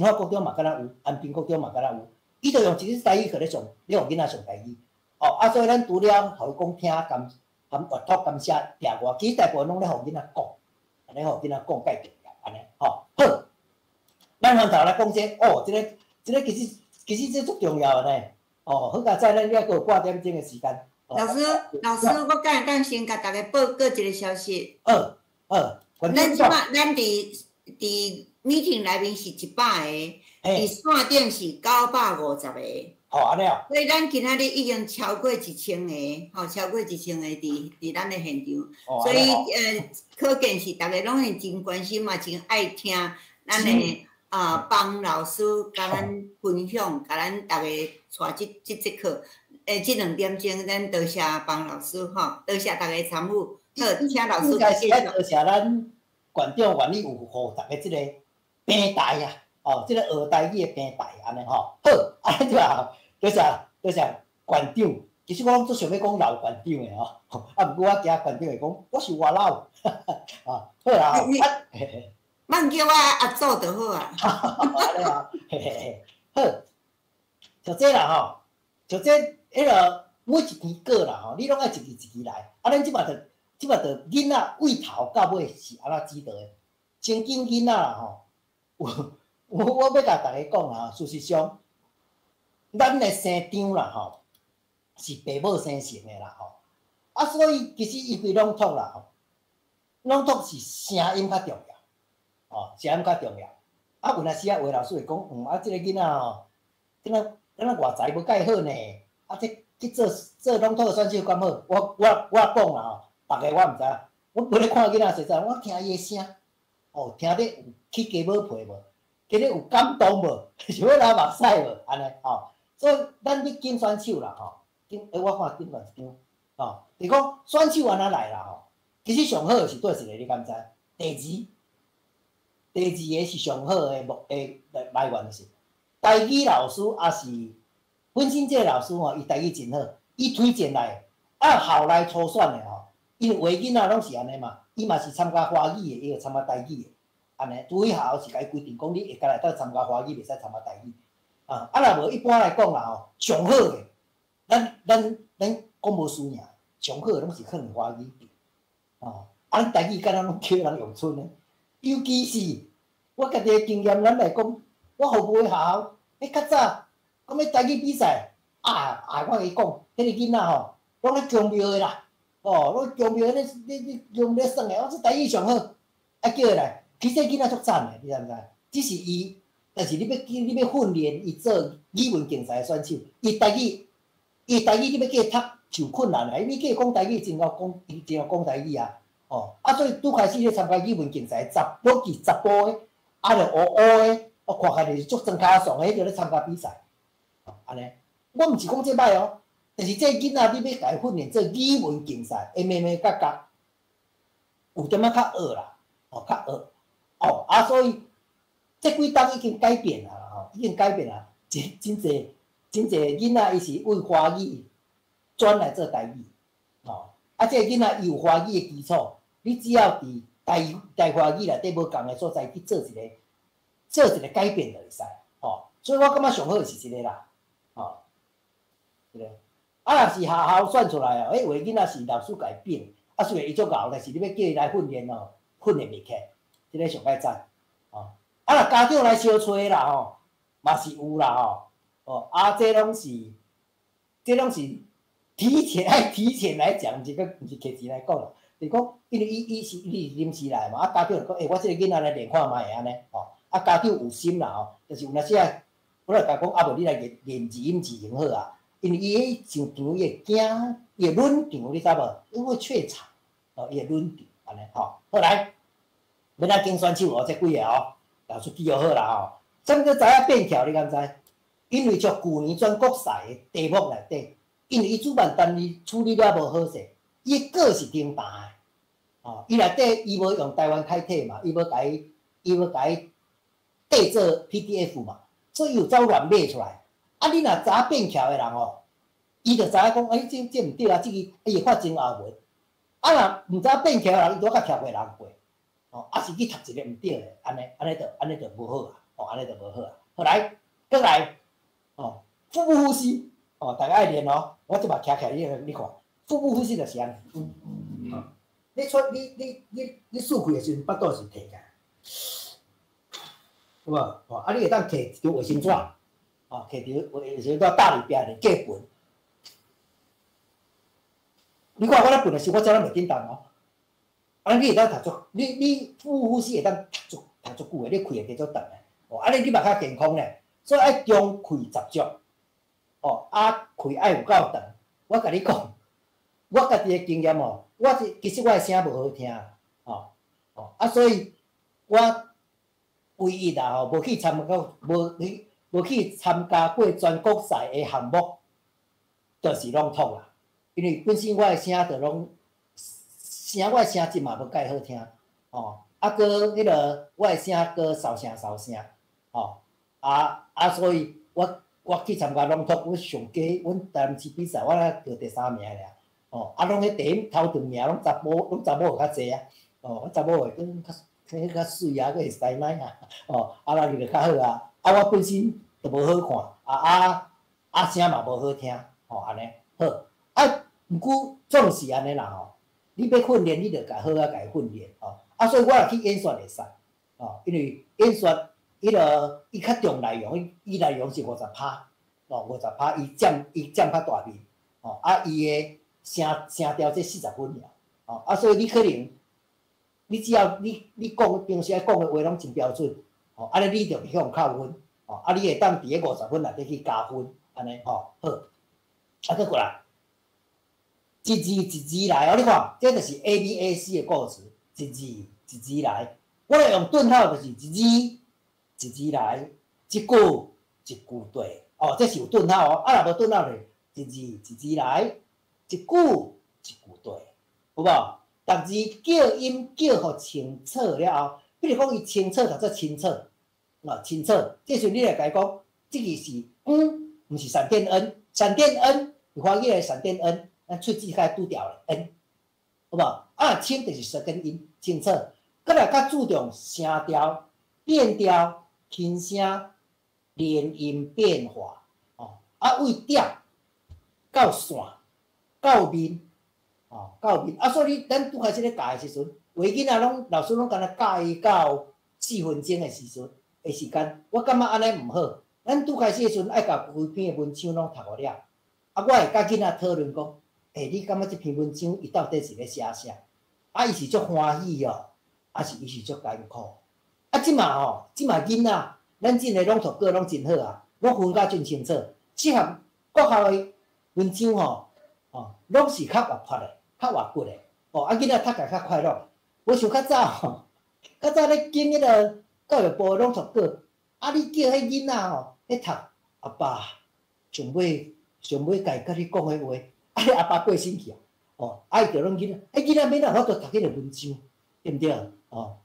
化國中嘛敢若有，安平國中嘛敢若有，伊就用一日台語課咧上，咧予囡仔上台語。哦，啊，所以咱除了予伊講聽、含含閱讀、含寫聽外，其實大部分攏咧予囡仔講，按呢予囡仔講較重要，按呢吼。好，咱翻頭來講這，哦，這個其實這足重要的呢。哦，好佳哉，咱猶閣有半點鐘的時間。老師，老師，我敢會當先共大家報告一個消息。好，好。咱這馬咱佇 meeting 內面是100個，佇線頂是950個。哦，按呢哦。所以咱今仔日已經超過1000個，吼，超過1000個佇咱的現場。所以可見是逐家攏會真關心嘛，真愛聽咱的啊，邦老師共咱分享，共咱逐家帶這節課。這2點鐘，咱多謝邦老師吼，多謝逐家參與。好，請老師應該是愛多謝咱館長願意有予逐家這個平台啊，哦，這個學台語的平台，按呢吼。好，按呢就啊，多謝多謝館長。其實我攏足想欲講老館長的吼，啊，毋過我驚館長會講我是外老，啊，好啦，啊，莫叫我阿祖就好啊。按呢啊，嘿嘿嘿，好，像這啦吼，像這彼个每一篇稿啦吼，你攏愛一字一字來。啊，咱這馬就這馬就囡仔對頭到尾是按怎指導的？先緊囡仔啦吼，我欲共逐家講啦，事實上，咱的生長啦吼，是爸母生成的啦吼。啊，所以其實伊規朗讀啦吼，朗讀是聲音較重要，哦，聲音較重要。啊，有若時啊，有的老師會講，啊，這个囡仔吼，敢若敢若外才無蓋好呢，啊，這去做做朗讀的選手敢好？我講啦吼，別个我毋知，我無咧看囡仔細細，我聽伊的聲，哦，聽得有起雞毛皮無？聽得有感動無？想欲流目屎無？按呢吼，所以咱咧揀選手啦吼，揀，欸，我看頂懸一張，吼，就是講選手按怎來啦吼？其實上好的是佗一個，你敢知？第二，第二個是上好的目的來源是台語老師，抑是本身這个老師吼，伊台語真好，伊推薦來，按校內初選的吼，因為有的囡仔攏是按呢嘛，伊嘛是參加華語的，伊會參加台語的，按呢，除非學校是共伊規定講，你會干來當參加華語，袂使參加台語。啊，啊若無一般來講啦吼，上好的，咱講無輸贏，上好的攏是可能華語。哦，啊，咱台語敢若攏叫人用賰的，尤其是我家己的經驗，咱來講，我服務的學校，彼較早講欲台語比賽，啊啊，我共伊講，彼个囡仔吼，攏咧宮廟的啦，哦，攏宮廟咧咧咧宮咧耍的，我說台語上好，啊叫伊來，其實這囡仔足讚的，你知毋知？只是伊，但是你欲訓練伊做語文競賽的選手，伊台語你欲叫伊讀就困難啦，因為叫伊講台語真𠢕講，伊真𠢕講台語啊，哦，啊所以拄開始咧參加語文競賽，查攏是查埔的，啊就烏烏的，我看起來就是足莊跤慫的，彼個咧參加比賽，哦，按呢，我毋是講這歹哦，但是這囡仔你欲共伊訓練做語文競賽，會眉眉角角，有點仔較學啦，哦，較學，哦，啊所以這幾冬已經改變啊啦吼，已經改變啊，真真濟真濟囡仔伊是為華語轉來做台語，吼，啊，這个囡仔伊有華語的基礎，你只要佇台台華語內底無仝的所在去做一個改變就會使，吼，所以我感覺上好的是這个啦，吼，這个，啊，若是學校選出來哦，彼有的囡仔是老師共伊變，啊，雖然伊足𠢕，但是你欲叫伊來訓練哦，訓練袂起來，這个上較讚，吼，啊，若家長來相揣啦吼，嘛是有啦吼，哦，啊，這攏是提前愛提前來講，毋是提前來講，就是講，因為伊是臨時來嘛，啊，家長就講，欸，我這个囡仔來練看覓按呢，吼，啊，家長有心啦吼，就是有若時啊，我就共講，啊無你來練練字音字型好啊，因為伊彼上場伊會驚，伊會攆場，你知無？因為怯場，哦，伊會攆場，按呢吼。好來，欲來揀選手哦，這幾个哦，老師記號好啦吼。啥物叫知影變巧？你敢知？因為像舊年全國賽的題目內底，因為伊主辦單位處理了無好勢，伊的稿是停辦的，哦，伊內底伊無用台灣楷體嘛，伊無共伊缀做 PDF 嘛，所以伊有走亂碼出來。啊，你若知影變巧的人哦，伊就知影講，欸，這毋對啊，這个伊會發真後文。啊，若毋知影變巧的人，伊拄較跳過人過，哦，啊是去讀一个毋對的，按呢就無好啊，哦，按呢就無好啊。好來，閣來，哦，腹部呼吸，哦，大家愛練哦。我這擺徛起來，你看，腹部呼吸就是按呢。哦，你出你你你你舒氣的時陣，腹肚是提起來，有無？哦，啊，你會當提一張衛生紙，哦，提一張衛生紙搭佇壁咧過歕。你看我咧歕的時，我這攏袂振動哦。啊，你會當讀足，你腹部呼吸會當讀足久的，你氣會加足長的。哦，按呢你嘛較健康咧。所以愛中氣十足，哦，啊氣愛有夠長。我共你講，我家己的經驗哦，我是其實我的聲無好聽，哦哦，啊，所以我唯一啊吼，無去參加過全國賽的項目，就是朗讀啦。因為本身我的聲就攏聲，我的聲質嘛無蓋好聽，哦，啊，閣彼个我的聲閣沙聲沙聲，哦，啊啊，所以我去參加朗讀，我上低，阮台南市比賽，我才得第三名爾，哦，啊，攏彼第一頭兩名攏查埔，攏查某較濟啊，哦，查某會閣較較較媠啊，閣會師奶啊，哦，啊，那就較好啊，啊，我本身就無好看，啊啊啊聲嘛無好聽，吼，按呢好，啊，毋過總是按呢啦吼，你欲訓練，你著共好好共伊訓練，吼，啊，所以我若去演說會使，哦，因為演說彼个伊較重內容，伊內容是50%，哦，五十趴，伊佔較大面，哦，啊，伊的聲聲調這40分爾，哦，啊，所以你可能你只要你講平時講的話攏真標準，吼，按呢你就袂予扣分，吼，啊，你會當佇个50分內底去加分，按呢吼，好，啊，閣過來，一字一字來哦，你看，這就是 A B A C 的故事，一字一字來，我來用頓號就是一字一字來，一句一句對，哦，這是有頓號哦，啊，若無頓號就一字一字來，一句一句對，有無？逐字叫音叫予清楚了後，比如講伊清楚讀做清楚，啊清楚，這時陣你來共伊講，這個是嗯，毋是閃電 N，閃電 N，華語的閃電 N，咱喙齒較拄著咧 N，好無？啊清就是舌根音，清楚。閣來較注重聲調、變調、輕聲、連音變化，哦，啊為點到線到面。哦，到面啊，所以咱拄開始咧教的時陣，有的囡仔攏老師攏干焦教伊到4分鐘的時陣的時間，我感覺按呢毋好。咱拄開始的時陣愛共規篇的文章攏讀予了，啊，我會佮囡仔討論講，欸，你感覺這篇文章伊到底是咧寫啥？啊，伊是足歡喜哦，抑是伊是足艱苦？啊，這馬吼，這馬囡仔，咱這个朗讀稿攏真好啊，攏分甲真清楚，適合國校的文章吼，哦，攏是較活潑的。較活潑的，哦，啊，囡仔讀起來較快樂。無像較早吼，較早咧揀彼个教育部的朗讀稿，啊，你叫彼囡仔吼，咧讀，阿爸上尾上尾共伊佮你講彼話，啊，你阿爸過身去啊，哦，啊，伊就攏囡仔，彼囡仔免有法度讀彼个文章，對毋對？哦，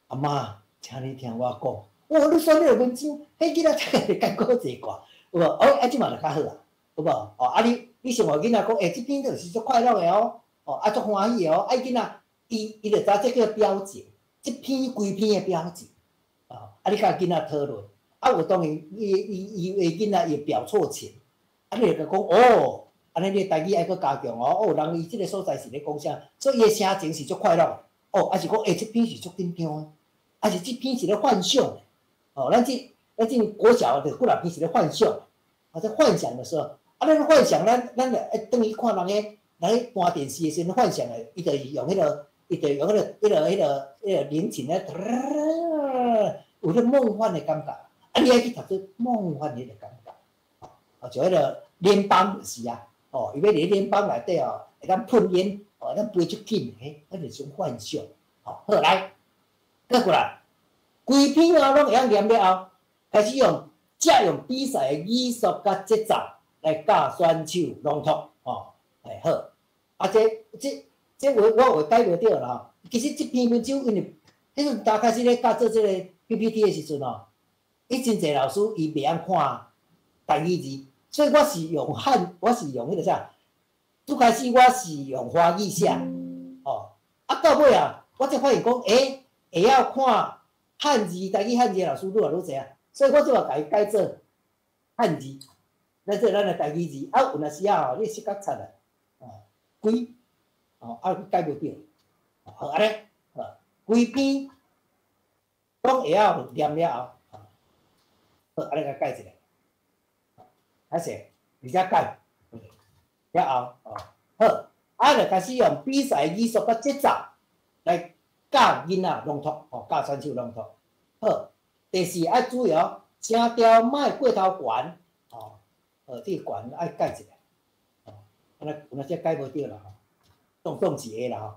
阿媽，請你聽我講，哦，你選彼个文章，彼囡仔讀起來艱苦濟寡，有無？哦，啊，這馬就較好啊，有無？哦，啊，你先予囡仔講，欸，這篇就是足快樂的哦。哦，啊，足歡喜的哦！啊，伊囡仔，伊就知這叫表情，這篇規篇的表情，哦，啊，你佮囡仔討論，啊，有當然，伊伊的囡仔會表錯情，啊，你就共講，哦，按呢你的台語愛閣加強哦，哦，人伊這个所在是咧講啥，所以伊的聲情是足快樂，哦，抑是講，欸，這篇是足緊張的，抑是這篇是咧幻想的，哦，咱這國小就幾若篇是咧幻想，啊，在幻想的時候，啊，咱幻想，咱愛轉去看人的。來搬電視的時陣，幻想的，伊就是用彼个，伊就用彼个、彼个、彼个、彼个引擎咧，有咧夢幻的感覺。啊，你愛去讀出夢幻彼个感覺，哦，像彼个聯邦就是啊，哦，伊欲佇聯邦內底哦，會當噴煙，哦，會當飛足緊，彼，彼就是種幻想。吼，好來，閣過來，規篇哦攏會曉念了後，開始用借用比賽的語速佮節奏來教選手朗讀，吼，哎好。啊，這話我有改袂著啦吼。其實這篇文章因為彼陣剛開始咧教做這個 PPT 的時陣吼，伊真濟老師伊袂曉看台語字，所以我是用漢，我是用彼個啥？拄開始我是用華語寫，吼，啊到尾啊，我才發現講，欸，會曉看漢字、台語漢字的老師愈來愈濟啊，所以我這嘛共伊改做漢字，來做咱的台語字。啊，有若時仔吼，你識較賊啊。規，哦，啊，改無著，好按呢，好，規篇攏會曉念了後，好，按呢共改一下，歹勢，而且改，了後，哦，好，啊，就開始用比賽語速佮節奏來教囡仔朗讀，哦，教選手朗讀，好，第四愛注意哦，聲調莫過頭懸，哦，這個懸愛改一下。有若時改無著啦吼，當當一个啦吼。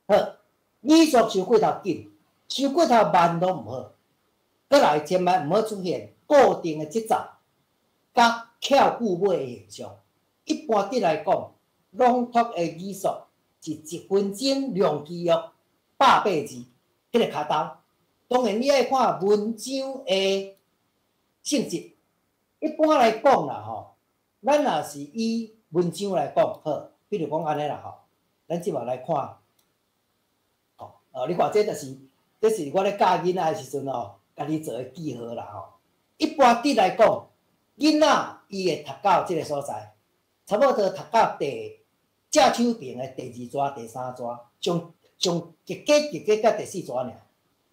好，語速傷過頭緊，傷過頭慢攏毋好。閣來千萬毋好出現固定的節奏，佮翹句尾的現象。一般佇來講，朗讀的語速是1分鐘量詞約180字，彼个跤頭。當然你愛看文章的性質。一般來講啦吼。咱若是以文章來講，好，比如講按呢啦吼，咱這馬來看，吼，哦，你看這就是，這是我咧教囡仔的時陣吼，家己做的記號啦吼。一般佇來講，囡仔伊會讀到這个所在，差不多讀到第正手爿的第二逝、第三逝，上上一格一格到第四逝爾。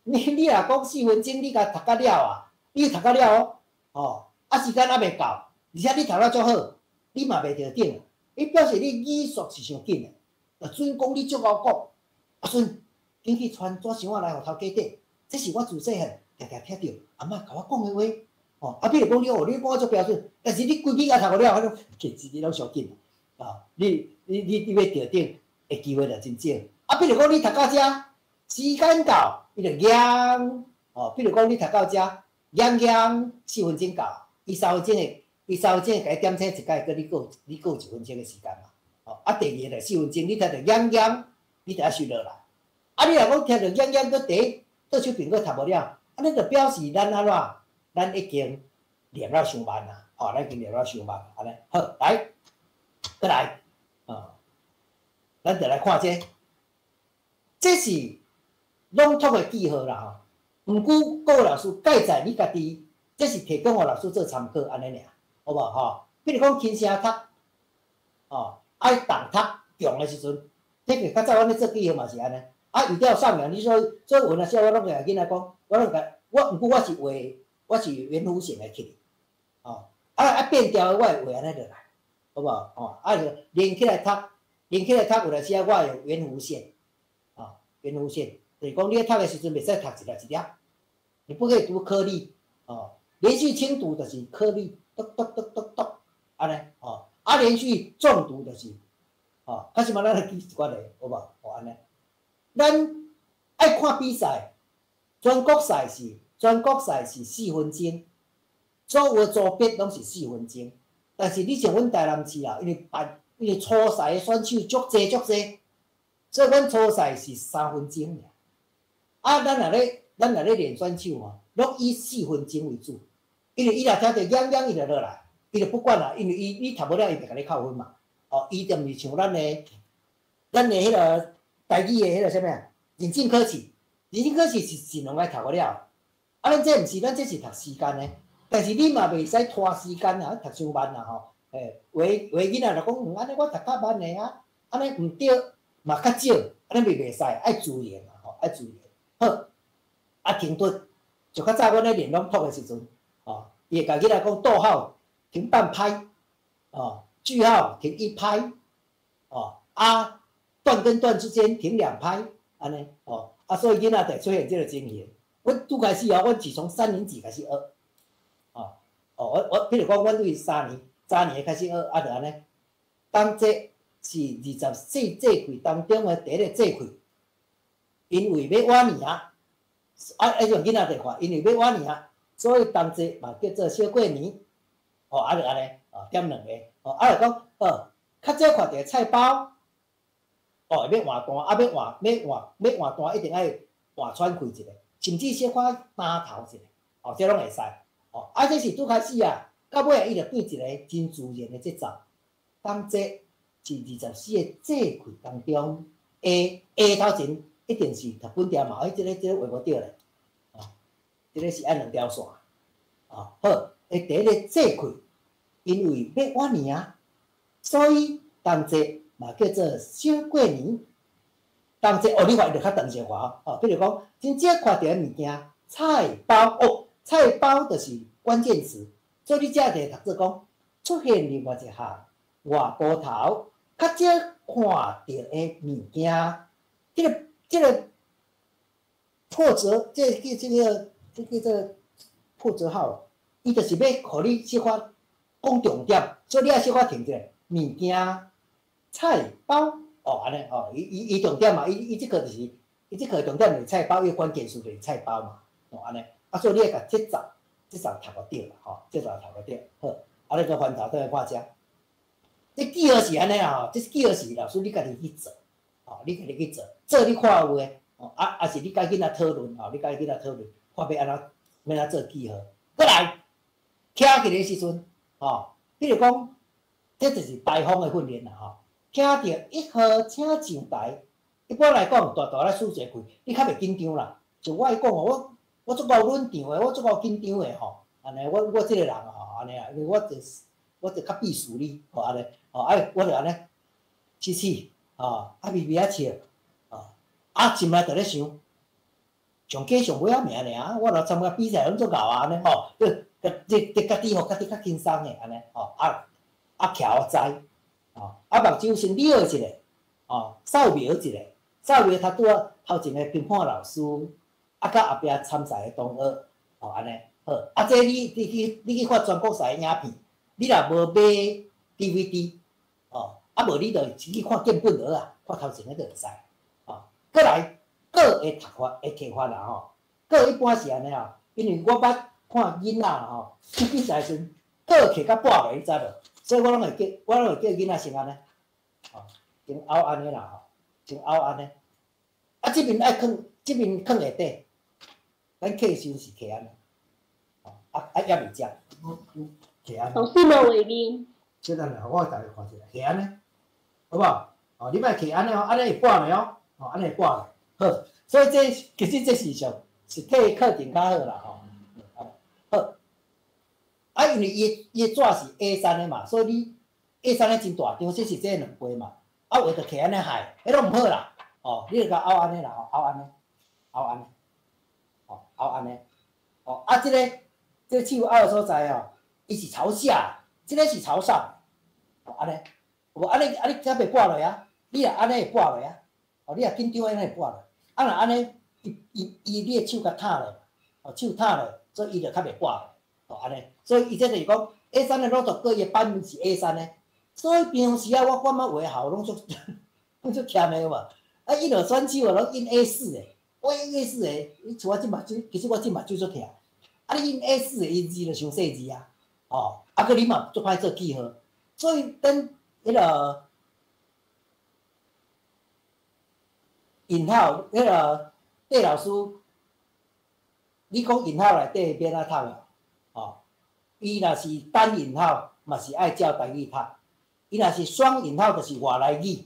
你若講4分鐘，你共讀甲了啊？你讀甲了哦，吼，啊時間猶未到。而且你讀了足好，你嘛袂著等，伊表示你語速是傷緊的。就準講你足𠢕講，阿孫，緊去傳紙箱仔來予頭家底，這是我自細漢定定聽著阿嬤共我講的話。哦，啊，比如講你哦，你講我足標準，但是你規矩也讀無了，彼種其實你攏傷緊啊！你欲著頂的機會就真少。啊，比如講你讀到遮，時間到，伊就夯。哦，比如講你讀到遮，夯夯4分鐘到，伊三分鐘會，伊三分鐘會共你點醒一擺，閣你閣有1分鐘的時間嘛。哦，啊，第二個就四分鐘，你聽著夯夯，你就愛收落來。啊，你若講聽著夯夯閣佇倒手邊閣讀無了，按呢就表示咱按怎？咱已經念了傷慢啦，吼，咱已經念了傷慢，按呢好，來，閣來，哦，咱就來看這個，這是朗讀的記號啦，吼。毋過各位老師蓋在你家己，這是提供予老師做參考，按呢爾，好無吼？比如講輕聲讀，哦，愛重讀強的時陣，這個較早阮咧做記號嘛是按呢。啊，語調上揚，你說做文的時候，我攏共囡仔講，我攏共我，毋過我是畫，我是圓弧形的去，哦，啊啊變調的我會畫按呢落來，好無？哦，啊就連起來讀，連起來讀有陣時啊，我會用圓弧線，哦，圓弧線，就是講你咧讀的時陣，袂使讀一粒一粒，你不可以讀顆粒，哦，連續輕讀就是顆粒，篤篤篤篤篤，按呢，哦，啊連續重讀就是，哦，較起碼咱來記一寡個，好無？哦，按呢，咱愛看比賽，全國賽是四分鐘，所有的組別攏是四分鐘。但是你像阮台南市啊，因為初賽的選手足濟足濟，所以阮初賽是3分鐘爾。啊，咱若咧練選手吼，攏以四分鐘為主，因為伊若聽著癢癢，伊就落來，伊就不管啦，因為伊你讀無了，伊袂共你扣分嘛。哦，伊就毋是像咱的彼個台語的彼個啥物啊？認證考試，認證考試是盡量愛讀予了。啊，咱這毋是，咱這是讀時間的，但是你嘛袂使拖時間啊，讀傷慢啦吼。欸，有的有的囡仔就講，嗯，按呢我讀較慢的啊，按呢毋對嘛較少，按呢袂使，愛自然啦吼，愛自然。好，啊停頓，就較早阮咧練朗讀的時陣，吼，伊會共囡仔講逗號停半拍，哦，句號停一拍，哦，啊段跟段之間停兩拍，按呢，哦，啊所以囡仔就會出現這個情形。阮拄開始哦，阮是從三年級開始學，哦，哦，我比如講，阮對三年開始學，啊，就按呢，冬節是24節氣當中的第一個節氣，因為欲倚年啊，啊，彼種囡仔就看，因為欲倚年啊，所以冬節嘛叫做小過年，哦，啊就按呢，哦，點兩個，哦，啊就講，哦，較少看著菜包，哦，欲換單，啊，欲換，欲換，欲換單，一定愛換喘氣一下。甚至小可擔頭一下，哦，這攏會使，哦，啊，這是拄開始啊，到尾啊，伊就變一個真自然的節奏。冬節是24個節氣當中，下下頭前一定是讀本條嘛，欸，這個畫無著咧，哦，這個是按兩條線，哦，好，欸，第一個節氣，因為欲倚年啊，所以冬節嘛叫做小過年。冬節哦，你看伊就較長一寡哦，比如講，真少看著的物件，菜包哦，菜包就是關鍵詞，所以你這就會讀做講，出現另外一項外埔頭較少看著的物件，這個破折，這個這個這個這個破折號，伊就是欲予你小可講重點，所以你愛小可停一下，物件菜包。哦，按呢，哦，伊重點嘛，伊這個就是，伊這個重點就是菜包，伊關鍵詞就是菜包嘛，哦，按呢，啊，所以你愛共節奏，節奏讀予對啦，吼，節奏讀予對，好，啊，你閣翻頭轉來看遮，這記號是按呢啊，吼，這記號是老師你家己去做，吼，你家己去做，做你看有的，哦，啊，啊是你共囡仔討論，吼，你共囡仔討論，看欲按怎，欲按怎做記號，閣來，徛起來時陣，吼，比如講，這就是台風的訓練啦，吼。聽著一號請上台，一般來講，大大咧數節氣，你較袂緊張啦。像我講哦，我足夠穩場的，我足夠緊張的吼。按呢，我這個人吼，按呢啊，因為我就較避暑哩，吼按呢，吼啊，我就按呢，試試，吼，啊微微仔笑，吼，啊心內就咧想，上加上尾仔名爾，我若參加比賽攏足𠢕啊，按呢吼，你家己予家己較輕鬆的按呢，吼，啊啊徛予知。哦，啊，目睭先瞄一下，哦，掃描一下，三位頭拄仔頭前的評判老師，啊，佮後壁參賽的同學，吼，按呢好。啊，這你去看全國賽的影片，你若無買 DVD，哦，啊無你就去看見本就好啊，看頭前的就會使。哦，過來，閣的讀法的提法啦吼，閣一般是按呢吼，因為我捌看囡仔吼，去比賽時陣，閣摕甲跋落，你知無？所以我攏會叫，我攏會叫囡仔先按呢，吼，先拗按呢啦吼，先拗按呢。啊，這面愛囥，這面囥下底，咱客時陣是摕按呢，吼，啊啊，猶未食，摕按呢。老師無畫面。小等下，我逐家看一下，摕按呢，好無？哦，你莫摕按呢哦，按呢會跋落哦，哦，按呢會跋落。好，所以這其實這是上實體課程較好啦吼。好，啊，因為伊的紙是 A3 的嘛，所以你 A3 的真大張，這是這兩倍嘛。啊，有的就摕按呢害，彼攏毋好啦。哦，你就共拗按呢啦，吼，拗按呢，拗按呢，哦，拗按呢。哦，啊，這個手拗的所在哦，伊是朝下，這個是朝上。哦，按呢，無按呢，啊你才袂跋落啊。你若按呢會跋落啊。哦，你若緊張按呢會跋落。啊，若按呢，伊伊伊你的手共踏落，哦，手踏落，所以伊就較袂跋落。哦，按呢，所以伊這就是講 A3 的朗讀閣伊的版面是 A3 的，所以平常時啊，我感覺有的校攏足攏足欠的有無？啊，伊就選手啊，攏印 A4 的，我印 A4 的，你像我這目睭，其實我這目睭足疼。啊，你印 A4 的，伊字就傷細字啊，哦，啊，閣你嘛足歹做記號，所以等彼個引號，彼個戴老師，你講引號內底欲按怎讀啊？哦，伊若是單引號，嘛是愛照台語讀；伊若是雙引號，就是外來語。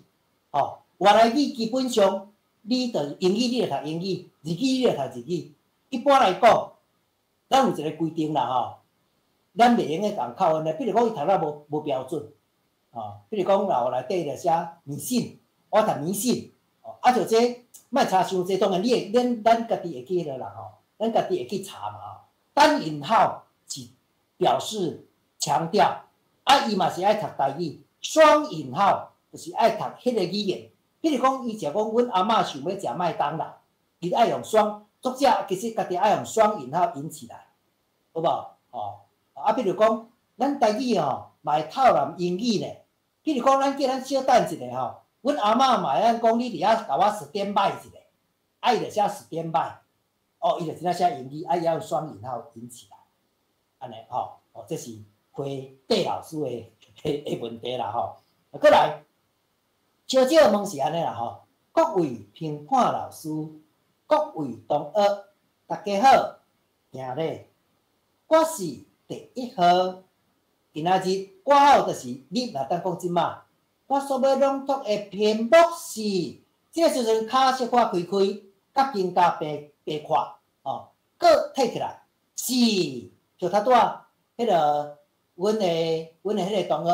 哦，外來語基本上，你就英語你就讀英語，日語你就讀日語。一般來講，咱有一個規定啦吼，咱袂用得共扣分的。比如講，伊讀了無標準，哦，比如講老內底就寫迷信，我讀迷信，哦，啊就這莫差傷濟，當然你會，咱家己會記得啦吼，咱家己會去查嘛吼。單引號是表示強調，啊，伊嘛是愛讀台語，雙引號就是愛讀彼個語言。比如講，伊食講，阮阿嬤想欲食麥當勞，伊愛用雙，作者其實家己愛用雙引號引起來，好無？哦，啊，比如講，咱台語吼嘛會套濫英語呢。比如講，咱叫咱小等一下吼，阮阿嬤嘛會當講，你佇遐共我 stand by 一下，啊，伊就寫 stand by，哦，伊就真正寫英語，啊，伊愛用雙引號引起來，按呢吼，哦，這是回戴老師的問題啦吼。過來，少少問是按呢啦吼，各位評判老師，各位同學，大家好，行禮，我是第一號。今仔日掛號就是你若當講這馬，我所欲朗讀的篇目是，這個時陣跤小可開開，佮肩胛平平闊，哦，閣退起來，是，就頭拄仔彼個阮的彼個同學，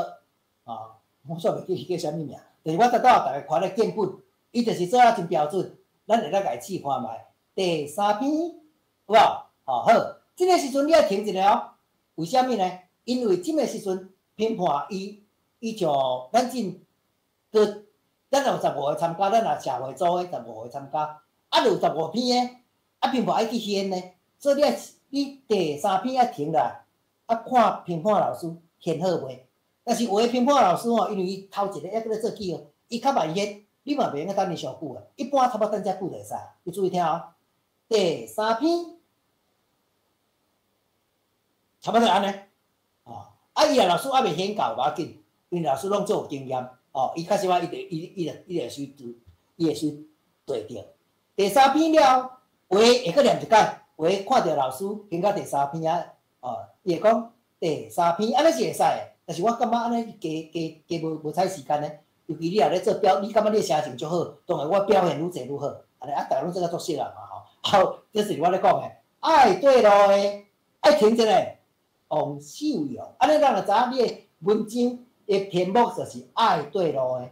哦，我煞袂記伊叫啥物名，就是我頭拄仔逐家看咧見本，伊就是做啊真標準，咱會當共伊試看覓。第三篇，有無？哦，好，這個時陣你愛停一下哦，為啥物呢？因為這個時陣評判伊，伊像咱進，咱有15個參加，咱若社會組的15個參加，啊，就有15篇的，啊，評判愛去掀呢，所以你愛你第三篇愛停落來，啊，看評判老師掀好未？但是有的評判老師吼，因為伊頭一個猶閣咧做記號，伊較慢掀，你嘛袂用得等伊傷久啊。一般差不多等遮久就會使。你注意聽哦，第三篇，差不多按呢。哦，啊，伊若老師猶未掀到無要緊，因為老師攏足有經驗，哦，伊較少啊，伊就伊伊就伊會隨伊會隨對著。第三篇了後，有的會閣念一擺，有的看著老師掀到第三篇啊，哦，伊會講第三篇，按呢是會使的。但是我感覺按呢加加加無無嘥時間呢，尤其你若咧做表，你感覺你的寫成足好，當然我表現愈濟愈好，按呢啊，逐家攏做甲足熟啊嘛吼。好，這是我咧講的，愛對路的，愛停一下。王秀陽，按呢咱就知影你的文章的篇目就是愛對路的。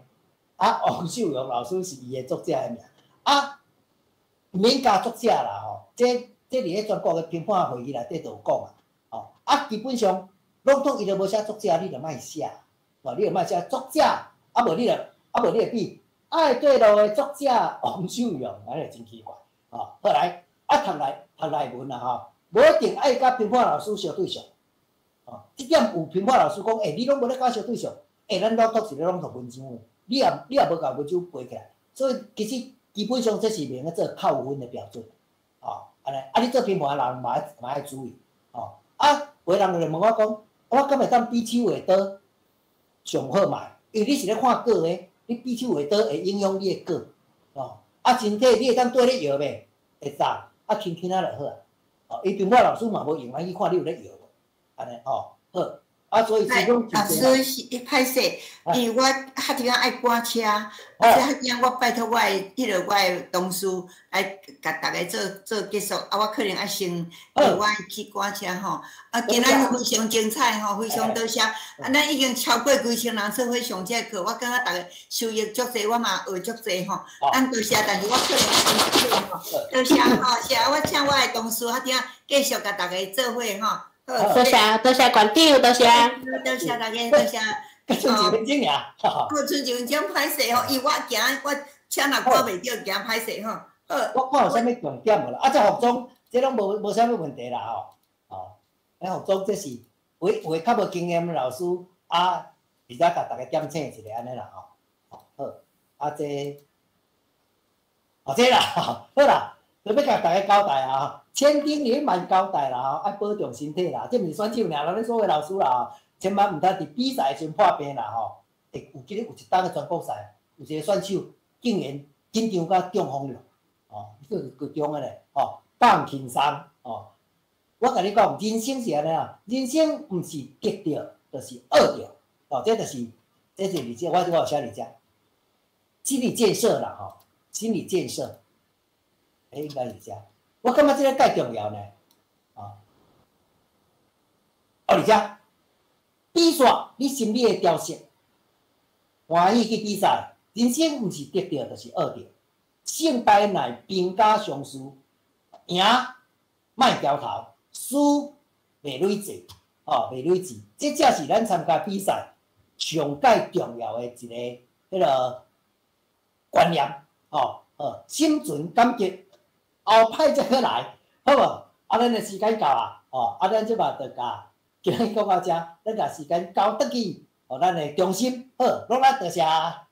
啊，王秀陽老師是伊的作者的名。啊，毋免加作者啦吼，這佇咧全國的評判會議內底就有講啊。吼，啊，基本上攏總伊都無寫作者，你就莫寫，吼，你就莫寫作者，啊無你就啊無你就比愛愛對路的作者王秀勇，按呢真奇怪，吼。好來，啊讀內讀內文啦吼，無一定愛佮評判老師相對上，吼。這點有評判老師講，欸，你攏無咧佮相對上，欸，咱朗讀是咧朗讀文章的，你也無共文章背起來，所以其實基本上這是袂用做扣分的標準，吼。按呢，啊你做評判的人嘛愛注意，吼。啊，有的人就問我講，我敢會當比手畫刀上好賣？因為你是咧看稿的。你比手畫刀會影響你的稿，哦，啊，身體你會當綴咧搖袂？會當，啊，輕輕仔就好啊。哦，伊評判老師嘛無用眼去看你有咧搖無，按呢吼，好。啊，所以是講老師是歹勢，因為我較陣仔愛趕車，啊，較陣我拜託我的彼个我的同事來共逐家做做結束，啊，我可能愛先，因為我愛去趕車吼。啊，今仔日非常精彩吼，非常多謝。啊，咱已經超過幾千人做伙上這課，我感覺逐家收益足濟，我嘛學足濟吼。咱多謝，但是我可能愛先吼，多謝吼，謝我請我的同事較陣仔繼續共逐家做伙吼。多謝多謝館長，多謝。多謝大家，多謝。賰一分鐘爾。我賰一分鐘歹勢吼，因為我驚我車若趕袂著，驚歹勢吼。好。我看有啥物重點無啦？啊，這服裝這攏無啥物問題啦吼。哦，啊服裝這是有有較無經驗的老師啊，而且共逐家點醒一下按呢啦吼。好，啊這，哦這啦，好啦，就欲共逐家交代啊。千叮嚀萬交代啦吼，愛保重身體啦。這毋是選手爾，咱所有老師啦吼，千萬毋通佇比賽時陣破病啦吼。會有記得有一冬的全國賽，有一個選手竟然緊張甲中風了，哦，這是高中的咧，吼，放輕鬆，哦。我共你講，人生是按呢啦，人生毋是得著，就是學著，哦，這就是這是佇這，我有寫佇遮，心理建設啦吼，心理建設，欸，應該是這。我感覺這个蓋重要呢，啊，哦，佇遮比賽，你心理的調適，歡喜去比賽，人生毋是得著，就是學著。勝敗乃兵家常事，贏莫調頭，輸袂累濟，哦，袂累濟，這才是咱參加比賽上蓋重要的一个彼个觀念，哦，好，心存感激。後擺才閣來，好無？啊，咱的時間到啊，哦，啊，咱這擺就共今日講到遮，咱共時間交轉去，予咱的中心，好，攏來多謝。